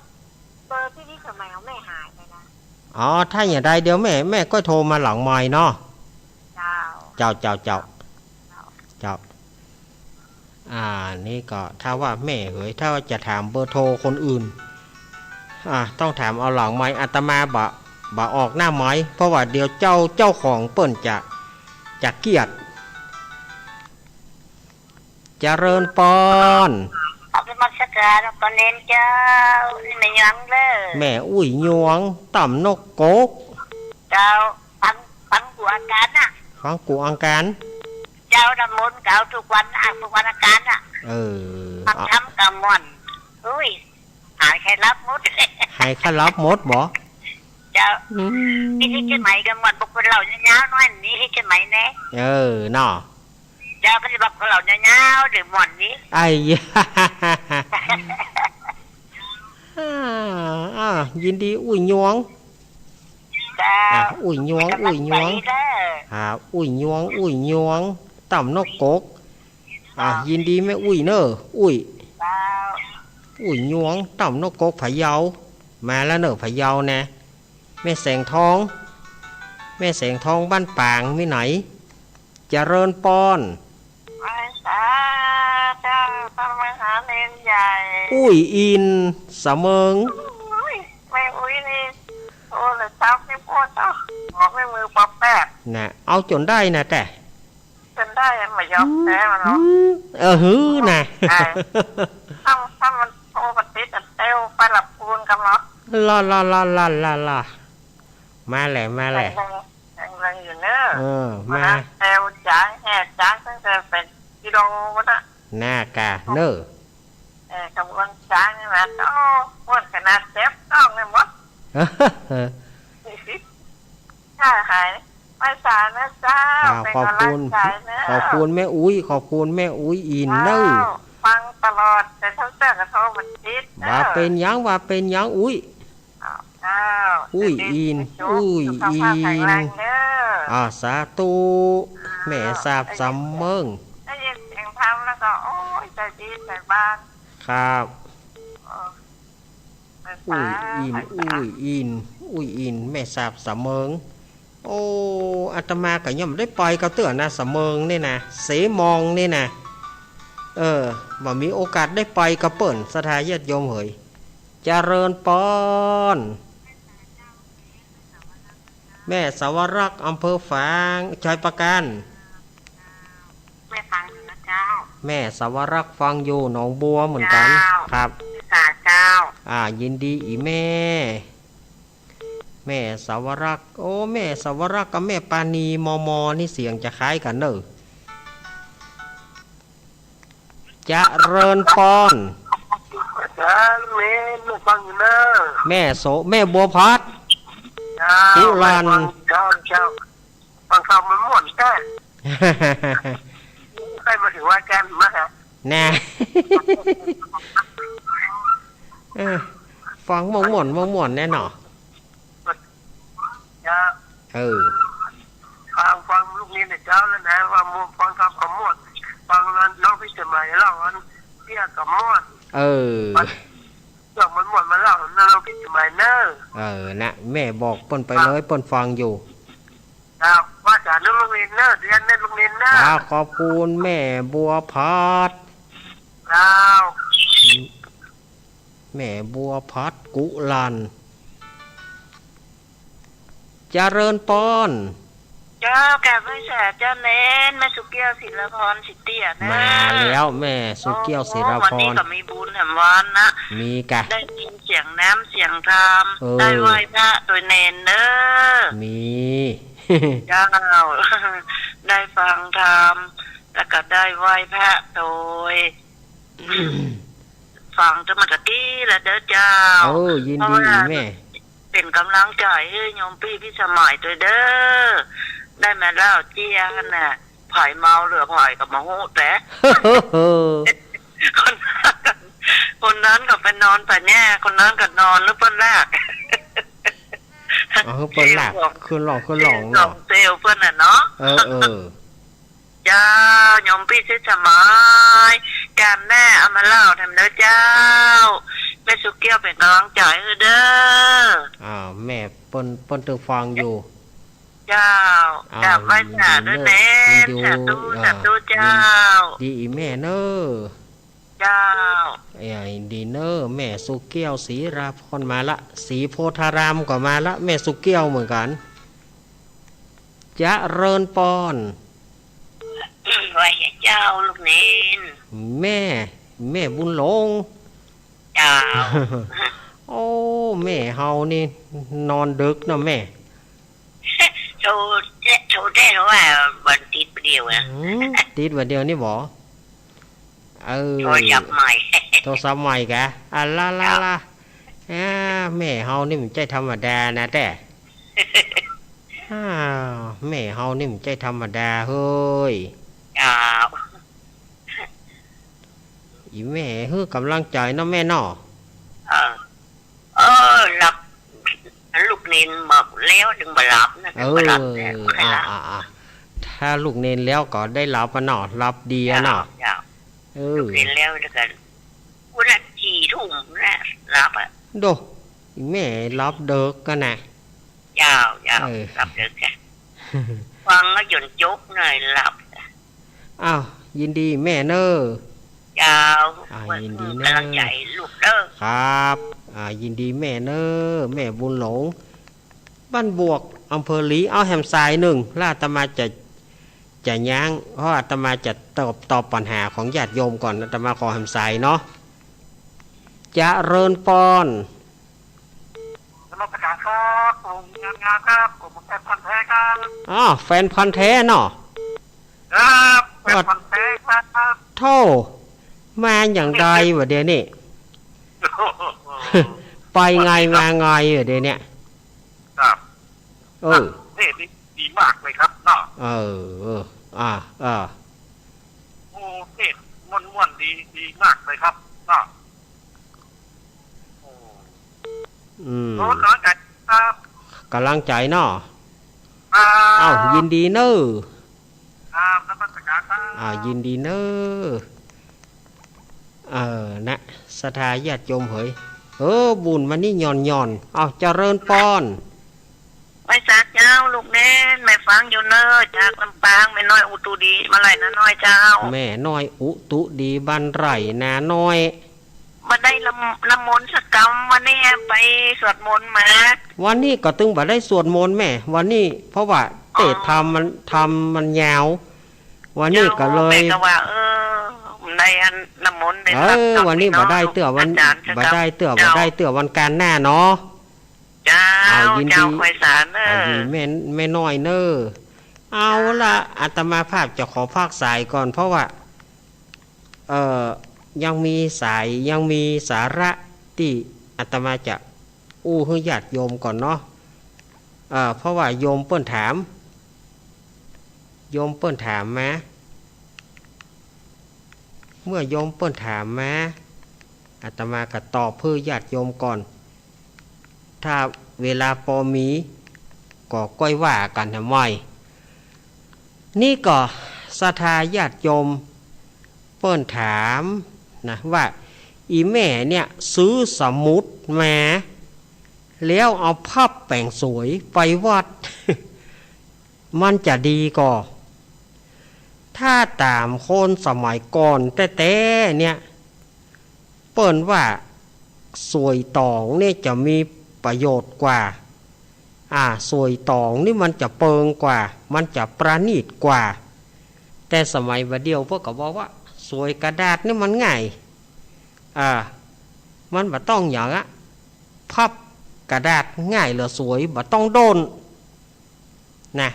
เบอร์พิสมัยของแม่หายไปนะ อ๋อ ถ้าอย่างใดเดี๋ยวแม่ แม่ก็โทรมาหลังไมค์เนาะ เจ้า เจ้า เจ้า เจ้า เจ้า เจ้า อ่า นี่ก็ถ้าว่าแม่เหย ถ้าว่าจะถามเบอร์โทรคนอื่น อ่า ต้องถามเอาหลังไมค์ อาตมาบ่ บ่ออกหน้าไมค์ เพราะว่าเดี๋ยวเจ้า เจ้าของเปิ้นจะ จะเกลียด เจริญปอน กราบนมัสการหลวงพ่อเณรเจ้า นี่แม่หยวงเน่อ แม่อุ้ยหยวง ต่ำนกกก เจ้า ฟัง ฟังกูอังคารน่ะ ฟังกูอังคาร เจ้า น้ำมนต์เก่าทุกวัน อ่านทุกวันอังคารน่ะ เออ ฟังธรรมก็ม่วน อุ้ย หายใค่หลับหมด หายใค่หลับหมดบ่ เจ้า อืม นี่ที่เชียงใหม่ก็ม่วน บอกคนเล่ายาวๆ หน้อย นี่ที่เชียงใหม่แน่ เออ เนาะ เจ้า ก็จะบอกคนเล่ายาวๆ หรือม่วนนี่ ไอ้ยะ อ่า อ่า ยินดี อุ้ยหยวง เจ้า อ่ะ อุ้ยหยวง อุ้ยหยวง กำลังใจเด้อ อ่า อุ้ยหยวง อุ้ยหยวง ต่ำนกกก อ่ะ อ่า ยินดีแม่อุ้ยเน่อ อุ้ย เจ้า อุ้ยหยวง ต่ำนกกก พะเยา มาแล้วเน่อ พะเยานะ แม่แสงทอง แม่แสงทอง บ้านปาง มีไหน เจริญปอน ไหว้สาเจ้า พระมหาเณรใหญ่ อุ้ยอิน สะเมิง อุ้ย แม่อุ้ยนี่ โอ้ ละเจ้า ไม่พูดเนาะ บอกไม่มือปอแปด น่ะ เอาจ๋นได้นะ แต่ จ๋นได้ บ่ยอมแพ้มันหรอก อืม เออ หือ น่ะ ใช่ ถ้า ถ้ามันโทรมาติดอันเต้วไปหลับปูนกันเหรอ ลา ลา ลา ลา ลา ลา มาแหละ มาแหละ แข็งแรง แข็งแรงอยู่เนอะ เออ มา มาแซวจ๋า แห่จ๋าตั้งแต่เป็นกิโลวะน่ะ น่ากะเนอะ เออ ขบวนจ๋านี่นะ โอ้ ม่วนขนาดเจ็บท้องเลยหมด ถ้าหาย ไหว้สานะเจ้า อ้าว เป็นกำลังใจเนอะ ขอบคุณ ขอบคุณแม่อุ๊ย ขอบคุณแม่อุ๊ยอินเนอะ เจ้า ฟังตลอด แต่เช้าๆ ก็โทรมาติดเนอะ บ่าเป๋นหยัง บ่าเป๋นหยังอุ๊ย เจ้า อุ้ยอิน อุ้ยอิน สุขภาพแข็งแรงเด้อ อ่า สาธุ แม่สาบสำเมิง ได้ยินเสียงธรรมแล้วก็ โอ้ย ใจดีใจบาน ครับ เออ อุ้ยอิน อุ้ยอิน อุ้ยอิน แม่สาบสำเมิง โอ้ อาตมาก็ยังบ่ได้ไปกับเตื้อนะ สำเมิงนี่นะ เสมองนี่นะ เออ บ่มีโอกาสได้ไปกับเปิ้น ศรัทธาญาติโยมเหย เจริญปอน แม่สาวรักษ์ อำเภอฝาง ชัยปราการ แม่ฟังอยู่นะเจ้า แม่สาวรักษ์ฟังอยู่ หนองบัวเหมือนกัน เจ้า ครับ สาเจ้า อ่า ยินดีอีแม่ แม่สาวรักษ์ โอ้ แม่สาวรักษ์กับแม่ปานี มม นี่เสียงจะคล้ายกันเนอะ เจริญปอน จ้า แม่ แม่ฟังอยู่เนอะ แม่โส แม่บัวผัด เจ้า กุหลาบ แม่ฟัง เจ้า เจ้า ฟังธรรมมันม่วนแท้ ใครมาถึงว่าแกนมาฮะ แน่ เออ ฟังม่วนๆ ม่วนๆ แน่เนาะ เจ้า เออ ฟัง ฟังลูกนี้นะเจ้า แล้วนะ ว่าม่วน ฟังธรรมก็ม่วน ฟังน้องพิสมัยเล่าอันเตี้ยก็ม่วน เออ เรื่องมันม่วนมาเล่านะ น้องพิสมัยเนอะ เออ นะ แม่บอกเปิ้นไปเลย เปิ้นฟังอยู่ ครับ ว่าจ๋าเรื่องลูกนินเนอะ เรียนเรื่องลูกนินเนอะ ครับ ขอบคุณแม่บัวผัด ครับ แม่บัวผัดกุหลาบ เจริญปอน เจ้า กราบไหว้สาเจ้าเณร แม่สุเกี้ยว ศิลาพร สิเตี้ยนะ มาแล้วแม่สุเกี้ยว โอ้ ศิลาพร วันนี้ก็มีบุญแหมวันนะ มีกะ ได้ยินเสียงน้ำเสียงธรรม เออ ได้ไหว้พระโตยเณรเนอะ มี เจ้า ได้ฟังธรรม แล้วก็ได้ไหว้พระโตย ฟังตั้งแต่ตะกี้แล้วเด้อเจ้า เออ ยินดี เพราะว่า แม่ เป๋นก๋ำลังใจ๋หื้อโยมปี้พิสมัยโตยเด้อ ได้มาเล่าเจี้ยหั่นน่ะ ใผเมาเหลือใผก็บ่ฮู้แต๊ คนนั้นก็ คนนั้นก็ไปนอนไปแน่ คนนั้นก็นอนหรือเปิ้นลาก เอาหื้อเปิ้นลากขึ้นล่องขึ้นล่องเนาะ เซลล์เปิ้นน่ะเนาะ เออ เออ เจ้า โยมปี้เสถียรสมัย กาลหน้าเอามาเล่าแถมเน่อเจ้า แม่สุเกี้ยวเป๋นก๋ำลังใจ๋หื้อเน่อ อ้าว แม่เปิ้น เปิ้นตึงฟังอยู่ เจ้า อ้าว กราบไหว้สาธุเน่อ ยินดี สาธุ อ่า สาธุเจ้า ยินดีอีแม่เน่อ เจ้า เอ้ย ดีเน่อ แม่สุเกี้ยว ศรีราพรมาละ ศรีโพธารามก็มาละ แม่สุเกี้ยวเหมือนกั๋น เจริญปอน ว่าไงเจ้าลูกเณร แม่ แม่บุญหลง เจ้า โอ้ แม่เฮานี่นอนดึกเนาะแม่ โทร โทรได้เพราะว่าวันติดประเดี๋ยวนะ อืม ติดประเดี๋ยวนี่บ่ เออ โทรศัพท์ใหม่ โทรศัพท์ใหม่กะ อ่ะ ละ ละ เจ้า ละ อ่า แม่เฮานี่มันใจ้ธรรมดานะแต๊ อ้าว แม่เฮานี่มันใจ้ธรรมดาเฮ้ย เจ้า อีแม่หื้อกำลังใจ๋เนาะแม่เนาะ เออ เออ หลับ ลูกเณรบอกแล้วจึงบ่หลับนะ เออ บ่หลับแล้ว อ่า อ่า อ่า ถ้าลูกเณรแล้วก็ได้หลับอะเนาะ หลับดีอะเนาะ เจ้า เจ้า เออ ลูกเณรแล้วแล้วก็ วันนั้นสี่ทุ่มนะ หลับอะ โด แม่หลับดึกกั๋นนะ เจ้า เจ้า เออ หลับดึกอะ ฟังแล้วจนจบเลยหลับ อ้าว ยินดีแม่เน่อ เจ้า อ้าว ยินดีเน่อ กำลังใจ๋ลูกเน่อ ครับ อ่า ยินดีแม่เน่อ แม่บุญหลง บ้านบวก อำเภอลี เอาแหมสายนึ่ง แล้วอาตมาจะ จะย้าง เพราะอาตมาจะตอบ ตอบปัญหาของญาติโยมก่อน อาตมาขอแหมสายเนาะ เจริญปอน นมัสการครับ ผมงามๆ ครับ ผมแฟนพันธุ์แท้ครับ อ้อ แฟนพันธุ์แท้เนาะ ครับ แฟนพันธุ์แท้ครับ โธ่ มาอย่างใดวะเดี๋ยวนี้ ไปไงมาไงวะเดี๋ยวนี้ ครับ เออ เทศน์นี่ดีมากเลยครับเนาะ เออ เออ อ่า อ่า โอ้ เทศน์ม่วนๆ ดี ดีมากเลยครับเนาะ โอ้ อืม โอ้ กำลังใจ๋ครับ กำลังใจ๋เนาะ ครับ อ้าว ยินดีเน่อ ครับ นมัสการครับ อ่า ยินดีเน่อ เออ นะ ศรัทธาญาติโยมเหย เออ บุญมานี่หย่อนๆ อ้าว เจริญปอน ไหว้สาเจ้าลูกเณร แม่ฟังอยู่เน่อ จากลำปาง แม่น้อยอุตุดีบ้านไร่นาน้อยเจ้า แม่น้อยอุตุดีบ้านไร่นาน้อย บ่ได้ละ ละมนต์สักกำ วันนี้ไปสวดมนต์มา วันนี้ก็ตึงบ่ได้สวดมนต์แม่ วันนี้ เพราะว่าเตะ อ๋อ ธรรมมัน ธรรมมันยาว วันนี้ก็เลย แม่ก็ว่า เออ ได้อันละมนต์ได้ เออ สักกำ วันนี้ พี่น้อง บ่ได้เตื้อวัน อาจ๋ารย์ บ่ได้เตื้อ เจ้า บ่ได้เตื้อวันก๋ารหน้าเนาะ เจ้า อ้าว ยินดี เจ้า ไหว้สาเน่อ อ้าว ยินดีแม่ แม่น้อยเน่อ เอาละ เจ้า อาตมาภาพจะขอพักสายก่อน เพราะว่า เอ่อ ยังมีสาย ยังมีสาระตี้อาตมาจะอู้หื้อญาติโยมก่อนเนาะ เอ่อ เพราะว่าโยมเปิ้นถาม โยมเปิ้นถามมา เมื่อโยมเปิ้นถามมา อาตมาก็ตอบหื้อญาติโยมก่อน ถ้าเวลาปอมี ก็ก้อยว่ากั๋นแหมใหม่ นี่ก็ศรัทธาญาติโยมเปิ้นถามนะ ว่า อี่แม่เนี่ยซื้อสมุดมา แล้วเอาพับแป๋งสวยไปวัด มันจะดีก่อ ถ้าต๋ามคนสมัยก่อนแต๊ๆ เนี่ย เปิ้นว่าสวยต๋องเนี่ยจะมีประโยชน์กว่า อ่า สวยต๋องนี่มันจะเปิงกว่า มันจะประณีตกว่า แต่สมัยบ่าเดี่ยวเปิ้นก็บอกว่าสวยกระดาษนี่มันง่าย อ่า มันบ่ต้องหยังอะ พับกระดาษง่ายเหลือสวย บ่ต้องด้น นะ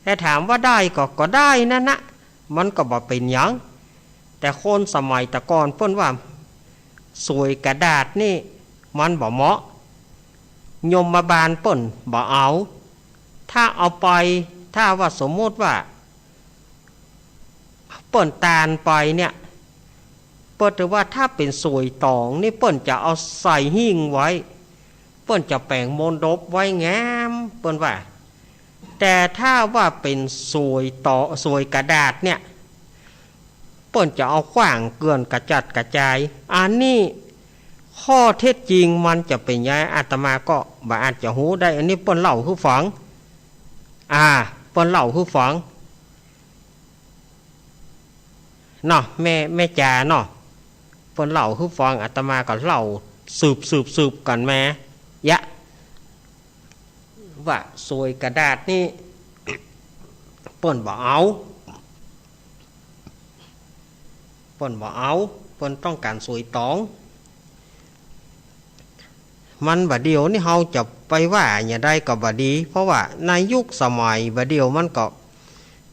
แต่ถามว่าได้ก่อ ก็ได้นั่นนะ มันก็บ่เป๋นหยัง แต่คนสมัยตะก่อนเปิ้นว่า สวยกระดาษนี่มันบ่เหมาะ ยมบาลเปิ้นบ่เอา ถ้าเอาไป ถ้าว่าสมมุติว่า เปิ้นตานไปเนี่ย เปิ้นถือว่าถ้าเป๋นสวยต๋องนี่เปิ้นจะเอาใส่หิ้งไว้ เปิ้นจะแป๋งมณฑปไว้งาม เปิ้นว่า แต่ถ้าว่าเป๋นสวยต๋อ สวยกระดาษเนี่ย เปิ้นจะเอาขว้างเกลื่อนกระจัดกระจาย อันนี้ข้อเท็จจริงมันจะเป๋นไง อาตมาก็บ่อาจจะฮู้ได้ อันนี้เปิ้นเล่าหื้อฟัง อ่า เปิ้นเล่าหื้อฟัง เนาะ แม่ แม่จ๋าเนาะ เปิ้นเล่าหื้อฟัง อาตมาก็เล่าสืบ สืบ สืบกั๋นมา ยะ ว่าสวยกระดาษนี่ เปิ้นบ่เอา เปิ้นบ่เอา เปิ้นต้องก๋านสวยต๋อง มันบ่าเดี่ยวนี้เฮาจะไปว่าอย่างใดก็บ่ดี เพราะว่าในยุคสมัยบ่าเดี่ยวมันก็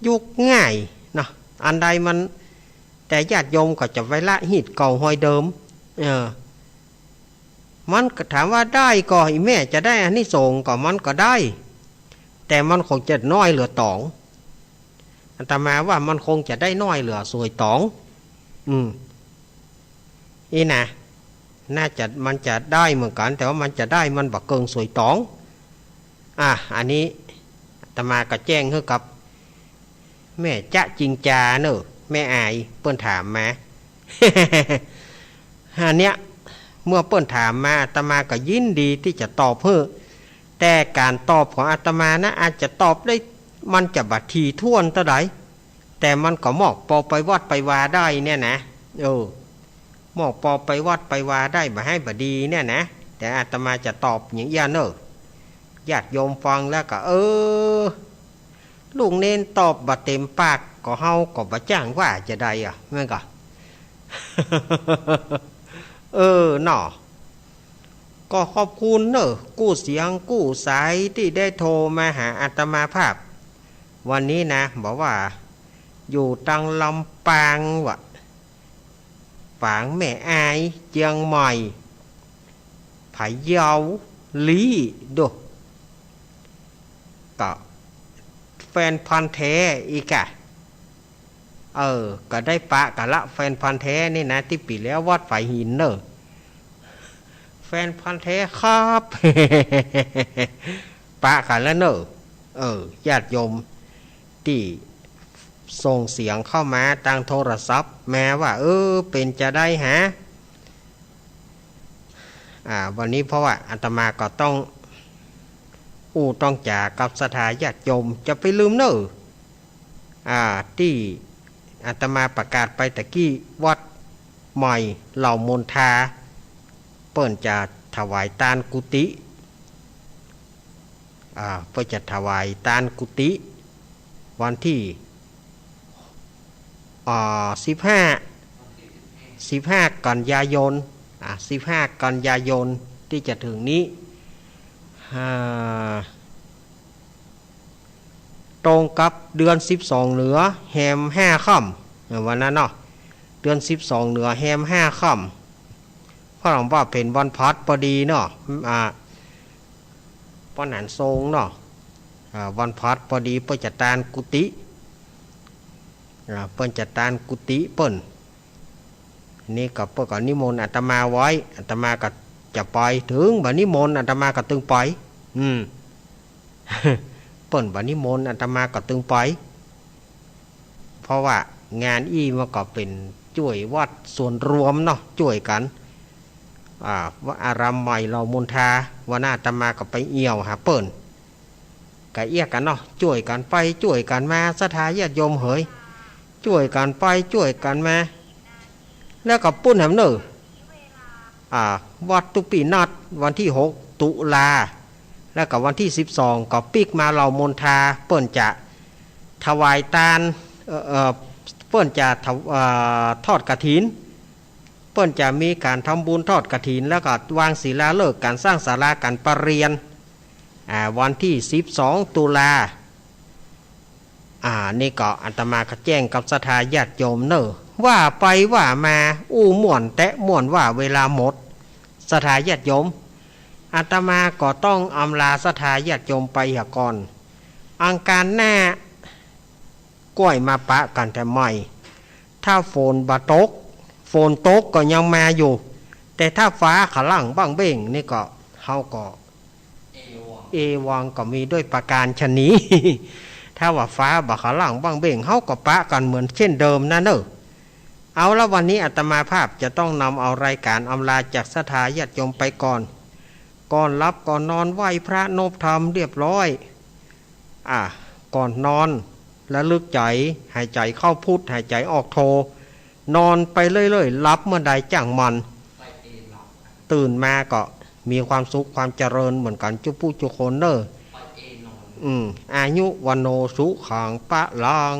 ยุคง่ายเนาะ อันใดมัน แต่ญาติโยมก็จะไปละฮีตเก่าฮอยเดิม เออ มันก็ถามว่าได้ก่อ อีแม่จะได้อานิสงส์ก่อ มันก็ได้ แต่มันคงจะน้อยเหลือต๋อง อาตมาว่ามันคงจะได้น้อยเหลือสวยต๋อง อืม อี้นะ น่าจะ มันจะได้เหมือนกั๋น แต่ว่ามันจะได้ มันบ่เกิ่งสวยต๋อง อ่ะ อันนี้อาตมาก็แจ้งหื้อกับแม่จ๊ะจิงจาเน่อ แม่อาย เปิ้นถามมา อันเนี้ย เมื่อเปิ้นถามมา อาตมาก็ยินดีตี้จะตอบหื้อ แต่ก๋านตอบของอาตมานะ อาจจะตอบได้ มันจะบ่ถี่ถ้วนเต้าใด แต่มันก็มอกปอไปวัดไปวาได้เนี่ยนะ เออ มอกปอไปวัดไปวาได้ บ่ฮ้ายบ่ดีเนี่ยนะ แต่อาตมาจะตอบอย่างอี้เน่อ ญาติโยมฟังแล้วก็ เออ ลูกเณรตอบบ่เต๋มปาก ก็เฮาก็บ่จ้างว่าจะใดอะ แม่นก่อ เออ เนาะ ก็ขอบคุณเน่อ กู้เสียงกู้สายตี้ได้โทรมาหาอาตมาภาพ วันนี้นะ บอกว่าอยู่ตังลำปางวะ ฝางแม่อาย เจียงใหม่ พะเยา ลี้ โด ก็แฟนพันธุ์แท้อีกอะ เออ ก็ได้ปะกั๋นละ แฟนพันธุ์แท้นี่นะ ตี้ปี๋แล้ววัดฝายหินเน่อ แฟนพันธุ์แท้ครับ ปะกั๋นแล้วเน่อ เออ ญาติโยมตี้ส่งเสียงเข้ามาตางโทรศัพท์มาว่า เออ เป๋นจาใดหา อ่า วันนี้เพราะว่าอาตมาก็ต้องอู้ต้องจ๋ากับศรัทธาญาติโยม จะไปลืมเน่อ อ่า ตี้อาตมาประกาศไปตะกี้ วัดใหม่เหล่ามนทา เปิ้นจะถวายตานกุฏิ อ่า เปิ้นจะถวายตานกุฏิ วันตี้ อ่า สิบห้า สิบห้า กันยายน อ่า สิบห้า กันยายนตี้จะเถิงนี้ อ่า ตรงกับเดือนสิบสองเหนือแฮมห้าค่ำ เออ วันนั้นเนาะ เดือนสิบสองเหนือแฮมห้าค่ำ เพราะว่าเป๋นวันพฤหัสพอดีเนาะ อ่า ป้อนอาหารทรงเนาะ อ่า วันพฤหัสพอดีเปิ้นจะตานกุฏิ อ่า เปิ้นจะตานกุฏิเปิ้น นี่ก็เปิ้นก็นิมนต์อาตมาไว้ อาตมาก็จะไป เถิงบ่านิมนต์อาตมาก็ตึงไป อืม เปิ้นบ่านิมนต์อาตมาก็ตึงไป เพราะว่างานอี้มันก็เป๋นจ้วยวัดส่วนรวมเนาะ จ้วยกั๋น อ่า วัดอารามใหม่เหล่ามนทา วันนั้นอาตมาก็ไปเอี่ยวหาเปิ้น ก็เอี้ยกั๋นเนาะ จ้วยกั๋นไปจ้วยกั๋นมา ศรัทธาญาติโยมเหย จ้วยกั๋นไปจ้วยกั๋นมา แล้วก็ปู๊นแหมเน่อ อ่า วัดตุปีนัด วันตี้หกตุลา แล้วก็วันตี้สิบสองก็ปิ๊กมาเหล่ามนทา เปิ้นจะถวายตาน เอ่อ เอ่อ เปิ้นจะถว- เอ่อ ทอดกฐิน เปิ้นจะมีก๋านทำบุญทอดกฐิน แล้วก็วางศิลาฤกษ์ก๋านสร้างศาลาก๋านประเรียน อ่า วันตี้สิบสองตุลา อ่า นี่ก็อาตมาก็แจ้งกับศรัทธาญาติโยมเน่อ ว่าไปว่ามาอู้ม่วนแต๊ม่วนว่าเวลาหมด ศรัทธาญาติโยม อาตมาก็ต้องอำลาศรัทธาญาติโยมไปเหียก่อน อังคารหน้า ก้อยมาปะกั๋นแถมใหม่ ถ้าฝนบ่ตก ฝนตกก็ยังมาอยู่ แต่ถ้าฟ้าขะล่างบ้างเบ้งนี่ก็ เฮาก็ เอวังก็มีด้วยประการฉะนี้ ถ้าว่าฟ้าบ่าขะล่างบ้างเบ่ง เฮาก็ปะกั๋นเหมือนเช่นเดิมนะเน่อ เอาละ วันนี้อาตมาภาพจะต้องนำเอารายการอำลาจากศรัทธาญาติโยมไปก่อน ก่อนหลับก่อนนอนไหว้พระนบธรรมเรียบร้อย อ่ะ ก่อนนอนระลึกใจ๋ หายใจ๋เข้าพุท หายใจ๋ออกโธ นอนไปเรื่อยๆ หลับเมื่อใดจ้างมัน ตื่นมาก็มีความสุขความเจริญเหมือนกั๋นจุผู้จุคนเน่อ อืม อายุ วัณโณ สุขัง พลัง